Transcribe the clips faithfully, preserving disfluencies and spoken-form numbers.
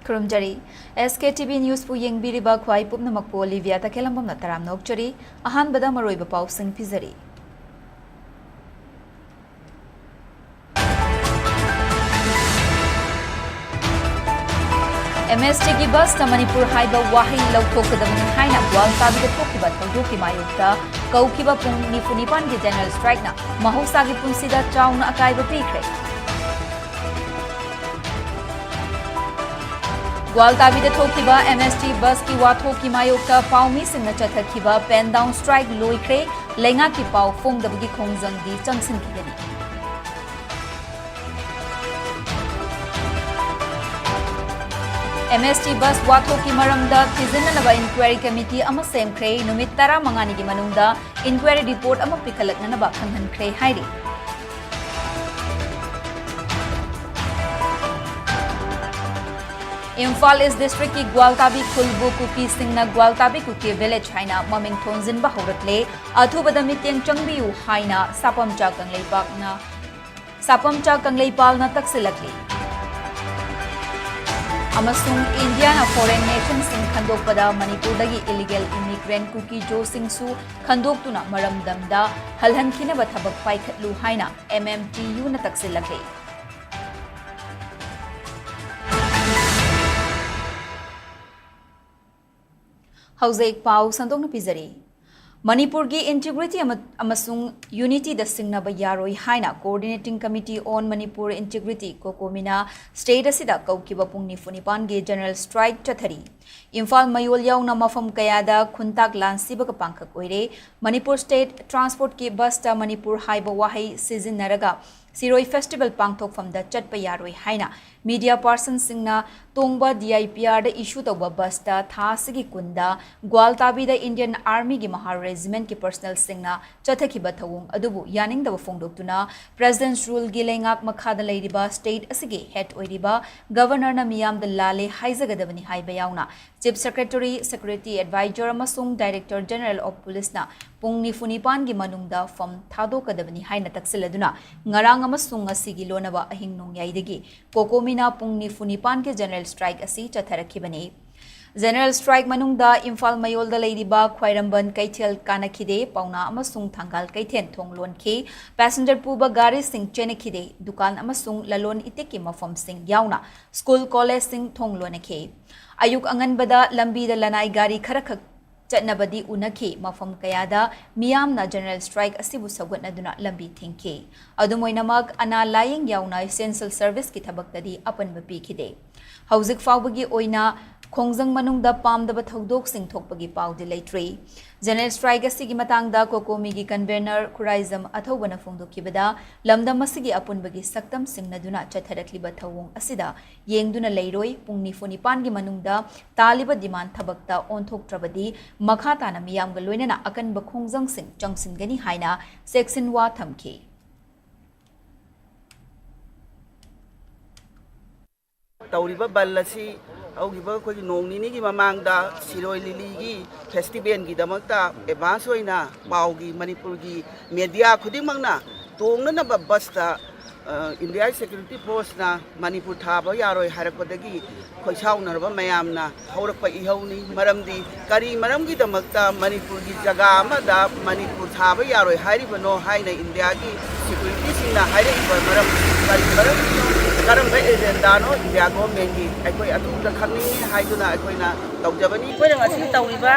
ꯈꯨꯔꯨꯝꯖꯔꯤ꯫ ꯑꯦꯁ ꯀꯦ T V ꯅ꯭ꯌꯨꯁꯄꯨ ꯌꯦꯡꯕꯤꯔꯤꯕ ꯈ꯭ꯋꯥꯏ ꯄꯨꯝꯅꯃꯛꯄꯨ Olivia ꯇꯈꯦꯜꯂꯝꯕꯝꯅ ꯇꯔꯥꯝꯅ ꯑꯣꯛꯆꯔꯤ꯫ ꯑꯍꯥꯟꯕꯗ ꯃꯔꯨꯑꯣꯏꯕ ꯄꯥꯎꯁꯤꯡ ꯄꯤꯖꯔꯤ꯫ ꯑꯦꯝ ꯑꯦꯁ ꯇꯤꯒꯤ ꯕꯁꯇ ꯃꯅꯤꯄꯨꯔ ꯍꯥꯏꯕ ꯋꯥꯍꯩ ꯂꯧꯊꯣꯛꯀꯗꯕꯅꯤ ꯍꯥꯏꯅ ꯒ꯭ꯋꯥꯜꯇꯥꯕꯤꯗ ꯊꯣꯛꯈꯤꯕ ꯊꯧꯗꯣꯛꯀꯤ ꯃꯥꯌꯣꯛꯇ ꯀꯧꯈꯤꯕ ꯄꯨꯡ ꯅꯤꯐꯨ ꯅꯤꯄꯥꯟꯒꯤ ꯖꯦꯅꯔꯦꯜ ꯁ꯭ꯇ꯭ꯔꯥꯏꯛꯅ ꯃꯍꯧꯁꯥꯒꯤ ꯄꯨꯟꯁꯤꯗ ꯆꯥꯎꯅ ꯑꯀꯥꯏꯕ ꯄꯤꯈ꯭ꯔꯦ꯫ ꯒ꯭ꯋꯥꯜꯇꯥꯕꯤꯗ ꯊꯣꯛꯈꯤꯕ ꯑꯦꯝ ꯑꯦꯁ ꯇꯤ ꯕꯁꯀꯤ ꯋꯥꯊꯣꯛꯀꯤ ꯃꯥꯌꯣꯛꯇ ꯄꯥꯎꯃꯤꯁꯤꯡꯅ ꯆꯠꯊꯈꯤꯕ ꯄꯦꯟ ꯗꯥꯎꯟ ꯁ꯭ꯇ꯭ꯔꯥꯏꯛ ꯂꯣꯏꯈ꯭ꯔꯦ꯫ ꯂꯩꯉꯥꯛꯀꯤ ꯄꯥꯎ ꯐꯣꯡꯗꯕꯒꯤ ꯈꯣꯡꯖꯪꯗꯤ ꯆꯪꯁꯤꯟꯈꯤꯒꯅꯤ꯫ ꯑꯦꯝ ꯑꯦꯁ ꯇꯤ ꯕꯁ ꯋꯥꯊꯣꯛꯀꯤ ꯃꯔꯝꯗ ꯊꯤꯖꯤꯟꯅꯅꯕ ꯏꯟꯀ꯭ꯋꯥꯏꯔꯤ ꯀꯃꯤꯇꯤ ꯑꯃ ꯁꯦꯝꯈ꯭ꯔꯦ꯫ ꯅꯨꯃꯤꯠ ꯇꯔꯥꯃꯉꯥꯅꯤꯒꯤ ꯃꯅꯨꯡꯗ ꯏꯟꯀ꯭ꯋꯥꯏꯔꯤ ꯔꯤꯄꯣꯔꯠ ꯑꯃ ꯄꯤꯈꯠꯂꯛꯅꯅꯕ ꯈꯪꯍꯟꯈ꯭ꯔꯦ ꯍꯥꯏꯔꯤ꯫ ꯏꯝꯐꯥꯜ ꯏꯁ ꯗꯤꯁꯇ꯭ꯔꯤꯛꯀꯤ ꯒ꯭ꯋꯥꯜꯇꯥꯕꯤ ꯈꯨꯜꯕꯨ ꯀꯨꯀꯤꯁꯤꯡꯅ ꯒ꯭ꯋꯥꯜꯇꯥꯕꯤ ꯀꯨꯀꯤ ꯚꯤꯂꯦꯖ ꯍꯥꯏꯅ ꯃꯃꯤꯡ ꯊꯣꯟꯖꯤꯟꯕ ꯍꯧꯔꯛꯂꯦ꯫ ꯑꯊꯨꯕꯗ ꯃꯤꯠꯌꯦꯡ ꯆꯪꯕꯤꯌꯨ ꯍꯥꯏꯅ ꯁꯥꯄꯝꯆꯥ ꯀꯪꯂꯩꯄꯥꯛꯅ, ꯁꯥꯄꯝꯆꯥ ꯀꯪꯂꯩꯄꯥꯜꯅ ꯇꯛꯁꯤꯜꯂꯛꯂꯤ꯫ ꯑꯃꯁꯨꯡ ꯏꯟꯗꯤꯌꯥꯅ ꯐꯣꯔꯦꯟ ꯅꯦꯁꯟꯁꯤꯡ ꯈꯟꯗꯣꯛꯄꯗ ꯃꯅꯤꯄꯨꯔꯗꯒꯤ ꯏꯂꯤꯒꯦꯜ ꯏꯃꯤꯒ꯭ꯔꯦꯟꯠ ꯀꯨꯀꯤ ꯖꯣꯁꯤꯡꯁꯨ ꯈꯟꯗꯣꯛꯇꯨꯅ ꯃꯔꯝꯗꯝꯗ ꯍꯜꯍꯟꯈꯤꯅꯕ ꯊꯕꯛ ꯄꯥꯏꯈꯠꯂꯨ ꯍꯥꯏꯅ ꯑꯦꯝ ꯑꯦꯝ ꯇꯤ ꯌꯨꯅ ꯇꯛꯁꯤꯜꯂꯛꯂꯤ꯫ ꯍꯧꯖꯤꯛ ꯄꯥꯎ ꯁꯟꯗꯣꯛꯅ ꯄꯤꯖꯔꯤ꯫ ꯃꯅꯤꯄꯨꯔꯒꯤ ꯏꯟꯇꯤꯒ꯭ꯔꯤꯇꯤ ꯑꯃ-, ꯑꯃꯁꯨꯡ ꯌꯨꯅꯤꯇꯤꯗ ꯁꯤꯡꯅꯕ ꯌꯥꯔꯣꯏ ꯍꯥꯏꯅ Coordinating Committee on Manipur Integrity, ꯀꯣꯀꯣꯃꯤꯅ ꯁ꯭ꯇꯦꯠ ꯑꯁꯤꯗ ꯀꯧꯈꯤꯕ ꯄꯨꯡ ꯅꯤꯐꯨ ꯅꯤꯄꯥꯟꯒꯤ ꯖꯦꯅꯔꯦꯜ ꯁ꯭ꯇ꯭ꯔꯥꯏꯛ ꯆꯠꯊꯔꯤ꯫ ꯏꯝꯐꯥꯜ ꯃꯌꯣꯜ ꯌꯥꯎꯅ ꯃꯐꯝ ꯀꯌꯥꯗ ꯈꯨꯟꯇꯥꯛ ꯂꯥꯟ ꯁꯤꯕꯒ ꯄꯥꯡꯈꯛ ꯑꯣꯏꯔꯦ꯫ ꯃꯅꯤꯄꯨꯔ ꯁ꯭ꯇꯦꯠ ꯇ꯭ꯔꯥꯟꯁꯄꯣꯔꯠꯀꯤ ꯕꯁꯇ ꯃꯅꯤꯄꯨꯔ ꯍꯥꯏꯕ ꯋꯥꯍꯩ ꯁꯤꯖꯤꯟꯅꯔꯒ ꯁꯤꯔꯣꯏ ꯐꯦꯁꯇꯤꯚꯦꯜ ꯄꯥꯡꯊꯣꯛꯐꯝꯗ ꯆꯠꯄ ꯌꯥꯔꯣꯏ ꯍꯥꯏꯅ ꯃꯤꯗꯤꯌꯥ ꯄꯥꯔꯁꯟꯁꯤꯡꯅ ꯇꯣꯡꯕ ꯗꯤ ꯑꯥꯏ ꯄꯤ ꯑꯥꯔꯗ ꯏꯁꯨ ꯇꯧꯕ ꯕꯁꯇ ꯊꯥ ꯑꯁꯤꯒꯤ ꯀꯨꯟꯗ ꯒ꯭ꯋꯥꯜꯇꯥꯕꯤꯗ ꯏꯟꯗꯤꯌꯟ ꯑꯥꯔꯃꯤꯒꯤ ꯃꯍꯥ ꯔꯦꯖꯤꯃꯦꯟꯠꯀꯤ ꯄꯔꯁꯅꯦꯜꯁꯤꯡꯅ ꯆꯠꯊꯈꯤꯕ ꯊꯧꯑꯣꯡ ꯑꯗꯨꯕꯨ ꯌꯥꯅꯤꯡꯗꯕ ꯐꯣꯡꯗꯣꯛꯇꯨꯅ ꯄ꯭ꯔꯦꯁꯤꯗꯦꯟꯠꯁ ꯔꯨꯜꯒꯤ ꯂꯩꯉꯥꯛ ꯃꯈꯥꯗ ꯂꯩꯔꯤꯕ ꯁ꯭ꯇꯦꯠ ꯑꯁꯤꯒꯤ ꯍꯦꯗ ꯑꯣꯏꯔꯤꯕ ꯒꯕꯔꯅꯔꯅ ꯃꯤꯌꯥꯝꯗ ꯂꯥꯜꯂꯦ ꯍꯥꯏꯖꯒꯗꯕꯅꯤ ꯍꯥꯏꯕ ꯌꯥꯎꯅ Chief Secretary, Security Advisor ꯑꯃꯁꯨꯡ Director General of Policeꯅ ꯄꯨꯡ ꯅꯤꯐꯨ ꯅꯤꯄꯥꯟꯒꯤ ꯃꯅꯨꯡꯗ ꯐꯝ ꯊꯥꯗꯣꯛꯀꯗꯕꯅꯤ ꯍꯥꯏꯅ ꯇꯛꯁꯤꯜꯂꯗꯨꯅ ꯉꯔꯥꯡ ꯑꯃꯁꯨꯡ ꯉꯁꯤꯒꯤ ꯂꯣꯟꯅꯕ ꯑꯍꯤꯡ ꯅꯣꯡꯌꯥꯏꯗꯒꯤ ꯀꯣꯀꯣꯃꯤꯅ ꯄꯨꯡ ꯅꯤꯐꯨ ꯅꯤꯄꯥꯟꯒꯤ general strike ꯑꯁꯤ ꯆꯠꯊꯔꯛꯈꯤꯕꯅꯤ꯫ General strike ꯃꯅꯨꯡꯗ ꯏꯝꯐꯥꯜ ꯃꯌꯣꯜꯗ ꯂꯩꯔꯤꯕ ꯈ꯭ꯋꯥꯏꯔꯝꯕꯟ ꯀꯩꯊꯦꯜ ꯀꯥꯅꯈꯤꯗꯦ, ꯄꯥꯎꯅꯥ ꯑꯃꯁꯨꯡ ꯊꯪꯒꯥꯜ ꯀꯩꯊꯦꯜ ꯊꯣꯡ ꯂꯣꯟꯈꯤ, passenger ꯄꯨꯕ ꯒꯥꯔꯤꯁꯤꯡ ꯆꯦꯟꯅꯈꯤꯗꯦ, ꯗꯨꯀꯥꯟ ꯑꯃꯁꯨꯡ ꯂꯂꯣꯟ ꯏꯇꯤꯛꯀꯤ ꯃꯐꯝꯁꯤꯡ ꯌꯥꯎꯅ school, collegeꯁꯤꯡ ꯊꯣꯡ ꯂꯣꯟꯅꯈꯤ꯫ ꯑꯌꯨꯛ ꯑꯉꯟꯕꯗ ꯂꯝꯕꯤꯗ ꯂꯅꯥꯏ ꯒꯥꯔꯤ ꯈꯔꯈꯛ ꯆꯠꯅꯕꯗꯤ ꯎꯅꯈꯤ꯫ ꯃꯐꯝ ꯀꯌꯥꯗ ꯃꯤꯌꯥꯝꯅ general strike ꯑꯁꯤꯕꯨ ꯁꯧꯒꯠꯅꯗꯨꯅ ꯂꯝꯕꯤ ꯊꯤꯡꯈꯤ꯫ ꯑꯗꯨꯝ ꯑꯣꯏꯅꯃꯛ, ꯑꯅꯥ ꯂꯥꯌꯦꯡ ꯌꯥꯎꯅ essential serviceꯀꯤ ꯊꯕꯛꯇꯗꯤ ꯑꯄꯟꯕ ꯄꯤꯈꯤꯗꯦ꯫ ꯍꯧꯖꯤꯛ ꯐꯥꯎꯕꯒꯤ ꯑꯣꯏꯅ ꯈꯣꯡꯖꯪ ꯃꯅꯨꯡꯗ ꯄꯥꯝꯗꯕ ꯊꯧꯗꯣꯛꯁꯤꯡ ꯊꯣꯛꯄꯒꯤ ꯄꯥꯎꯗꯤ ꯂꯩꯇ꯭ꯔꯤ꯫ General strike ꯑꯁꯤꯒꯤ ꯃꯇꯥꯡꯗ ꯀꯣꯀꯣꯃꯤꯒꯤ convener ꯈꯨꯔꯥꯏꯖꯝ ꯑꯊꯧꯕꯅ ꯐꯣꯡꯗꯣꯛꯈꯤꯕꯗ, ꯂꯝꯗꯝ ꯑꯁꯤꯒꯤ ꯑꯄꯨꯟꯕꯒꯤ ꯁꯛꯇꯝ ꯁꯤꯡꯅꯗꯨꯅ ꯆꯠꯊꯔꯛꯂꯤꯕ ꯊꯧꯑꯣꯡ ꯑꯁꯤꯗ ꯌꯦꯡꯗꯨꯅ ꯂꯩꯔꯣꯏ, ꯄꯨꯡ ꯅꯤꯐꯨ ꯅꯤꯄꯥꯟꯒꯤ ꯃꯅꯨꯡꯗ ꯇꯥꯜꯂꯤꯕ demand ꯊꯕꯛꯇ ꯑꯣꯟꯊꯣꯛꯇ꯭ꯔꯕꯗꯤ ꯃꯈꯥ ꯇꯥꯅ ꯃꯤꯌꯥꯝꯒ ꯂꯣꯏꯅꯅ ꯑꯀꯟꯕ ꯈꯣꯡꯖꯪꯁꯤꯡ ꯆꯪꯁꯤꯟꯒꯅꯤ ꯍꯥꯏꯅ ꯆꯦꯛꯁꯤꯟꯋꯥ ꯊꯝꯈꯤ꯫ ꯇꯧꯔꯤꯕ ꯕꯟ ꯑꯁꯤ ꯍꯧꯈꯤꯕ ꯑꯩꯈꯣꯏꯒꯤ ꯅꯣꯡ ꯅꯤꯅꯤꯒꯤ ꯃꯃꯥꯡꯗ ꯁꯤꯔꯣꯏ ꯂꯤꯂꯤꯒꯤ ꯐꯦꯁꯇꯤꯚꯦꯜꯒꯤꯗꯃꯛꯇ advance ꯑꯣꯏꯅ ꯄꯥꯎꯒꯤ ꯃꯅꯤꯄꯨꯔꯒꯤ media ꯈꯨꯗꯤꯡꯃꯛꯅ ꯇꯣꯡꯅꯅꯕ ꯕꯁꯇ, ꯑ, ꯏꯟꯗꯤꯌꯥꯒꯤ security forceꯅ ꯃꯅꯤꯄꯨꯔ ꯊꯥꯕ ꯌꯥꯔꯣꯏ ꯍꯥꯏꯔꯛꯄꯗꯒꯤ ꯈꯣꯏꯁꯥꯎꯅꯔꯕ ꯃꯌꯥꯝꯅ ꯍꯧꯔꯛꯄ ꯏꯍꯧꯅꯤ꯫ ꯃꯔꯝꯗꯤ ꯀꯔꯤ ꯃꯔꯝꯒꯤꯗꯃꯛꯇ ꯃꯅꯤꯄꯨꯔꯒꯤ ꯖꯒꯥ ꯑꯃꯗ ꯃꯅꯤꯄꯨꯔ ꯊꯥꯕ ꯌꯥꯔꯣꯏ ꯍꯥꯏꯔꯤꯕꯅꯣ ꯍꯥꯏꯅ ꯏꯟꯗꯤꯌꯥꯒꯤ securityꯁꯤꯡꯅ ꯍꯥꯏꯔꯛꯏꯕ ꯃꯔꯝ ꯀꯔꯤ ꯃꯔꯝꯒꯤꯅꯣ? ꯀꯔꯝꯕ agendaꯅꯣ ꯏꯟꯗꯤꯌꯥ governmentꯀꯤ? ꯑꯩꯈꯣꯏ ꯑꯗꯨꯝꯇ ꯈꯪꯅꯤꯡꯉꯤ ꯍꯥꯏꯗꯨꯅ ꯑꯩꯈꯣꯏꯅ ꯇꯧꯖꯕꯅꯤ꯫ ꯑꯩꯈꯣꯏꯅ ꯉꯁꯤ ꯇꯧꯔꯤꯕ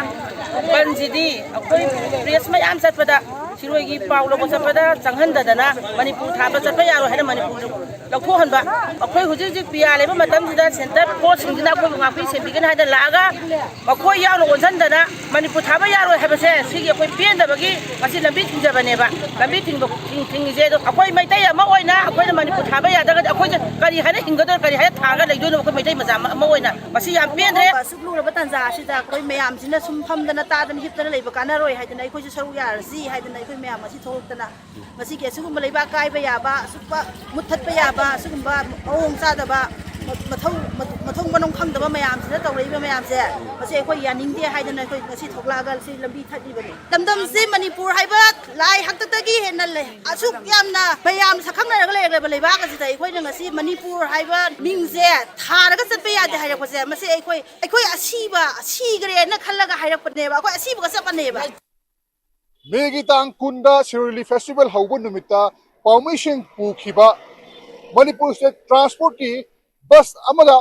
ꯕꯟꯁꯤꯗꯤ ꯑꯩꯈꯣꯏ press ꯃꯌꯥꯝ ꯆꯠꯄꯗ, ꯁꯤꯔꯣꯏꯒꯤ ꯄꯥꯎ ꯂꯧꯕ ꯆꯠꯄꯗ ꯆꯪꯍꯟꯗꯗꯅ ꯃꯅꯤꯄꯨꯔ ꯊꯥꯕ ꯆꯠꯄ ꯌꯥꯔꯣꯏ ꯍꯥꯏꯅ ꯃꯅꯤꯄꯨꯔ ꯂꯧꯊꯣꯛꯍꯟꯕ꯫ ꯑꯩꯈꯣꯏ ꯍꯧꯖꯤꯛ ꯍꯧꯖꯤꯛ ꯄꯤꯌꯥ ꯂꯩꯕ ꯃꯇꯝꯁꯤꯗ centre forceꯁꯤꯡꯁꯤꯅ ꯑꯩꯈꯣꯏꯕꯨ ꯉꯥꯛꯄꯤ ꯁꯦꯟꯕꯤꯒꯅꯤ ꯍꯥꯏꯗꯅ ꯂꯥꯛꯑꯒ ꯃꯈꯣꯏ ꯌꯥꯎꯅ ꯑꯣꯟꯁꯤꯟꯗꯅ ꯃꯅꯤꯄꯨꯔ ꯊꯥꯕ ꯌꯥꯔꯣꯏ ꯍꯥꯏꯕꯁꯦ ꯁꯤꯒꯤ ꯑꯩꯈꯣꯏ ꯄꯦꯟꯗꯕꯒꯤ ꯉꯁꯤ ꯂꯝꯕꯤ ꯊꯤꯡꯖꯕꯅꯦꯕ꯫ ꯂꯝꯕꯤ ꯊꯤꯡꯕ, ꯊꯤꯡ-, ꯊꯤꯡꯉꯤꯁꯦ ꯑꯗꯣ ꯑꯩꯈꯣꯏ ꯃꯩꯇꯩ ꯑꯃ ꯑꯣꯏꯅ ꯑꯩꯈꯣꯏꯅ ꯃꯅꯤꯄꯨꯔ ꯊꯥꯕ ꯌꯥꯗ꯭ꯔꯒꯗꯤ ꯑꯩꯈꯣꯏꯁꯦ ꯀꯔꯤ ꯍꯥꯏꯅ ꯍꯤꯡꯒꯗꯣꯏꯅꯣ, ꯀꯔꯤ ꯍꯥꯏꯅ ꯊꯥꯔꯒ ꯂꯩꯗꯣꯏꯅꯣ? ꯑꯩꯈꯣꯏ ꯃꯩꯇꯩ ꯃꯆꯥ ꯑꯃ, ꯑꯃ ꯑꯣꯏꯅ ꯃꯁꯤ ꯌꯥꯝ ꯄꯦꯟꯗ꯭ꯔꯦ꯫ ꯑꯁꯨꯛ ꯂꯨꯔꯕ ꯇꯥꯟꯖꯥ ꯑꯁꯤꯗ ꯑꯩꯈꯣꯏ ꯃꯌꯥꯝꯁꯤꯅ ꯁꯨꯝ ꯐꯝꯗꯅ ꯇꯥꯗꯅ ꯍꯤꯞꯇꯅ ꯂꯩꯕ ꯀꯥꯟꯅꯔꯣꯏ ꯍꯥꯏꯗꯅ ꯑꯩꯈꯣꯏꯁꯨ ꯁꯔꯨꯛ ꯌꯥꯔꯁꯤ ꯍꯥꯏꯗꯅ ꯑꯩꯈꯣꯏ ꯃꯌꯥꯝ ꯉꯁꯤ ꯊꯣꯛꯂꯛꯇꯅ ꯉꯁꯤꯒꯤ ꯑꯁꯤꯒꯨꯝꯕ ꯂꯩꯕꯥꯛ ꯀꯥꯏꯕ ꯌꯥꯕ, ꯑꯁꯨꯛꯄ ꯃꯨꯠꯊꯠꯄ ꯌꯥꯕ, ꯑꯁꯤꯒꯨꯝꯕ ꯃꯑꯣꯡ ꯆꯥꯗꯕ ꯃꯊꯧ ꯃꯊꯣꯡ ꯃꯅꯨꯡ ꯈꯪꯗꯕ ꯃꯌꯥꯝꯁꯤꯅ ꯇꯧꯔꯛꯏꯕ ꯃꯌꯥꯝꯁꯦ, ꯃꯁꯤ ꯑꯩꯈꯣꯏ ꯌꯥꯅꯤꯡꯗꯦ ꯍꯥꯏꯗꯅ ꯑꯩꯈꯣꯏ ꯉꯁꯤ ꯊꯣꯛꯂꯛꯑꯒ ꯁꯤ ꯂꯝꯕꯤ ꯊꯠꯂꯤꯕꯅꯤ꯫ ꯂꯝꯗꯝꯁꯤ ꯃꯅꯤꯄꯨꯔ ꯍꯥꯏꯕ ꯂꯥꯏ ꯍꯥꯛꯇꯛꯇꯒꯤ ꯍꯦꯟꯅ ꯂꯩ꯫ ꯑꯁꯨꯛ ꯌꯥꯝꯅ ꯃꯌꯥꯝ ꯁꯛꯈꯪꯅꯔꯒ ꯂꯩꯔꯛꯂꯕ ꯂꯩꯕꯥꯛ ꯑꯁꯤꯗ ꯑꯩꯈꯣꯏꯅ ꯉꯁꯤ ꯃꯅꯤꯄꯨꯔ ꯍꯥꯏꯕ ꯃꯤꯡꯁꯦ ꯊꯥꯔꯒ ꯆꯠꯄ ꯌꯥꯗꯦ ꯍꯥꯏꯔꯛꯄꯁꯦ, ꯃꯁꯤ ꯑꯩꯈꯣꯏ ꯑꯩꯈꯣꯏ ꯑꯁꯤꯕ ꯁꯤꯈ꯭ꯔꯦꯅ ꯈꯜꯂꯒ ꯍꯥꯏꯔꯛꯄꯅꯦꯕ꯫ ꯑꯩꯈꯣꯏ ꯑꯁꯤꯕꯒ ꯆꯞ ꯃꯥꯟꯅꯩꯕ꯫ ꯃꯦꯒꯤ ꯇꯥꯡ ꯀꯨꯟꯗ ꯁꯤꯔꯣꯏ ꯂꯤꯂꯤ ꯐꯦꯁꯇꯤꯚꯦꯜ ꯍꯧꯕ ꯅꯨꯃꯤꯠꯇ ꯄꯥꯎꯃꯤꯁꯤꯡ ꯄꯨꯈꯤꯕ ꯃꯅꯤꯄꯨꯔ ꯁ꯭ꯇꯦꯠ ꯇ꯭ꯔꯥꯟꯁꯄꯣꯔꯠꯀꯤ ꯕꯁ ꯑꯃꯗ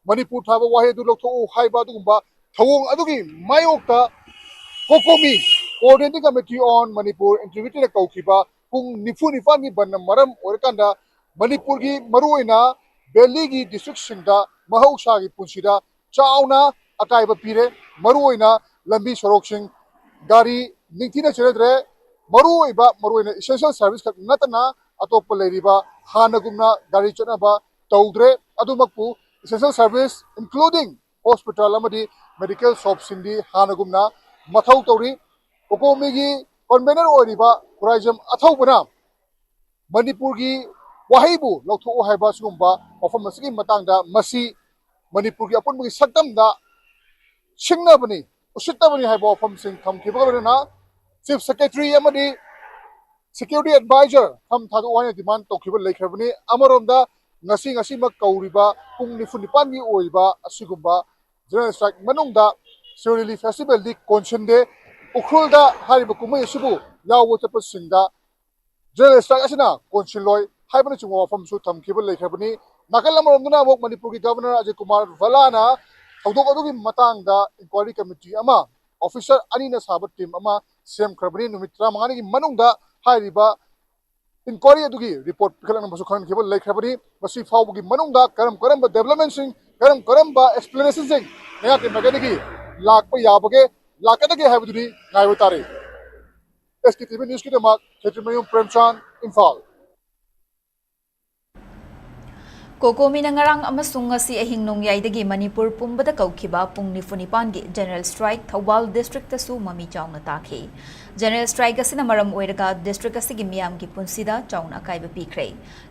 ꯃꯅꯤꯄꯨꯔ ꯊꯥꯕ ꯋꯥꯍꯩ ꯑꯗꯨ ꯂꯧꯊꯣꯛꯎ ꯍꯥꯏꯕ ꯑꯗꯨꯒꯨꯝꯕ ꯊꯧꯑꯣꯡ ꯑꯗꯨꯒꯤ ꯃꯥꯌꯣꯛꯇ COCOMI, Coordinating Committee on Manipur Integrityꯅ ꯀꯧꯈꯤꯕ ꯄꯨꯡ ꯅꯤꯐꯨ ꯅꯤꯄꯥꯟꯒꯤ ꯕꯟꯗ ꯃꯔꯝ ꯑꯣꯏꯔꯀꯥꯟꯗ ꯃꯅꯤꯄꯨꯔꯒꯤ ꯃꯔꯨꯑꯣꯏꯅ ꯚꯦꯂꯤꯒꯤ ꯗꯤꯁꯇ꯭ꯔꯤꯛꯁꯤꯡꯗ ꯃꯍꯧꯁꯥꯒꯤ ꯄꯨꯟꯁꯤꯗ ꯆꯥꯎꯅ ꯑꯀꯥꯏꯕ ꯄꯤꯔꯦ꯫ ꯃꯔꯨꯑꯣꯏꯅ ꯂꯝꯕꯤ ꯁꯣꯔꯣꯛꯁꯤꯡ, ꯒꯥꯔꯤ ꯅꯤꯡꯊꯤꯅ ꯆꯦꯟꯅꯗ꯭ꯔꯦ꯫ ꯃꯔꯨꯑꯣꯏꯕ, ꯃꯔꯨꯑꯣꯏꯅ essential service ꯈꯛ ꯅꯠꯇꯅ ꯑꯇꯣꯞꯄ ꯂꯩꯔꯤꯕ ꯍꯥꯟꯅꯒꯨꯝꯅ ꯒꯥꯔꯤ ꯆꯠꯅꯕ ꯇꯧꯗ꯭ꯔꯦ꯫ ꯑꯗꯨꯃꯛꯄꯨ essential service including hospital ꯑꯃꯗꯤ medical shopꯁꯤꯡꯗꯤ ꯍꯥꯟꯅꯒꯨꯝꯅ ꯃꯊꯧ ꯇꯧꯔꯤ꯫ COCOMIꯒꯤ convener ꯑꯣꯏꯔꯤꯕ ꯈꯨꯔꯥꯏꯖꯝ ꯑꯊꯧꯕꯅ ꯃꯅꯤꯄꯨꯔꯒꯤ ꯋꯥꯍꯩꯕꯨ ꯂꯧꯊꯣꯛꯎ ꯍꯥꯏꯕ ꯑꯁꯤꯒꯨꯝꯕ ꯋꯥꯐꯝ ꯑꯁꯤꯒꯤ ꯃꯇꯥꯡꯗ ꯃꯁꯤ ꯃꯅꯤꯄꯨꯔꯒꯤ ꯑꯄꯨꯟꯕꯒꯤ ꯁꯛꯇꯝꯗ ꯁꯤꯡꯅꯕꯅꯤ, ꯎꯁꯤꯠꯇꯕꯅꯤ ꯍꯥꯏꯕ ꯋꯥꯐꯝꯁꯤꯡ ꯊꯝꯈꯤꯕꯒ ꯂꯣꯏꯅꯅ Chief Secretary ꯑꯃꯗꯤ Security Advisor ꯈꯝ ꯊꯥꯗꯣꯛꯎ ꯍꯥꯏꯅ demand ꯇꯧꯈꯤꯕ ꯂꯩꯈ꯭ꯔꯕꯅꯤ꯫ ꯑꯃꯔꯣꯝꯗ ꯉꯁꯤ ꯉꯁꯤꯃꯛ ꯀꯧꯔꯤꯕ ꯄꯨꯡ ꯅꯤꯐꯨ ꯅꯤꯄꯥꯟꯒꯤ ꯑꯣꯏꯕ ꯑꯁꯤꯒꯨꯝꯕ general strike ꯃꯅꯨꯡꯗ ꯁꯤꯔꯣꯏ ꯂꯤꯂꯤ ꯐꯦꯁꯇꯤꯚꯦꯜꯗꯤ ꯀꯣꯟꯁꯤꯟꯗꯦ꯫ ꯎꯈ꯭ꯔꯨꯜꯗ ꯍꯥꯏꯔꯤꯕ ꯀꯨꯝꯍꯩ ꯑꯁꯤꯕꯨ ꯌꯥꯎꯕ ꯆꯠꯄꯁꯤꯡꯗ general strike ꯑꯁꯤꯅ ꯀꯣꯟꯁꯤꯜꯂꯣꯏ ꯍꯥꯏꯕꯅꯆꯤꯡꯕ ꯋꯥꯐꯝꯁꯨ ꯊꯝꯈꯤꯕ ꯂꯩꯈ꯭ꯔꯕꯅꯤ꯫ ꯅꯥꯀꯜ ꯑꯃꯔꯣꯝꯗꯅ ꯑꯃꯨꯛ ꯃꯅꯤꯄꯨꯔꯒꯤ Governor ꯑꯖꯌ ꯀꯨꯃꯥꯔ ꯚꯜꯂꯥꯅ ꯊꯧꯗꯣꯛ ꯑꯗꯨꯒꯤ ꯃꯇꯥꯡꯗ inquiry committee ꯑꯃ officer ꯑꯅꯤꯅ ꯁꯥꯕ team ꯑꯃ ꯁꯦꯝꯈ꯭ꯔꯕꯅꯤ꯫ ꯅꯨꯃꯤꯠ ꯇꯔꯥꯃꯉꯥꯅꯤꯒꯤ ꯃꯅꯨꯡꯗ ꯍꯥꯏꯔꯤꯕ inquiry ꯑꯗꯨꯒꯤ report ꯄꯤꯈꯠꯂꯛꯅꯕꯁꯨ ꯈꯪꯍꯟꯈꯤꯕ ꯂꯩꯈ꯭ꯔꯕꯅꯤ꯫ ꯃꯁꯤ ꯐꯥꯎꯕꯒꯤ ꯃꯅꯨꯡꯗ ꯀꯔꯝ ꯀꯔꯝꯕ developmentꯁꯤꯡ, ꯀꯔꯝ ꯀꯔꯝꯕ explanationꯁꯤꯡ ꯅꯌꯥ ꯀꯩꯃꯥꯏꯀꯩꯗꯒꯤ ꯂꯥꯛꯄ ꯌꯥꯕꯒꯦ, ꯂꯥꯛꯀꯗꯒꯦ ꯍꯥꯏꯕꯗꯨꯗꯤ ꯉꯥꯏꯕ ꯇꯥꯔꯤ꯫ SKTV Newsꯀꯤꯗꯃꯛ ꯈꯦꯇ꯭ꯔꯤꯃꯌꯨꯝ ꯄ꯭ꯔꯦꯝꯆꯥꯟ, ꯏꯝꯐꯥꯜ꯫ COCOMIꯅ ꯉꯔꯥꯡ ꯑꯃꯁꯨꯡ ꯉꯁꯤ ꯑꯍꯤꯡ ꯅꯣꯡꯌꯥꯏꯗꯒꯤ ꯃꯅꯤꯄꯨꯔ ꯄꯨꯝꯕꯗ ꯀꯧꯈꯤꯕ ꯄꯨꯡ ꯅꯤꯐꯨ ꯅꯤꯄꯥꯟꯒꯤ general strike ꯊꯧꯕꯥꯜ districtꯇꯁꯨ ꯃꯃꯤ ꯆꯥꯎꯅ ꯇꯥꯈꯤ꯫ General strike ꯑꯁꯤꯅ ꯃꯔꯝ ꯑꯣꯏꯔꯒ district ꯑꯁꯤꯒꯤ ꯃꯤꯌꯥꯝꯒꯤ ꯄꯨꯟꯁꯤꯗ ꯆꯥꯎꯅ ꯑꯀꯥꯏꯕ ꯄꯤꯈ꯭ꯔꯦ꯫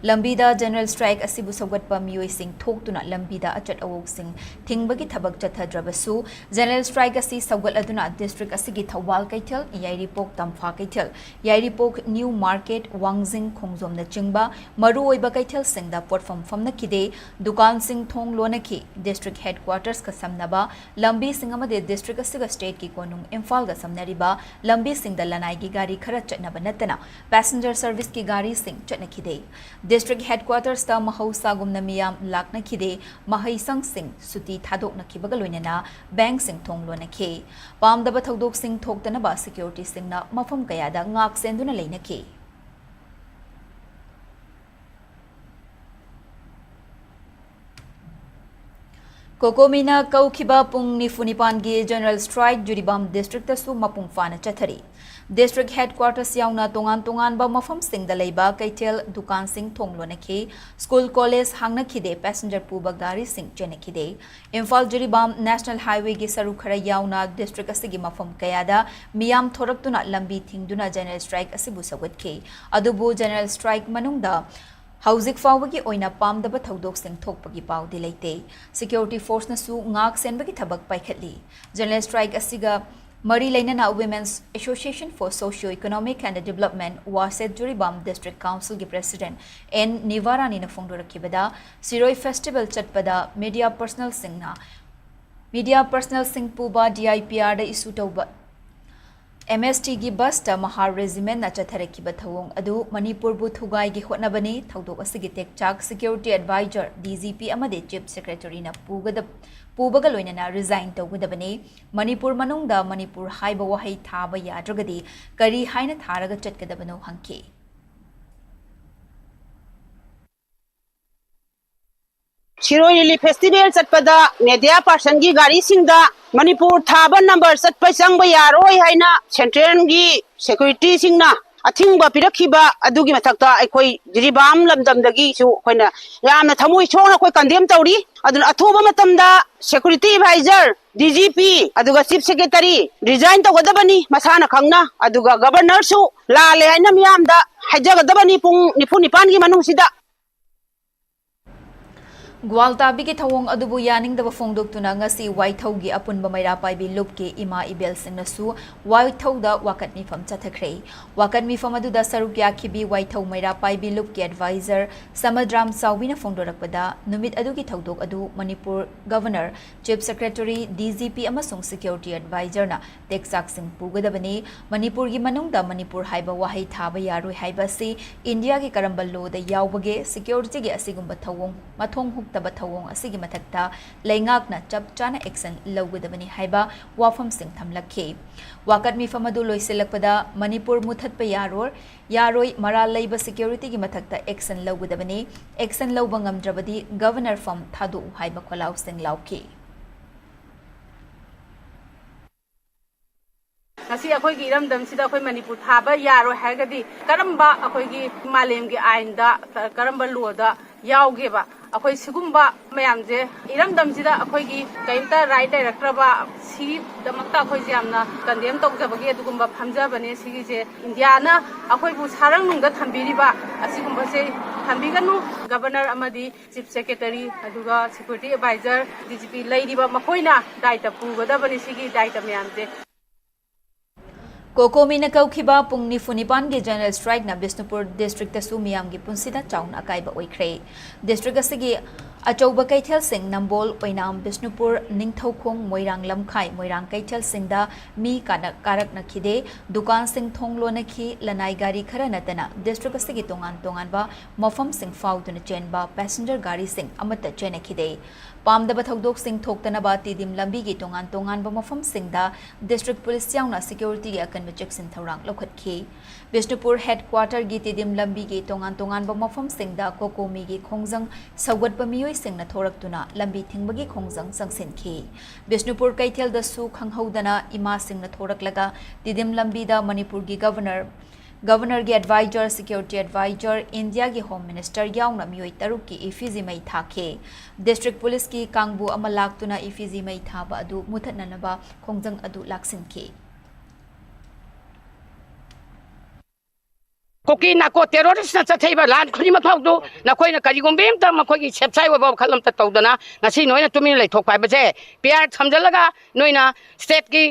ꯂꯝꯕꯤꯗ general strike ꯑꯁꯤꯕꯨ ꯁꯧꯒꯠꯄ ꯃꯤꯑꯣꯏꯁꯤꯡ ꯊꯣꯛꯇꯨꯅ ꯂꯝꯕꯤꯗ ꯑꯆꯠ ꯑꯋꯣꯛꯁꯤꯡ ꯊꯤꯡꯕꯒꯤ ꯊꯕꯛ ꯆꯠꯊꯗ꯭ꯔꯕꯁꯨ, general strike ꯑꯁꯤ ꯁꯧꯒꯠꯂꯗꯨꯅ district ꯑꯁꯤꯒꯤ ꯊꯧꯕꯥꯜ ꯀꯩꯊꯦꯜ, ꯌꯥꯏꯔꯤꯄꯣꯛ ꯇꯝꯐꯥ ꯀꯩꯊꯦꯜ, ꯌꯥꯏꯔꯤꯄꯣꯛ new market, ꯋꯥꯡꯖꯤꯡ ꯈꯣꯡꯖꯣꯝꯅꯆꯤꯡꯕ ꯃꯔꯨꯑꯣꯏꯕ ꯀꯩꯊꯦꯜꯁꯤꯡꯗ ꯄꯣꯠꯐꯝ ꯐꯝꯅꯈꯤꯗꯦ, ꯗꯨꯀꯥꯟꯁꯤꯡ ꯊꯣꯡ ꯂꯣꯟꯅꯈꯤ꯫ District headquarters ꯀ ꯁꯝꯅꯕ ꯂꯝꯕꯤꯁꯤꯡ ꯑꯃꯗꯤ district ꯑꯁꯤꯒ state ꯀꯤ ꯀꯣꯅꯨꯡ ꯏꯝꯐꯥꯜꯒ ꯁꯝꯅꯔꯤꯕ ꯂꯝꯕꯤꯁꯤꯡꯗ ꯂꯅꯥꯏꯒꯤ ꯒꯥꯔꯤ ꯈꯔ ꯆꯠꯅꯕ ꯅꯠꯇꯅ passenger service ꯀꯤ ꯒꯥꯔꯤꯁꯤꯡ ꯆꯠꯅꯈꯤꯗꯦ꯫ District headquarters ꯇ ꯃꯍꯧꯁꯥꯒꯨꯝꯅ ꯃꯤꯌꯥꯝ ꯂꯥꯛꯅꯈꯤꯗꯦ꯫ ꯃꯍꯩꯁꯪꯁꯤꯡ ꯁꯨꯇꯤ ꯊꯥꯗꯣꯛꯅꯈꯤꯕꯒ ꯂꯣꯏꯅꯅ bank ꯁꯤꯡ ꯊꯣꯡ ꯂꯣꯟꯅꯈꯤ꯫ ꯄꯥꯝꯗꯕ ꯊꯧꯗꯣꯛꯁꯤꯡ ꯊꯣꯛꯇꯅꯕ security ꯁꯤꯡꯅ ꯃꯐꯝ ꯀꯌꯥꯗ ꯉꯥꯛ ꯁꯦꯟꯗꯨꯅ ꯂꯩꯅꯈꯤ꯫ COCOMI ꯅ ꯀꯧꯈꯤꯕ ꯄꯨꯡ ꯅꯤꯐꯨ ꯅꯤꯄꯥꯟꯒꯤ general strike ꯖꯤꯔꯤꯕꯥꯝ district ꯇꯁꯨ ꯃꯄꯨꯡ ꯐꯥꯅ ꯆꯠꯊꯔꯤ꯫ District headquarters ꯌꯥꯎꯅ ꯇꯣꯉꯥꯟ ꯇꯣꯉꯥꯟꯕ ꯃꯐꯝꯁꯤꯡꯗ ꯂꯩꯕ ꯀꯩꯊꯦꯜ, ꯗꯨꯀꯥꯟꯁꯤꯡ ꯊꯣꯡ ꯂꯣꯟꯅꯈꯤ, school, college ꯍꯥꯡꯅꯈꯤꯗꯦ, passenger ꯄꯨꯕ ꯒꯥꯔꯤꯁꯤꯡ ꯆꯦꯟꯅꯈꯤꯗꯦ꯫ ꯏꯝꯐꯥꯜ ꯖꯤꯔꯤꯕꯥꯝ national highway ꯒꯤ ꯁꯔꯨꯛ ꯈꯔ ꯌꯥꯎꯅ district ꯑꯁꯤꯒꯤ ꯃꯐꯝ ꯀꯌꯥꯗ ꯃꯤꯌꯥꯝ ꯊꯣꯔꯛꯇꯨꯅ ꯂꯝꯕꯤ ꯊꯤꯡꯗꯨꯅ general strike ꯑꯁꯤꯕꯨ ꯁꯧꯒꯠꯈꯤ꯫ ꯑꯗꯨꯕꯨ general strike ꯃꯅꯨꯡꯗ ꯍꯧꯖꯤꯛ ꯐꯥꯎꯕꯒꯤ ꯑꯣꯏꯅ ꯄꯥꯝꯗꯕ ꯊꯧꯗꯣꯛꯁꯤꯡ ꯊꯣꯛꯄꯒꯤ ꯄꯥꯎꯗꯤ ꯂꯩꯇꯦ꯫ Security force ꯅꯁꯨ ꯉꯥꯛ ꯁꯦꯟꯕꯒꯤ ꯊꯕꯛ ꯄꯥꯏꯈꯠꯂꯤ꯫ General strike ꯑꯁꯤꯒ ꯃꯔꯤ ꯂꯩꯅꯅ Women's Association for Socio Economic and Development, WASED, Jiribam district council ꯒꯤ president N ꯅꯤꯚꯥꯔꯥꯅꯤꯅ ꯐꯣꯡꯗꯣꯔꯛꯈꯤꯕꯗ, ꯁꯤꯔꯣꯏ festival ꯆꯠꯄꯗ media personnel ꯁꯤꯡꯅ media personnel ꯁꯤꯡ ꯄꯨꯕ DIPR ꯗ issue ꯇꯧꯕ MST ꯒꯤ bus ꯇ ꯃꯍꯥꯔ regiment ꯅ ꯆꯠꯊꯔꯛꯈꯤꯕ ꯊꯧꯑꯣꯡ ꯑꯗꯨ ꯃꯅꯤꯄꯨꯔꯕꯨ ꯊꯨꯒꯥꯏꯒꯦ ꯍꯣꯠꯅꯕꯅꯤ꯫ ꯊꯧꯗꯣꯛ ꯑꯁꯤꯒꯤ ꯇꯦꯛꯆꯥꯛ security advisor, DGP ꯑꯃꯗꯤ chief secretary ꯅ ꯄꯨꯒꯗ-, ꯄꯨꯕꯒ ꯂꯣꯏꯅꯅ resign ꯇꯧꯒꯗꯕꯅꯤ꯫ ꯃꯅꯤꯄꯨꯔ ꯃꯅꯨꯡꯗ ꯃꯅꯤꯄꯨꯔ ꯍꯥꯏꯕ ꯋꯥꯍꯩ ꯊꯥꯕ ꯌꯥꯗ꯭ꯔꯒꯗꯤ ꯀꯔꯤ ꯍꯥꯏꯅ ꯊꯥꯔꯒ ꯆꯠꯀꯗꯕꯅꯣ ꯍꯪꯈꯤ꯫ ꯁꯤꯔꯣꯏ ꯂꯤꯂꯤ festival ꯆꯠꯄꯗ media person ꯒꯤ ꯒꯥꯔꯤꯁꯤꯡꯗ ꯃꯅꯤꯄꯨꯔ ꯊꯥꯕ number ꯆꯠꯄ ꯆꯪꯕ ꯌꯥꯔꯣꯏ ꯍꯥꯏꯅ central ꯒꯤ security ꯁꯤꯡꯅ ꯑꯊꯤꯡꯕ ꯄꯤꯔꯛꯈꯤꯕ ꯑꯗꯨꯒꯤ ꯃꯊꯛꯇ ꯑꯩꯈꯣꯏ ꯖꯤꯔꯤꯕꯥꯝ ꯂꯝꯗꯝꯗꯒꯤꯁꯨ ꯑꯩꯈꯣꯏꯅ ꯌꯥꯝꯅ ꯊꯃꯣꯏ ꯁꯣꯛꯅ ꯑꯩꯈꯣꯏ ꯀꯟꯗꯦꯝ ꯇꯧꯔꯤ꯫ ꯑꯗꯨꯅ ꯑꯊꯨꯕ ꯃꯇꯝꯗ security adviser, D G P, ꯑꯗꯨꯒ ꯆꯤꯐ ꯁꯦꯀ꯭ꯔꯦꯇꯔꯤ ꯔꯤꯖꯥꯏꯟ ꯇꯧꯒꯗꯕꯅꯤ ꯃꯁꯥꯅ ꯈꯪꯅ꯫ ꯑꯗꯨꯒ ꯒꯕꯔꯅꯔꯁꯨ ꯂꯥꯜꯂꯦ ꯍꯥꯏꯅ ꯃꯤꯌꯥꯝꯗ ꯍꯥꯏꯖꯒꯗꯕꯅꯤ ꯄꯨꯡ ꯅꯤꯐꯨ ꯅꯤꯄꯥꯟꯒꯤ ꯃꯅꯨꯡꯁꯤꯗ꯫ ꯒ꯭ꯋꯥꯜꯇꯥꯕꯤꯒꯤ ꯊꯧꯑꯣꯡ ꯑꯗꯨꯕꯨ ꯌꯥꯅꯤꯡꯗꯕ ꯐꯣꯡꯗꯣꯛꯇꯨꯅ ꯉꯁꯤ ꯋꯥꯏꯊꯧꯒꯤ ꯑꯄꯨꯟꯕ ꯃꯩꯔꯥ ꯄꯥꯏꯕꯤ ꯂꯨꯞꯀꯤ ꯏꯃꯥ ꯏꯕꯦꯜꯁꯤꯡꯅꯁꯨ ꯋꯥꯏꯊꯧꯗ ꯋꯥꯀꯠ ꯃꯤꯐꯝ ꯆꯠꯊꯈ꯭ꯔꯦ꯫ ꯋꯥꯀꯠ ꯃꯤꯐꯝ ꯑꯗꯨꯗ ꯁꯔꯨꯛ ꯌꯥꯈꯤꯕꯤ ꯋꯥꯏꯊꯧ ꯃꯩꯔꯥ ꯄꯥꯏꯕꯤ ꯂꯨꯞꯀꯤ ꯑꯦꯗꯚꯥꯏꯖꯔ ꯁꯃꯗ꯭ꯔꯥꯝ ꯆꯥꯎꯕꯤꯅ ꯐꯣꯡꯗꯣꯔꯛꯄꯗ, ꯅꯨꯃꯤꯠ ꯑꯗꯨꯒꯤ ꯊꯧꯗꯣꯛ ꯑꯗꯨ Manipur governor, chief secretary, D G P ꯑꯃꯁꯨꯡ ꯁꯦꯀ꯭ꯌꯨꯔꯤꯇꯤ ꯑꯦꯗꯚꯥꯏꯖꯔꯅ ꯇꯦꯛꯆꯥꯛꯁꯤꯡ ꯄꯨꯒꯗꯕꯅꯤ꯫ ꯃꯅꯤꯄꯨꯔꯒꯤ ꯃꯅꯨꯡꯗ ꯃꯅꯤꯄꯨꯔ ꯍꯥꯏꯕ ꯋꯥꯍꯩ ꯊꯥꯕ ꯌꯥꯔꯣꯏ ꯍꯥꯏꯕ ꯑꯁꯤ ꯏꯟꯗꯤꯌꯥꯒꯤ ꯀꯔꯝꯕ ꯂꯣꯗ ꯌꯥꯎꯕꯒꯦ? ꯁꯦꯀ꯭ꯌꯨꯔꯤꯇꯤꯒꯤ ꯑꯁꯤꯒꯨꯝꯕ ꯊꯧꯑꯣꯡ, ꯃꯊꯣꯡ ꯍꯨꯛꯇꯕ ꯊꯧꯑꯣꯡ ꯑꯁꯤꯒꯤ ꯃꯊꯛꯇ ꯂꯩꯉꯥꯛꯅ ꯆꯞ ꯆꯥꯅ ꯑꯦꯛꯁꯟ ꯂꯧꯒꯗꯕꯅꯤ ꯍꯥꯏꯕ ꯋꯥꯐꯝꯁꯤꯡ ꯊꯝꯂꯛꯈꯤ꯫ ꯋꯥꯀꯠ ꯃꯤꯐꯝ ꯑꯗꯨ ꯂꯣꯏꯁꯤꯜꯂꯛꯄꯗ ꯃꯅꯤꯄꯨꯔ ꯃꯨꯊꯠꯄ ꯌꯥꯔꯣꯏ, ꯌꯥꯔꯣꯏ, ꯃꯔꯥꯜ ꯂꯩꯕ ꯁꯦꯀ꯭ꯌꯨꯔꯤꯇꯤꯒꯤ ꯃꯊꯛꯇ ꯑꯦꯛꯁꯟ ꯂꯧꯒꯗꯕꯅꯤ, ꯑꯦꯛꯁꯟ ꯂꯧꯕ ꯉꯝꯗ꯭ꯔꯕꯗꯤ ꯒꯕꯔꯅꯔ ꯐꯝ ꯊꯥꯗꯣꯛꯎ ꯍꯥꯏꯕ ꯈꯣꯜꯂꯥꯎꯁꯤꯡ ꯂꯥꯎꯈꯤ꯫ ꯉꯁꯤ ꯑꯩꯈꯣꯏꯒꯤ ꯏꯔꯝꯗꯝꯁꯤꯗ ꯑꯩꯈꯣꯏ ꯃꯅꯤꯄꯨꯔ ꯊꯥꯕ ꯌꯥꯔꯣꯏ ꯍꯥꯏꯔꯒꯗꯤ ꯀꯔꯝꯕ ꯑꯩꯈꯣꯏꯒꯤ ꯃꯥꯂꯦꯝꯒꯤ ꯑꯥꯏꯟꯗ, ꯀ-, ꯀꯔꯝꯕ ꯂꯣꯗ ꯌꯥꯎꯒꯦꯕ? ꯑꯩꯈꯣꯏ ꯁꯤꯒꯨꯝꯕ ꯃꯌꯥꯝꯁꯦ, ꯏꯔꯝꯗꯝꯁꯤꯗ ꯑꯩꯈꯣꯏꯒꯤ ꯀꯔꯤꯝꯇ ꯔꯥꯏꯠ ꯂꯩꯔꯛꯇ꯭ꯔꯕ, ꯁꯤꯒꯤꯗꯃꯛꯇ ꯑꯩꯈꯣꯏꯁꯦ ꯌꯥꯝꯅ ꯀꯟꯗꯦꯝ ꯇꯧꯖꯕꯒꯤ ꯑꯗꯨꯒꯨꯝꯕ ꯐꯝꯖꯕꯅꯦ꯫ ꯁꯤꯒꯤꯁꯦ ꯏꯟꯗꯤꯌꯥꯅ ꯑꯩꯈꯣꯏꯕꯨ ꯁꯥꯔꯪꯅꯨꯡꯗ ꯊꯝꯕꯤꯔꯤꯕ ꯑꯁꯤꯒꯨꯝꯕꯁꯦ ꯊꯝꯕꯤꯒꯅꯨ꯫ ꯒꯕꯔꯅꯔ ꯑꯃꯗꯤ ꯆꯤꯐ ꯁꯦꯀ꯭ꯔꯦꯇꯔꯤ, ꯑꯗꯨꯒ security adviser, D G P ꯂꯩꯔꯤꯕ ꯃꯈꯣꯏꯅ ꯗꯥꯏꯇ ꯄꯨꯒꯗꯕꯅꯤ꯫ ꯁꯤꯒꯤ ꯗꯥꯏꯇ ꯃꯌꯥꯝꯁꯦ꯫ ꯀꯣꯀꯣꯃꯤꯅ ꯀꯧꯈꯤꯕ ꯄꯨꯡ ꯅꯤꯐꯨ ꯅꯤꯄꯥꯟꯒꯤ ꯖꯦꯅꯔꯦꯜ ꯁ꯭ꯇ꯭ꯔꯥꯏꯛꯅ ꯕꯤꯁꯅꯨꯄꯨꯔ ꯗꯤꯁꯇ꯭ꯔꯤꯛꯇꯁꯨ ꯃꯤꯌꯥꯝꯒꯤ ꯄꯨꯟꯁꯤꯗ ꯆꯥꯎꯅ ꯑꯀꯥꯏꯕ ꯑꯣꯏꯈ꯭ꯔꯦ꯫ ꯗꯤꯁꯇ꯭ꯔꯤꯛ ꯑꯁꯤꯒꯤ ꯑꯆꯧꯕ ꯀꯩꯊꯦꯜꯁꯤꯡ ꯅꯝꯕꯣꯜ, ꯑꯣꯏꯅꯥꯝ, ꯕꯤꯁꯅꯨꯄꯨꯔ, ꯅꯤꯡꯊꯧꯈꯣꯡ, ꯃꯣꯏꯔꯥꯡ ꯂꯝꯈꯥꯏ, ꯃꯣꯏꯔꯥꯡ ꯀꯩꯊꯦꯜꯁꯤꯡꯗ ꯃꯤ ꯀꯥꯅ-, ꯀꯥꯔꯛꯅꯈꯤꯗꯦ꯫ ꯗꯨꯀꯥꯟꯁꯤꯡ ꯊꯣꯡ ꯂꯣꯟꯅꯈꯤ, ꯂꯅꯥꯏ ꯒꯥꯔꯤ ꯈꯔ ꯅꯠꯇꯅ ꯗꯤꯁꯇ꯭ꯔꯤꯛ ꯑꯁꯤꯒꯤ ꯇꯣꯉꯥꯟ ꯇꯣꯉꯥꯟꯕ ꯃꯐꯝꯁꯤꯡ ꯐꯥꯎꯗꯨꯅ ꯆꯦꯟꯕ ꯄꯦꯁꯦꯟꯖꯔ ꯒꯥꯔꯤꯁꯤꯡ ꯑꯃꯠꯇ ꯆꯦꯟꯅꯈꯤꯗꯦ꯫ ꯄꯥꯝꯗꯕ ꯊꯧꯗꯣꯛꯁꯤꯡ ꯊꯣꯛꯇꯅꯕ ꯇꯤꯗꯤꯝ ꯂꯝꯕꯤꯒꯤ ꯇꯣꯉꯥꯟ ꯇꯣꯉꯥꯟꯕ ꯃꯐꯝꯁꯤꯡꯗ ꯗꯤꯁꯇ꯭ꯔꯤꯛ ꯄꯨꯂꯤꯁ ꯌꯥꯎꯅ ꯁꯦꯀ꯭ꯌꯨꯔꯤꯇꯤꯒꯤ ꯑꯀꯟꯕ ꯆꯦꯛꯁꯤꯟ ꯊꯧꯔꯥꯡ ꯂꯧꯈꯠꯈꯤ꯫ ꯕꯤꯁꯅꯨꯄꯨꯔ ꯍꯦꯗꯀ꯭ꯋꯥꯇꯔꯒꯤ ꯇꯤꯗꯤꯝ ꯂꯝꯕꯤꯒꯤ ꯇꯣꯉꯥꯟ ꯇꯣꯉꯥꯟꯕ ꯃꯐꯝꯁꯤꯡꯗ ꯀꯣꯀꯣꯃꯤꯒꯤ ꯈꯣꯡꯖꯪ ꯁꯧꯒꯠꯄ ꯃꯤꯑꯣꯏꯁꯤꯡꯅ ꯊꯣꯔꯛꯇꯨꯅ ꯂꯝꯕꯤ ꯊꯤꯡꯕꯒꯤ ꯈꯣꯡꯖꯪ ꯆꯪꯁꯤꯟꯈꯤ꯫ ꯕꯤꯁꯅꯨꯄꯨꯔ ꯀꯩꯊꯦꯜꯗꯁꯨ ꯈꯪꯍꯧꯗꯅ ꯏꯃꯥꯁꯤꯡꯅ ꯊꯣꯔꯛꯂꯒ ꯇꯤꯗꯤꯝ ꯂꯝꯕꯤꯗ ꯃꯅꯤꯄꯨꯔꯒꯤ ꯒꯕꯔꯅꯔ ꯒꯕꯔꯅꯔꯒꯤ ꯑꯦꯗꯚꯥꯏꯖꯔ, ꯁꯦꯀ꯭ꯌꯨꯔꯤꯇꯤ ꯑꯦꯗꯚꯥꯏꯖꯔ, ꯏꯟꯗꯤꯌꯥꯒꯤ ꯍꯣꯝ ꯃꯤꯅꯤꯁꯇꯔ ꯌꯥꯎꯅ ꯃꯤꯑꯣꯏ ꯇꯔꯨꯛꯀꯤ ꯏꯐꯤꯖꯤ ꯃꯩ ꯊꯥꯈꯤ꯫ ꯗꯤꯁꯇ꯭ꯔꯤꯛ ꯄꯨꯂꯤꯁꯀꯤ ꯀꯥꯡꯕꯨ ꯑꯃ ꯂꯥꯛꯇꯨꯅ ꯏꯐꯤꯖꯤ ꯃꯩ ꯊꯥꯕ ꯑꯗꯨ ꯃꯨꯊꯠꯅꯅꯕ ꯈꯣꯡꯖꯪ ꯑꯗꯨ ꯂꯥꯛꯁꯤꯟꯈꯤ꯫ ꯀꯨꯀꯤ ꯅꯥꯔꯀꯣ ꯇꯦꯔꯣꯔꯤꯁꯅ ꯆꯠꯊꯩꯕ ꯂꯥꯟ ꯈꯨꯗꯤꯡꯃꯛ ꯐꯥꯎꯗꯨ ꯅꯈꯣꯏꯅ ꯀꯔꯤꯒꯨꯝꯕ ꯑꯃꯇ ꯃꯈꯣꯏꯒꯤ ꯁꯦꯞꯁꯥꯏ ꯑꯣꯏꯕ ꯋꯥꯈꯜ ꯑꯃꯇ ꯇꯧꯗꯅ ꯉꯁꯤ ꯅꯣꯏꯅ ꯇꯨꯃꯤꯟꯅ ꯂꯩꯊꯣꯛꯄ ꯍꯥꯏꯕꯁꯦ ꯄꯤ ꯑꯥꯔ ꯊꯝꯖꯤꯜꯂꯒ ꯅꯣꯏꯅ ꯁ꯭ꯇꯦꯠꯀꯤ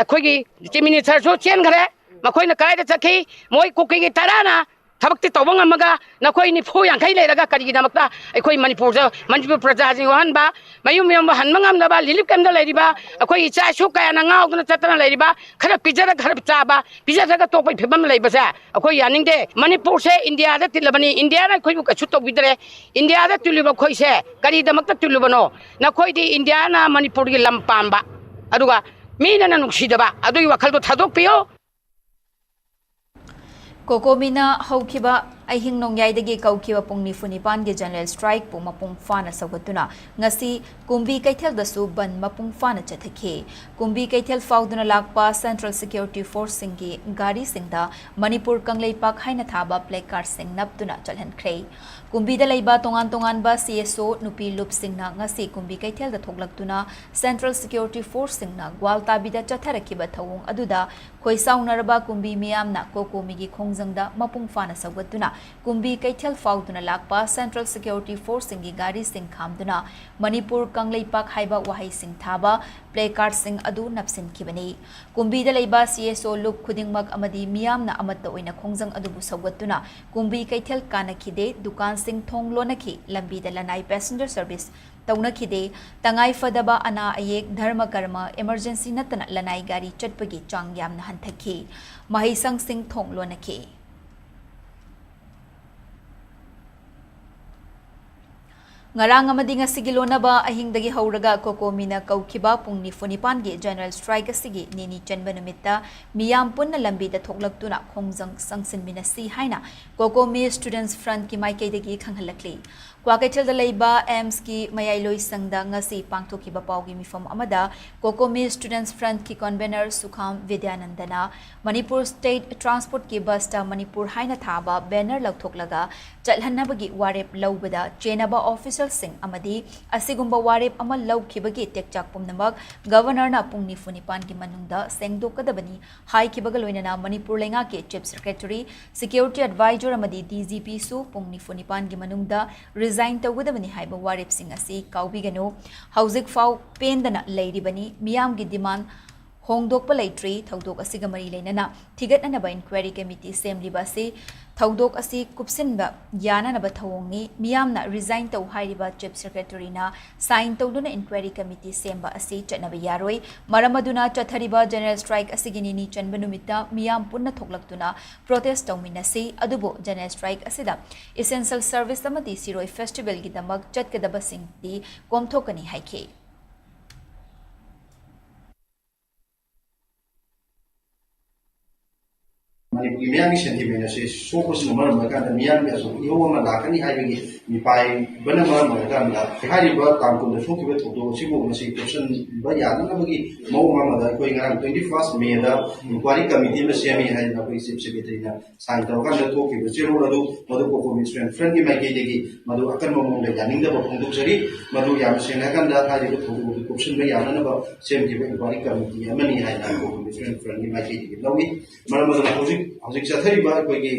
ꯑꯩꯈꯣꯏꯒꯤ ꯆꯤꯐ ꯃꯤꯅꯤꯁꯇꯔꯁꯨ ꯆꯦꯟꯈ꯭ꯔꯦ꯫ ꯃꯈꯣꯏꯅ ꯀꯗꯥꯏꯗ ꯆꯠꯈꯤ? ꯃꯣꯏ ꯀꯨꯀꯤꯒꯤ ꯇꯔꯥꯅ ꯊꯕꯛꯇꯤ ꯇꯧꯕ ꯉꯝꯃꯒ ꯅꯈꯣꯏ ꯅꯤꯐꯨ ꯌꯥꯡꯈꯩ ꯂꯩꯔꯒ ꯀꯔꯤꯒꯤꯗꯃꯛꯇ ꯑꯩꯈꯣꯏ ꯃꯅꯤꯄꯨꯔꯗ, ꯃꯅꯤꯄꯨꯔ ꯄ꯭ꯔꯖꯥꯁꯤꯡ ꯋꯥꯍꯟꯕ, ꯃꯌꯨꯝ ꯃꯌꯨꯝꯗ ꯍꯟꯕ ꯉꯝꯗꯕ, ꯔꯤꯂꯤꯐ ꯀꯦꯝꯞꯇ ꯂꯩꯔꯤꯕ ꯑꯩꯈꯣꯏ ꯏꯆꯥ ꯏꯁꯨ ꯀꯌꯥꯅ ꯉꯥꯎꯗꯅ ꯆꯠꯇꯅ ꯂꯩꯔꯤꯕ, ꯈꯔ ꯄꯤꯖꯔꯒ ꯈꯔ ꯆꯥꯕ, ꯄꯤꯖꯗ꯭ꯔꯒ ꯇꯣꯛꯄꯒꯤ ꯐꯤꯕꯝ ꯂꯩꯕꯁꯦ ꯑꯩꯈꯣꯏ ꯌꯥꯅꯤꯡꯗꯦ꯫ ꯃꯅꯤꯄꯨꯔꯁꯦ ꯏꯟꯗꯤꯌꯥꯗ ꯇꯤꯜꯂꯕꯅꯤ, ꯏꯟꯗꯤꯌꯥꯅ ꯑꯩꯈꯣꯏꯕꯨ ꯀꯩꯁꯨ ꯇꯧꯕꯤꯗ꯭ꯔꯦ꯫ ꯏꯟꯗꯤꯌꯥꯗ ꯇꯤꯜꯂꯤꯕ ꯑꯩꯈꯣꯏꯁꯦ ꯀꯔꯤꯗꯃꯛꯇ ꯇꯤꯜꯂꯨꯕꯅꯣ? ꯅꯈꯣꯏꯗꯤ ꯏꯟꯗꯤꯌꯥꯅ ꯃꯅꯤꯄꯨꯔꯒꯤ ꯂꯝ ꯄꯥꯝꯕ, ꯑꯗꯨꯒ ꯃꯤꯅꯅ ꯅꯨꯡꯁꯤꯗꯕ, ꯑꯗꯨꯒꯤ ꯋꯥꯈꯜꯗꯣ ꯊꯥꯗꯣꯛꯄꯤꯌꯨ꯫ ꯀꯣꯀꯣꯃꯤꯅ ꯍꯧꯈꯤꯕ ꯑꯍꯤꯡ ꯅꯣꯡꯌꯥꯏꯗꯒꯤ ꯀꯧꯈꯤꯕ ꯄꯨꯡ ꯅꯤꯐꯨ ꯅꯤꯄꯥꯟꯒꯤ ꯖꯦꯅꯔꯦꯜ ꯁ꯭ꯇ꯭ꯔꯥꯏꯛꯄꯨ ꯃꯄꯨꯡ ꯐꯥꯅ ꯁꯧꯒꯠꯇꯨꯅ ꯉꯁꯤ ꯀꯨꯝꯕꯤ ꯀꯩꯊꯦꯜꯗꯁꯨ ꯕꯟ ꯃꯄꯨꯡ ꯐꯥꯅ ꯆꯠꯊꯈꯤ꯫ ꯀꯨꯝꯕꯤ ꯀꯩꯊꯦꯜ ꯐꯥꯎꯗꯨꯅ ꯂꯥꯛꯄ ꯁꯦꯟꯇ꯭ꯔꯦꯜ ꯁꯦꯀ꯭ꯌꯨꯔꯤꯇꯤ ꯐꯣꯔꯁꯁꯤꯡꯒꯤ ꯒꯥꯔꯤꯁꯤꯡꯗ ꯃꯅꯤꯄꯨꯔ ꯀꯪꯂꯩꯄꯥꯛ ꯍꯥꯏꯅ ꯊꯥꯕ ꯄ꯭ꯂꯦ ꯀꯥꯔꯗꯁꯤꯡ ꯅꯞꯇꯨꯅ ꯆꯠꯍꯟꯈ꯭ꯔꯦ꯫ ꯀꯨꯝꯕꯤꯗ ꯂꯩꯕ ꯇꯣꯉꯥꯟ ꯇꯣꯉꯥꯟꯕ ꯁꯤ ꯑꯦꯁ ꯑꯣ ꯅꯨꯄꯤ ꯂꯨꯞꯁꯤꯡꯅ ꯉꯁꯤ ꯀꯨꯝꯕꯤ ꯀꯩꯊꯦꯜꯗ ꯊꯣꯛꯂꯛꯇꯨꯅ ꯁꯦꯟꯇ꯭ꯔꯦꯜ ꯁꯦꯀ꯭ꯌꯨꯔꯤꯇꯤ ꯐꯣꯔꯁꯁꯤꯡꯅ ꯒ꯭ꯋꯥꯜꯇꯥꯕꯤꯗ ꯆꯠꯊꯔꯛꯈꯤꯕ ꯊꯧꯑꯣꯡ ꯑꯗꯨꯗ ꯈꯣꯏꯁꯥꯎꯅꯔꯕ ꯀꯨꯝꯕꯤ ꯃꯤꯌꯥꯝꯅ ꯀꯣꯀꯣꯃꯤꯒꯤ ꯈꯣꯡꯖꯪꯗ ꯃꯄꯨꯡ ꯐꯥꯅ ꯁꯧꯒꯠꯇꯨꯅ ꯀꯨꯝꯕꯤ ꯀꯩꯊꯦꯜ ꯐꯥꯎꯗꯨꯅ ꯂꯥꯛꯄ ꯁꯦꯟꯇ꯭ꯔꯦꯜ ꯁꯦꯀ꯭ꯌꯨꯔꯤꯇꯤ ꯐꯣꯔꯁꯁꯤꯡꯒꯤ ꯒꯥꯔꯤꯁꯤꯡ ꯈꯥꯝꯗꯨꯅ ꯃꯅꯤꯄꯨꯔ ꯀꯪꯂꯩꯄꯥꯛ ꯍꯥꯏꯕ ꯋꯥꯍꯩꯁꯤꯡ ꯊꯥꯕ ꯄ꯭ꯂꯦ ꯀꯥꯔꯗꯁꯤꯡ ꯑꯗꯨ ꯅꯞꯁꯤꯟꯈꯤꯕꯅꯤ꯫ ꯀꯨꯝꯕꯤꯗ ꯂꯩꯕ ꯁꯤ ꯑꯦꯁ ꯑꯣ ꯂꯨꯞ ꯈꯨꯗꯤꯡꯃꯛ ꯑꯃꯗꯤ ꯃꯤꯌꯥꯝꯅ ꯑꯃꯠꯇ ꯑꯣꯏꯅ ꯈꯣꯡꯖꯪ ꯑꯗꯨꯕꯨ ꯁꯧꯒꯠꯇꯨꯅ ꯀꯨꯝꯕꯤ ꯀꯩꯊꯦꯜ ꯀꯥꯅꯈꯤꯗꯦ, ꯗꯨꯀꯥꯟꯁꯤꯡ ꯊꯣꯡ ꯂꯣꯟꯅꯈꯤ, ꯂꯝꯕꯤꯗ ꯂꯅꯥꯏ ꯄꯦꯁꯦꯟꯖꯔ ꯁꯔꯚꯤꯁ ꯇꯧꯅꯈꯤꯗꯦ꯫ ꯇꯉꯥꯏ ꯐꯗꯕ ꯑꯅꯥ ꯑꯌꯦꯛ, ꯙꯔꯃ ꯀꯔꯃ, ꯏꯃꯔꯖꯦꯟꯁꯤ ꯅꯠꯇꯅ ꯂꯅꯥꯏ ꯒꯥꯔꯤ ꯆꯠꯄꯒꯤ ꯆꯥꯡ ꯌꯥꯝꯅ ꯍꯟꯊꯈꯤ꯫ ꯃꯍꯩꯁꯪꯁꯤꯡ ꯊꯣꯡ ꯂꯣꯟꯅꯈꯤ꯫ ꯉꯔꯥꯡ ꯑꯃꯗꯤ ꯉꯁꯤꯒꯤ ꯂꯣꯟꯅꯕ ꯑꯍꯤꯡꯗꯒꯤ ꯍꯧꯔꯒ ꯀꯣꯀꯣꯃꯤꯅ ꯀꯧꯈꯤꯕ ꯄꯨꯡ ꯅꯤꯐꯨ ꯅꯤꯄꯥꯟꯒꯤ ꯖꯦꯅꯔꯦꯜ ꯁ꯭ꯇ꯭ꯔꯥꯏꯛ ꯑꯁꯤꯒꯤ ꯅꯤꯅꯤ ꯆꯟꯕ ꯅꯨꯃꯤꯠꯇ ꯃꯤꯌꯥꯝ ꯄꯨꯟꯅ ꯂꯝꯕꯤꯗ ꯊꯣꯛꯂꯛꯇꯨꯅ ꯈꯣꯡꯖꯪ ꯆꯪꯁꯤꯟꯃꯤꯟꯅꯁꯤ ꯍꯥꯏꯅ ꯀꯣꯀꯣꯃꯤ ꯁ꯭ꯇꯨꯗꯦꯟꯠꯁ ꯐ꯭ꯔꯟꯠꯀꯤ ꯃꯥꯏꯀꯩꯗꯒꯤ ꯈꯪꯍꯜꯂꯛꯂꯤ꯫ ꯀ꯭ꯋꯥꯀꯩꯊꯦꯜꯗ ꯂꯩꯕ ꯑꯦꯝꯁꯀꯤ ꯃꯌꯥꯏꯂꯣꯏ ꯁꯪꯗ ꯉꯁꯤ ꯄꯥꯡꯊꯣꯛꯈꯤꯕ ꯄꯥꯎꯒꯤ ꯃꯤꯐꯝ ꯑꯃꯗ ꯀꯣꯀꯣꯃꯤ ꯁ꯭ꯇꯨꯗꯦꯟꯠꯁ ꯐ꯭ꯔꯟꯠꯀꯤ ꯀꯟꯚꯦꯅꯔ ꯁꯨꯈꯥꯝ ꯕꯤꯗ꯭ꯌꯥꯅꯟꯗꯅ ꯃꯅꯤꯄꯨꯔ ꯁ꯭ꯇꯦꯠ ꯇ꯭ꯔꯥꯟꯁꯄꯣꯔꯠꯀꯤ ꯕꯁꯇ ꯃꯅꯤꯄꯨꯔ ꯍꯥꯏꯅ ꯊꯥꯕ ꯕꯦꯅꯔ ꯂꯧꯊꯣꯛꯂꯒ ꯆꯠꯍꯟꯅꯕꯒꯤ ꯋꯥꯔꯦꯞ ꯂꯧꯕꯗ ꯆꯦꯟꯅꯕ ꯑꯣꯐꯤꯁꯤꯌꯦꯜꯁꯤꯡ ꯑꯃꯗꯤ ꯑꯁꯤꯒꯨꯝꯕ ꯋꯥꯔꯦꯞ ꯑꯃ ꯂꯧꯈꯤꯕꯒꯤ ꯇꯦꯛꯆꯥꯛ ꯄꯨꯝꯅꯃꯛ ꯒꯚꯔꯅꯔꯅ ꯄꯨꯡ ꯅꯤꯐꯨ ꯅꯤꯄꯥꯟꯒꯤ ꯃꯅꯨꯡꯗ ꯁꯦꯡꯗꯣꯛꯀꯗꯕꯅꯤ ꯍꯥꯏꯈꯤꯕꯒ ꯂꯣꯏꯅꯅ ꯃꯅꯤꯄꯨꯔ ꯂꯩꯉꯥꯛꯀꯤ ꯆꯤꯐ ꯁꯦꯀ꯭ꯔꯦꯇꯔꯤ, ꯁꯦꯀ꯭ꯌꯨꯔꯤꯇꯤ ꯑꯦꯗꯚꯥꯏꯖꯔ ꯑꯃꯗꯤ ꯗꯤ ꯖꯤ ꯄꯤꯁꯨ ꯄꯨꯡ ꯅꯤꯐꯨ ꯅꯤꯄꯥꯟꯒꯤ ꯃꯅꯨꯡꯗ ꯔꯤꯖꯥꯏꯟ ꯇꯧꯒꯗꯕꯅꯤ ꯍꯥꯏꯕ ꯋꯥꯔꯦꯞꯁꯤꯡ ꯑꯁꯤ ꯀꯥꯎꯕꯤꯒꯅꯨ꯫ ꯍꯧꯖꯤꯛ ꯐꯥꯎ ꯄꯦꯟꯗꯅ ꯂꯩꯔꯤꯕꯅꯤ꯫ ꯃꯤꯌꯥꯝꯒꯤ ꯗꯤꯃꯥꯟ ꯍꯣꯡꯗꯣꯛꯄ ꯂꯩꯇ꯭ꯔꯤ꯫ ꯊꯧꯗꯣꯛ ꯑꯁꯤꯒ ꯃꯔꯤ ꯂꯩꯅꯅ ꯊꯤꯒꯠꯅꯅꯕ ꯏꯟꯀ꯭ꯋꯥꯏꯔꯤ ꯀꯃꯤꯇꯤ ꯁꯦꯝꯂꯤꯕ ꯑꯁꯤ ꯊꯧꯗꯣꯛ ꯑꯁꯤ ꯀꯨꯞꯁꯤꯟꯕ ꯌꯥꯅꯅꯕ ꯊꯧꯑꯣꯡꯅꯤ꯫ ꯃꯤꯌꯥꯝꯅ ꯔꯤꯖꯥꯏꯟ ꯇꯧ ꯍꯥꯏꯔꯤꯕ ꯆꯤꯐ ꯁꯦꯀ꯭ꯔꯦꯇꯔꯤꯅ ꯁꯥꯏꯟ ꯇꯧꯗꯨꯅ ꯏꯟꯀ꯭ꯋꯥꯏꯔꯤ ꯀꯃꯤꯇꯤ ꯁꯦꯝꯕ ꯑꯁꯤ ꯆꯠꯅꯕ ꯌꯥꯔꯣꯏ꯫ ꯃꯔꯝ ꯑꯗꯨꯅ ꯆꯠꯊꯔꯤꯕ ꯖꯦꯅꯔꯦꯜ ꯁ꯭ꯇ꯭ꯔꯥꯏꯛ ꯑꯁꯤꯒꯤ ꯅꯤꯅꯤ ꯆꯟꯕ ꯅꯨꯃꯤꯠꯇ ꯃꯤꯌꯥꯝ ꯄꯨꯟꯅ ꯊꯣꯛꯂꯛꯇꯨꯅ ꯄ꯭ꯔꯣꯇꯦꯁ ꯇꯧꯃꯤꯟꯅꯁꯤ꯫ ꯑꯗꯨꯕꯨ ꯖꯦꯅꯔꯦꯜ ꯁ꯭ꯇ꯭ꯔꯥꯏꯛ ꯑꯁꯤꯗ ꯏꯁꯦꯟꯁꯤꯌꯦꯜ ꯁꯔꯚꯤꯁ ꯑꯃꯗꯤ ꯁꯤꯔꯣꯏ ꯐꯦꯁꯇꯤꯚꯦꯜꯒꯤꯗꯃꯛ ꯆꯠꯀꯗꯕꯁꯤꯡꯗꯤ ꯀꯣꯝꯊꯣꯛꯀꯅꯤ ꯍꯥꯏꯈꯤ꯫ ꯃꯅꯤꯄꯨꯔꯒꯤ ꯃꯤꯌꯥꯝꯒꯤ ꯁꯦꯟꯇꯤꯃꯦꯟ ꯑꯁꯤ ꯁꯣꯛꯄꯁꯤꯅ ꯃꯔꯝ ꯑꯣꯏꯔꯀꯥꯟꯗ ꯃꯤꯌꯥꯝꯒꯤ ꯑꯆꯧꯕ ꯏꯍꯧ ꯑꯃ ꯂꯥꯛꯀꯅꯤ ꯍꯥꯏꯕꯒꯤ ꯃꯤꯄꯥꯏꯕꯅ ꯃꯔꯝ ꯑꯣꯏꯔꯀꯥꯟꯗ ꯍꯥꯏꯔꯤꯕ ꯇꯥꯡ ꯀꯨꯟꯗ ꯊꯣꯛꯈꯤꯕ ꯊꯧꯗꯣꯛ ꯑꯁꯤꯕꯨ ꯉꯁꯤ ꯀꯨꯞꯁꯟꯕ ꯌꯥꯅꯅꯕꯒꯤ ꯃꯑꯣꯡ ꯑꯃꯗ ꯑꯩꯈꯣꯏ ꯉꯔꯥꯡ twenty first May ꯗ ꯏꯟꯀ꯭ꯋꯥꯏꯔꯤ ꯀꯃꯤꯇꯤ ꯑꯃ ꯁꯦꯝꯃꯤ ꯍꯥꯏꯗꯅ ꯑꯩꯈꯣꯏ ꯆꯤꯐ ꯁꯦꯀ꯭ꯔꯦꯇꯔꯤꯅ ꯁꯥꯏꯟ ꯇꯧꯔꯀꯥꯟꯗ ꯊꯣꯛꯈꯤꯕ ꯆꯦꯔꯣꯜ ꯑꯗꯨ ꯃꯗꯨ ꯀꯣꯀꯣꯃꯤ ꯁ꯭ꯇꯨꯗꯦꯟꯠ ꯐ꯭ꯔꯟꯠꯀꯤ ꯃꯥꯏꯀꯩꯗꯒꯤ ꯃꯗꯨ ꯑꯀꯟꯕ ꯃꯑꯣꯡꯗ ꯌꯥꯅꯤꯡꯗꯕ ꯐꯣꯡꯗꯣꯛꯆꯔꯤ꯫ ꯃꯗꯨ ꯌꯥꯝꯅ ꯁꯦꯡꯅ ꯍꯥꯏꯔꯀꯥꯟꯗ ꯍꯥꯏꯔꯤꯕ ꯊꯧꯗꯣꯛ ꯑꯗꯨ ꯀꯨꯞꯁꯤꯟꯕ ꯌꯥꯅꯅꯕ ꯁꯦꯝꯈꯤꯕ ꯏꯟꯀ꯭ꯋꯥꯏꯔꯤ ꯀꯃꯤꯇꯤ ꯑꯃꯅꯤ ꯍꯥꯏꯅ ꯀꯣꯀꯣꯃꯤ ꯁ꯭ꯇꯨꯗꯦꯟꯠ ꯐ꯭ꯔꯟꯠꯀꯤ ꯃꯥꯏꯀꯩꯗꯒꯤ ꯂꯧꯏ꯫ ꯃꯔꯝ ꯑꯗꯨꯅ ꯍꯧꯖꯤꯛ ꯍꯧꯖꯤꯛ ꯆꯠꯊꯔꯤꯕ ꯑꯩꯈꯣꯏꯒꯤ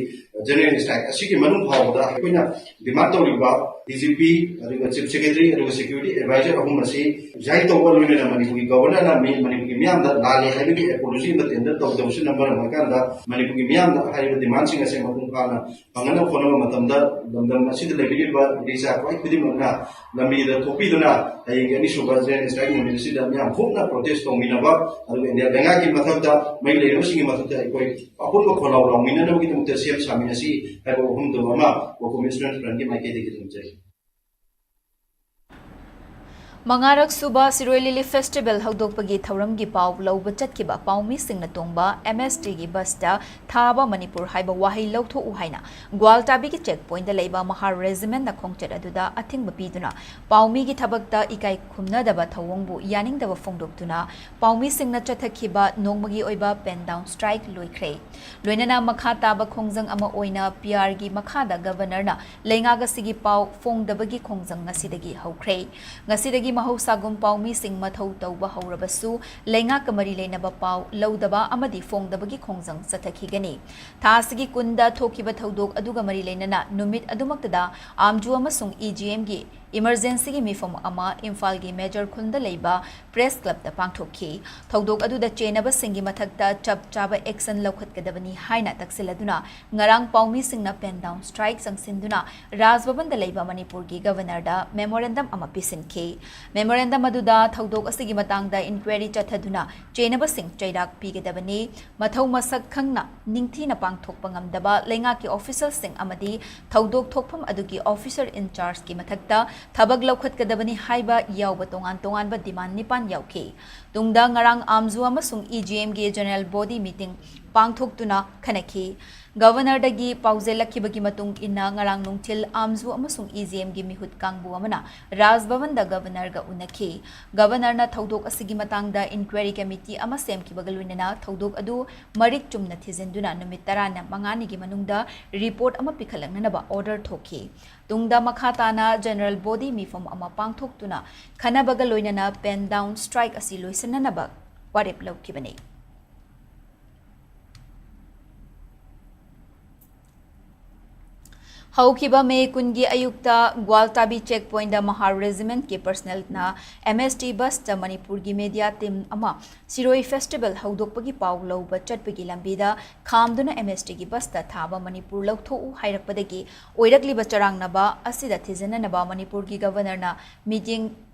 ꯖꯦꯅꯔꯦꯜ ꯁ꯭ꯇ꯭ꯔꯥꯏꯛ ꯑꯁꯤꯒꯤ ꯃꯅꯨꯡ ꯐꯥꯎꯕꯗ ꯑꯩꯈꯣꯏꯅ ꯗꯤꯃꯥꯟ ꯇꯧꯔꯤꯕ ꯗꯤ ꯖꯤ ꯄꯤ, ꯑꯗꯨꯒ ꯆꯤꯐ ꯁꯦꯀ꯭ꯔꯦꯇꯔꯤ, ꯑꯗꯨꯒ ꯁꯦꯀ꯭ꯌꯨꯔꯤꯇꯤ ꯑꯦꯗꯚꯥꯏꯖꯔ ꯑꯍꯨꯝ ꯑꯁꯤ ꯔꯤꯖꯥꯏꯟ ꯇꯧꯕ ꯂꯣꯏꯅꯅ ꯃꯅꯤꯄꯨꯔꯒꯤ ꯒꯚꯔꯅꯔꯅ ꯃꯤ-, ꯃꯅꯤꯄꯨꯔꯒꯤ ꯃꯤꯌꯥꯝꯗ ꯂꯥꯜꯂꯦ ꯍꯥꯏꯕꯒꯤ ꯑꯦꯄꯣꯂꯣꯖꯤ ꯑꯃ ꯇꯦꯟꯗꯔ ꯇꯧꯗꯕꯁꯤꯅ ꯃꯔꯝ ꯑꯣꯏꯔꯀꯥꯟꯗ ꯃꯅꯤꯄꯨꯔꯒꯤ ꯃꯤꯌꯥꯝꯗ ꯍꯥꯏꯔꯤꯕ ꯗꯤꯃꯥꯟꯁꯤꯡ ꯑꯁꯦ ꯃꯄꯨꯡ ꯐꯥꯅ ꯐꯪꯅꯅꯕ ꯍꯣꯠꯅꯕ ꯃꯇꯝꯗ ꯂꯝꯗꯝ ꯑꯁꯤꯗ ꯂꯩꯕꯤꯔꯤꯕ ꯏꯔꯩꯆꯥ ꯈ꯭ꯋꯥꯏ ꯈꯨꯗꯤꯡꯃꯛꯅ ꯂꯝꯕꯤꯗ ꯊꯣꯛꯄꯤꯗꯨꯅ ꯍꯌꯦꯡꯒꯤ ꯑꯅꯤꯁꯨꯕ ꯖꯦꯅꯔꯦꯜ ꯁ꯭ꯇ꯭ꯔꯥꯏꯛ ꯅꯨꯃꯤꯠ ꯑꯁꯤꯗ ꯃꯤꯌꯥꯝ ꯄꯨꯟꯅ ꯄ꯭ꯔꯣꯇꯦꯁ ꯇꯧꯃꯤꯟꯅꯕ, ꯑꯗꯨꯒ ꯏꯟꯗꯤꯌꯥ ꯂꯩꯉꯥꯛꯀꯤ ꯃꯊꯛꯇ, ꯃꯩ ꯂꯩꯔꯕꯁꯤꯡꯒꯤ ꯃꯊꯛꯇ ꯑꯩꯈꯣꯏ ꯑꯄꯨꯟꯕ ꯈꯣꯜꯂꯥꯎ ꯂꯥꯎꯃꯤꯟꯅꯅꯕꯒꯤꯗꯃꯛꯇ ꯁꯦꯝ ꯁꯥꯃꯤꯟꯅꯁꯤ ꯍꯥꯏꯕ ꯋꯥꯐꯝꯗꯨ ꯑꯃ ꯀꯣꯀꯣꯃꯤ ꯁ꯭ꯇꯨꯗꯦꯟꯠ ꯐ꯭ꯔꯟꯠꯀꯤ ꯃꯥꯏꯀꯩꯗꯒꯤ ꯊꯝꯖꯔꯤ꯫ ꯃꯉꯥꯔꯛ ꯁꯨꯕ ꯁꯤꯔꯣꯏ ꯂꯤꯂꯤ ꯐꯦꯁꯇꯤꯚꯦꯜ ꯍꯧꯗꯣꯛꯄꯒꯤ ꯊꯧꯔꯝꯒꯤ ꯄꯥꯎ ꯂꯧꯕ ꯆꯠꯈꯤꯕ ꯄꯥꯎꯃꯤꯁꯤꯡꯅ ꯇꯣꯡꯕ ꯑꯦꯝ ꯑꯦꯁ ꯇꯤꯒꯤ ꯕꯁꯇ ꯊꯥꯕ ꯃꯅꯤꯄꯨꯔ ꯍꯥꯏꯕ ꯋꯥꯍꯩ ꯂꯧꯊꯣꯛꯎ ꯍꯥꯏꯅ ꯒ꯭ꯋꯥꯜꯇꯥꯕꯤꯒꯤ ꯆꯦꯛ ꯄꯣꯏꯟꯗ ꯂꯩꯕ ꯃꯍꯥꯔ ꯔꯦꯖꯤꯃꯦꯟꯠꯅ ꯈꯣꯡꯆꯠ ꯑꯗꯨꯗ ꯑꯊꯤꯡꯕ ꯄꯤꯗꯨꯅ ꯄꯥꯎꯃꯤꯒꯤ ꯊꯕꯛꯇ ꯏꯀꯥꯏ ꯈꯨꯝꯅꯗꯕ ꯊꯧꯑꯣꯡꯕꯨ ꯌꯥꯅꯤꯡꯗꯕ ꯐꯣꯡꯗꯣꯛꯇꯨꯅ ꯄꯥꯎꯃꯤꯁꯤꯡꯅ ꯆꯠꯊꯈꯤꯕ ꯅꯣꯡꯃꯒꯤ ꯑꯣꯏꯕ ꯄꯦꯟ ꯗꯥꯎꯟ ꯁ꯭ꯇ꯭ꯔꯥꯏꯛ ꯂꯣꯏꯈ꯭ꯔꯦ꯫ ꯂꯣꯏꯅꯅ ꯃꯈꯥ ꯇꯥꯕ ꯈꯣꯡꯖꯪ ꯑꯃ ꯑꯣꯏꯅ ꯄꯤ ꯑꯥꯔꯒꯤ ꯃꯈꯥꯗ ꯒꯕꯔꯅꯔꯅ ꯂꯩꯉꯥꯛ ꯑꯁꯤꯒꯤ ꯄꯥꯎ ꯐꯣꯡꯗꯕꯒꯤ ꯈꯣꯡꯖꯪ ꯉꯁꯤꯗꯒꯤ ꯍꯧꯈ꯭ꯔꯦ꯫ ꯉꯁꯤꯗꯒꯤ ꯃꯍꯧꯁꯥꯒꯨꯝ ꯄꯥꯎꯃꯤꯁꯤꯡ ꯃꯊꯧ ꯇꯧꯕ ꯍꯧꯔꯕꯁꯨ, ꯂꯩꯉꯥꯛꯀ ꯃꯔꯤ ꯂꯩꯅꯕ ꯄꯥꯎ ꯂꯧꯗꯕ ꯑꯃꯗꯤ ꯐꯣꯡꯗꯕꯒꯤ ꯈꯣꯡꯖꯪ ꯆꯠꯊꯈꯤꯒꯅꯤ꯫ ꯊꯥ ꯑꯁꯤꯒꯤ ꯀꯨꯟꯗ ꯊꯣꯛꯈꯤꯕ ꯊꯧꯗꯣꯛ ꯑꯗꯨꯒ ꯃꯔꯤ ꯂꯩꯅꯅ ꯅꯨꯃꯤꯠ ꯑꯗꯨꯃꯛꯇꯗ ꯑꯥꯝꯖꯨ ꯑꯃꯁꯨꯡ ꯏ ꯖꯤ ꯑꯦꯝꯒꯤ ꯏꯃꯔꯖꯦꯟꯁꯤꯒꯤ ꯃꯤꯐꯝ ꯑꯃ ꯏꯝꯐꯥꯜꯒꯤ ꯃꯦꯖꯔ ꯈꯨꯜꯗ ꯂꯩꯕ ꯄ꯭ꯔꯦꯁ ꯀ꯭ꯂꯕꯇ ꯄꯥꯡꯊꯣꯛꯈꯤ꯫ ꯊꯧꯗꯣꯛ ꯑꯗꯨꯗ ꯆꯦꯟꯅꯕꯁꯤꯡꯒꯤ ꯃꯊꯛꯇ ꯆꯞ ꯆꯥꯕ ꯑꯦꯛꯁꯟ ꯂꯧꯈꯠꯀꯗꯕꯅꯤ ꯍꯥꯏꯅ ꯇꯛꯁꯤꯜꯂꯗꯨꯅ ꯉꯔꯥꯡ ꯄꯥꯎꯃꯤꯁꯤꯡꯅ ꯄꯦꯟ ꯗꯥꯎꯟ ꯁ꯭ꯇ꯭ꯔꯥꯏꯛ ꯆꯪꯁꯤꯟꯗꯨꯅ ꯔꯥꯖ ꯚꯕꯟꯗ ꯂꯩꯕ ꯃꯅꯤꯄꯨꯔꯒꯤ ꯒꯕꯔꯅꯔꯗ ꯃꯦꯃꯣꯔꯦꯟꯗꯝ ꯑꯃ ꯄꯤꯁꯤꯟꯈꯤ꯫ ꯃꯦꯃꯣꯔꯦꯟꯗꯝ ꯑꯗꯨꯗ ꯊꯧꯗꯣꯛ ꯑꯁꯤꯒꯤ ꯃꯇꯥꯡꯗ ꯏꯟꯀ꯭ꯋꯥꯏꯔꯤ ꯆꯠꯊꯗꯨꯅ ꯆꯦꯟꯅꯕꯁꯤꯡ ꯆꯩꯔꯥꯛ ꯄꯤꯒꯗꯕꯅꯤ, ꯃꯊꯧ ꯃꯁꯛ ꯈꯪꯅ ꯅꯤꯡꯊꯤꯅ ꯄꯥꯡꯊꯣꯛꯄ ꯉꯝꯗꯕ ꯂꯩꯉꯥꯛꯀꯤ ꯑꯣꯐꯤꯁꯔꯁꯤꯡ ꯑꯃꯗꯤ ꯊꯧꯗꯣꯛ ꯊꯣꯛꯐꯝ ꯑꯗꯨꯒꯤ ꯑꯣꯐꯤꯁꯔ ꯏꯟꯆꯥꯔꯖꯀꯤ ꯃꯊꯛꯇ ꯊꯕꯛ ꯂꯧꯈꯠꯀꯗꯕꯅꯤ ꯍꯥꯏꯕ ꯌꯥꯎꯕ ꯇꯣꯉꯥꯟ ꯇꯣꯉꯥꯟꯕ ꯗꯤꯃꯥꯟ ꯅꯤꯄꯥꯟ ꯌꯥꯎꯈꯤ꯫ ꯇꯨꯡꯗ ꯉꯔꯥꯡ ꯑꯥꯝꯖꯨ ꯑꯃꯁꯨꯡ ꯏ ꯖꯤ ꯑꯦꯝꯒꯤ ꯖꯦꯅꯔꯦꯜ ꯕꯣꯗꯤ ꯃꯤꯇꯤꯡ ꯄꯥꯡꯊꯣꯛꯇꯨꯅ ꯈꯟꯅꯈꯤ꯫ ꯒꯕꯔꯅꯔꯗꯒꯤ ꯄꯥꯎꯖꯦꯜꯂꯛꯈꯤꯕꯒꯤ ꯃꯇꯨꯡ ꯏꯟꯅ ꯉꯔꯥꯡ ꯅꯨꯡꯊꯤꯜ ꯑꯥꯝꯖꯨ ꯑꯃꯁꯨꯡ ꯏ ꯖꯤ ꯑꯦꯝꯒꯤ ꯃꯤꯍꯨꯠ ꯀꯥꯡꯕꯨ ꯑꯃꯅ ꯔꯥꯖ ꯚꯕꯟꯗ ꯒꯕꯔꯅꯔꯒ ꯎꯅꯈꯤ꯫ ꯒꯕꯔꯅꯔꯅ ꯊꯧꯗꯣꯛ ꯑꯁꯤꯒꯤ ꯃꯇꯥꯡꯗ ꯏꯟꯀ꯭ꯋꯥꯏꯔꯤ ꯀꯃꯤꯇꯤ ꯑꯃ ꯁꯦꯝꯈꯤꯕꯒ ꯂꯣꯏꯅꯅ ꯊꯧꯗꯣꯛ ꯑꯗꯨ ꯃꯔꯤꯛ ꯆꯨꯝꯅ ꯊꯤꯖꯤꯟꯗꯨꯅ ꯅꯨꯃꯤꯠ ꯇꯔꯥꯃꯉꯥꯅꯤꯒꯤ ꯃꯅꯨꯡꯗ ꯔꯤꯄꯣꯔꯠ ꯑꯃ ꯄꯤꯈꯠꯂꯛꯅꯅꯕ ꯑꯣꯔꯗꯔ ꯊꯣꯛꯈꯤ꯫ ꯇꯨꯡꯗ ꯃꯈꯥ ꯇꯥꯅ ꯖꯦꯅꯔꯦꯜ ꯕꯣꯗꯤ ꯃꯤꯐꯝ ꯑꯃ ꯄꯥꯡꯊꯣꯛꯇꯨꯅ ꯈꯟꯅꯕꯒ ꯂꯣꯏꯅꯅ ꯄꯦꯟ ꯗꯥꯎꯟ ꯁ꯭ꯇ꯭ꯔꯥꯏꯛ ꯑꯁꯤ ꯂꯣꯏꯁꯤꯟꯅꯅꯕ ꯋꯥꯔꯦꯞ ꯂꯧꯈꯤꯕꯅꯤ꯫ ꯍꯧꯈꯤꯕ ꯃꯦ ꯀꯨꯟꯒꯤ ꯑꯌꯨꯛꯇ ꯒ꯭ꯋꯥꯜꯇꯥꯕꯤ ꯆꯦꯛ ꯄꯣꯏꯟꯗ ꯃꯍꯥꯔ ꯔꯦꯖꯤꯃꯦꯟꯠꯀꯤ ꯄꯔꯁꯅꯦꯜꯅ ꯑꯦꯝ ꯑꯦꯁ ꯇꯤ ꯕꯁꯇ ꯃꯅꯤꯄꯨꯔꯒꯤ ꯃꯦꯗꯤꯌꯥ ꯇꯤꯝ ꯑꯃ ꯁꯤꯔꯣꯏ ꯐꯦꯁꯇꯤꯚꯦꯜ ꯍꯧꯗꯣꯛꯄꯒꯤ ꯄꯥꯎ ꯂꯧꯕ ꯆꯠꯄꯒꯤ ꯂꯝꯕꯤꯗ ꯈꯥꯝꯗꯨꯅ ꯑꯦꯝ ꯑꯦꯁ ꯇꯤꯒꯤ ꯕꯁꯇ ꯊꯥꯕ ꯃꯅꯤꯄꯨꯔ ꯂꯧꯊꯣꯛꯎ ꯍꯥꯏꯔꯛꯄꯗꯒꯤ ꯑꯣꯏꯔꯛꯂꯤꯕ ꯆꯔꯥꯡꯅꯕ ꯑꯁꯤꯗ ꯊꯤꯖꯤꯟꯅꯅꯕ ꯃꯅꯤꯄꯨꯔꯒꯤ ꯒꯕꯔꯅꯔꯅ ꯃꯤꯠꯌꯦꯡ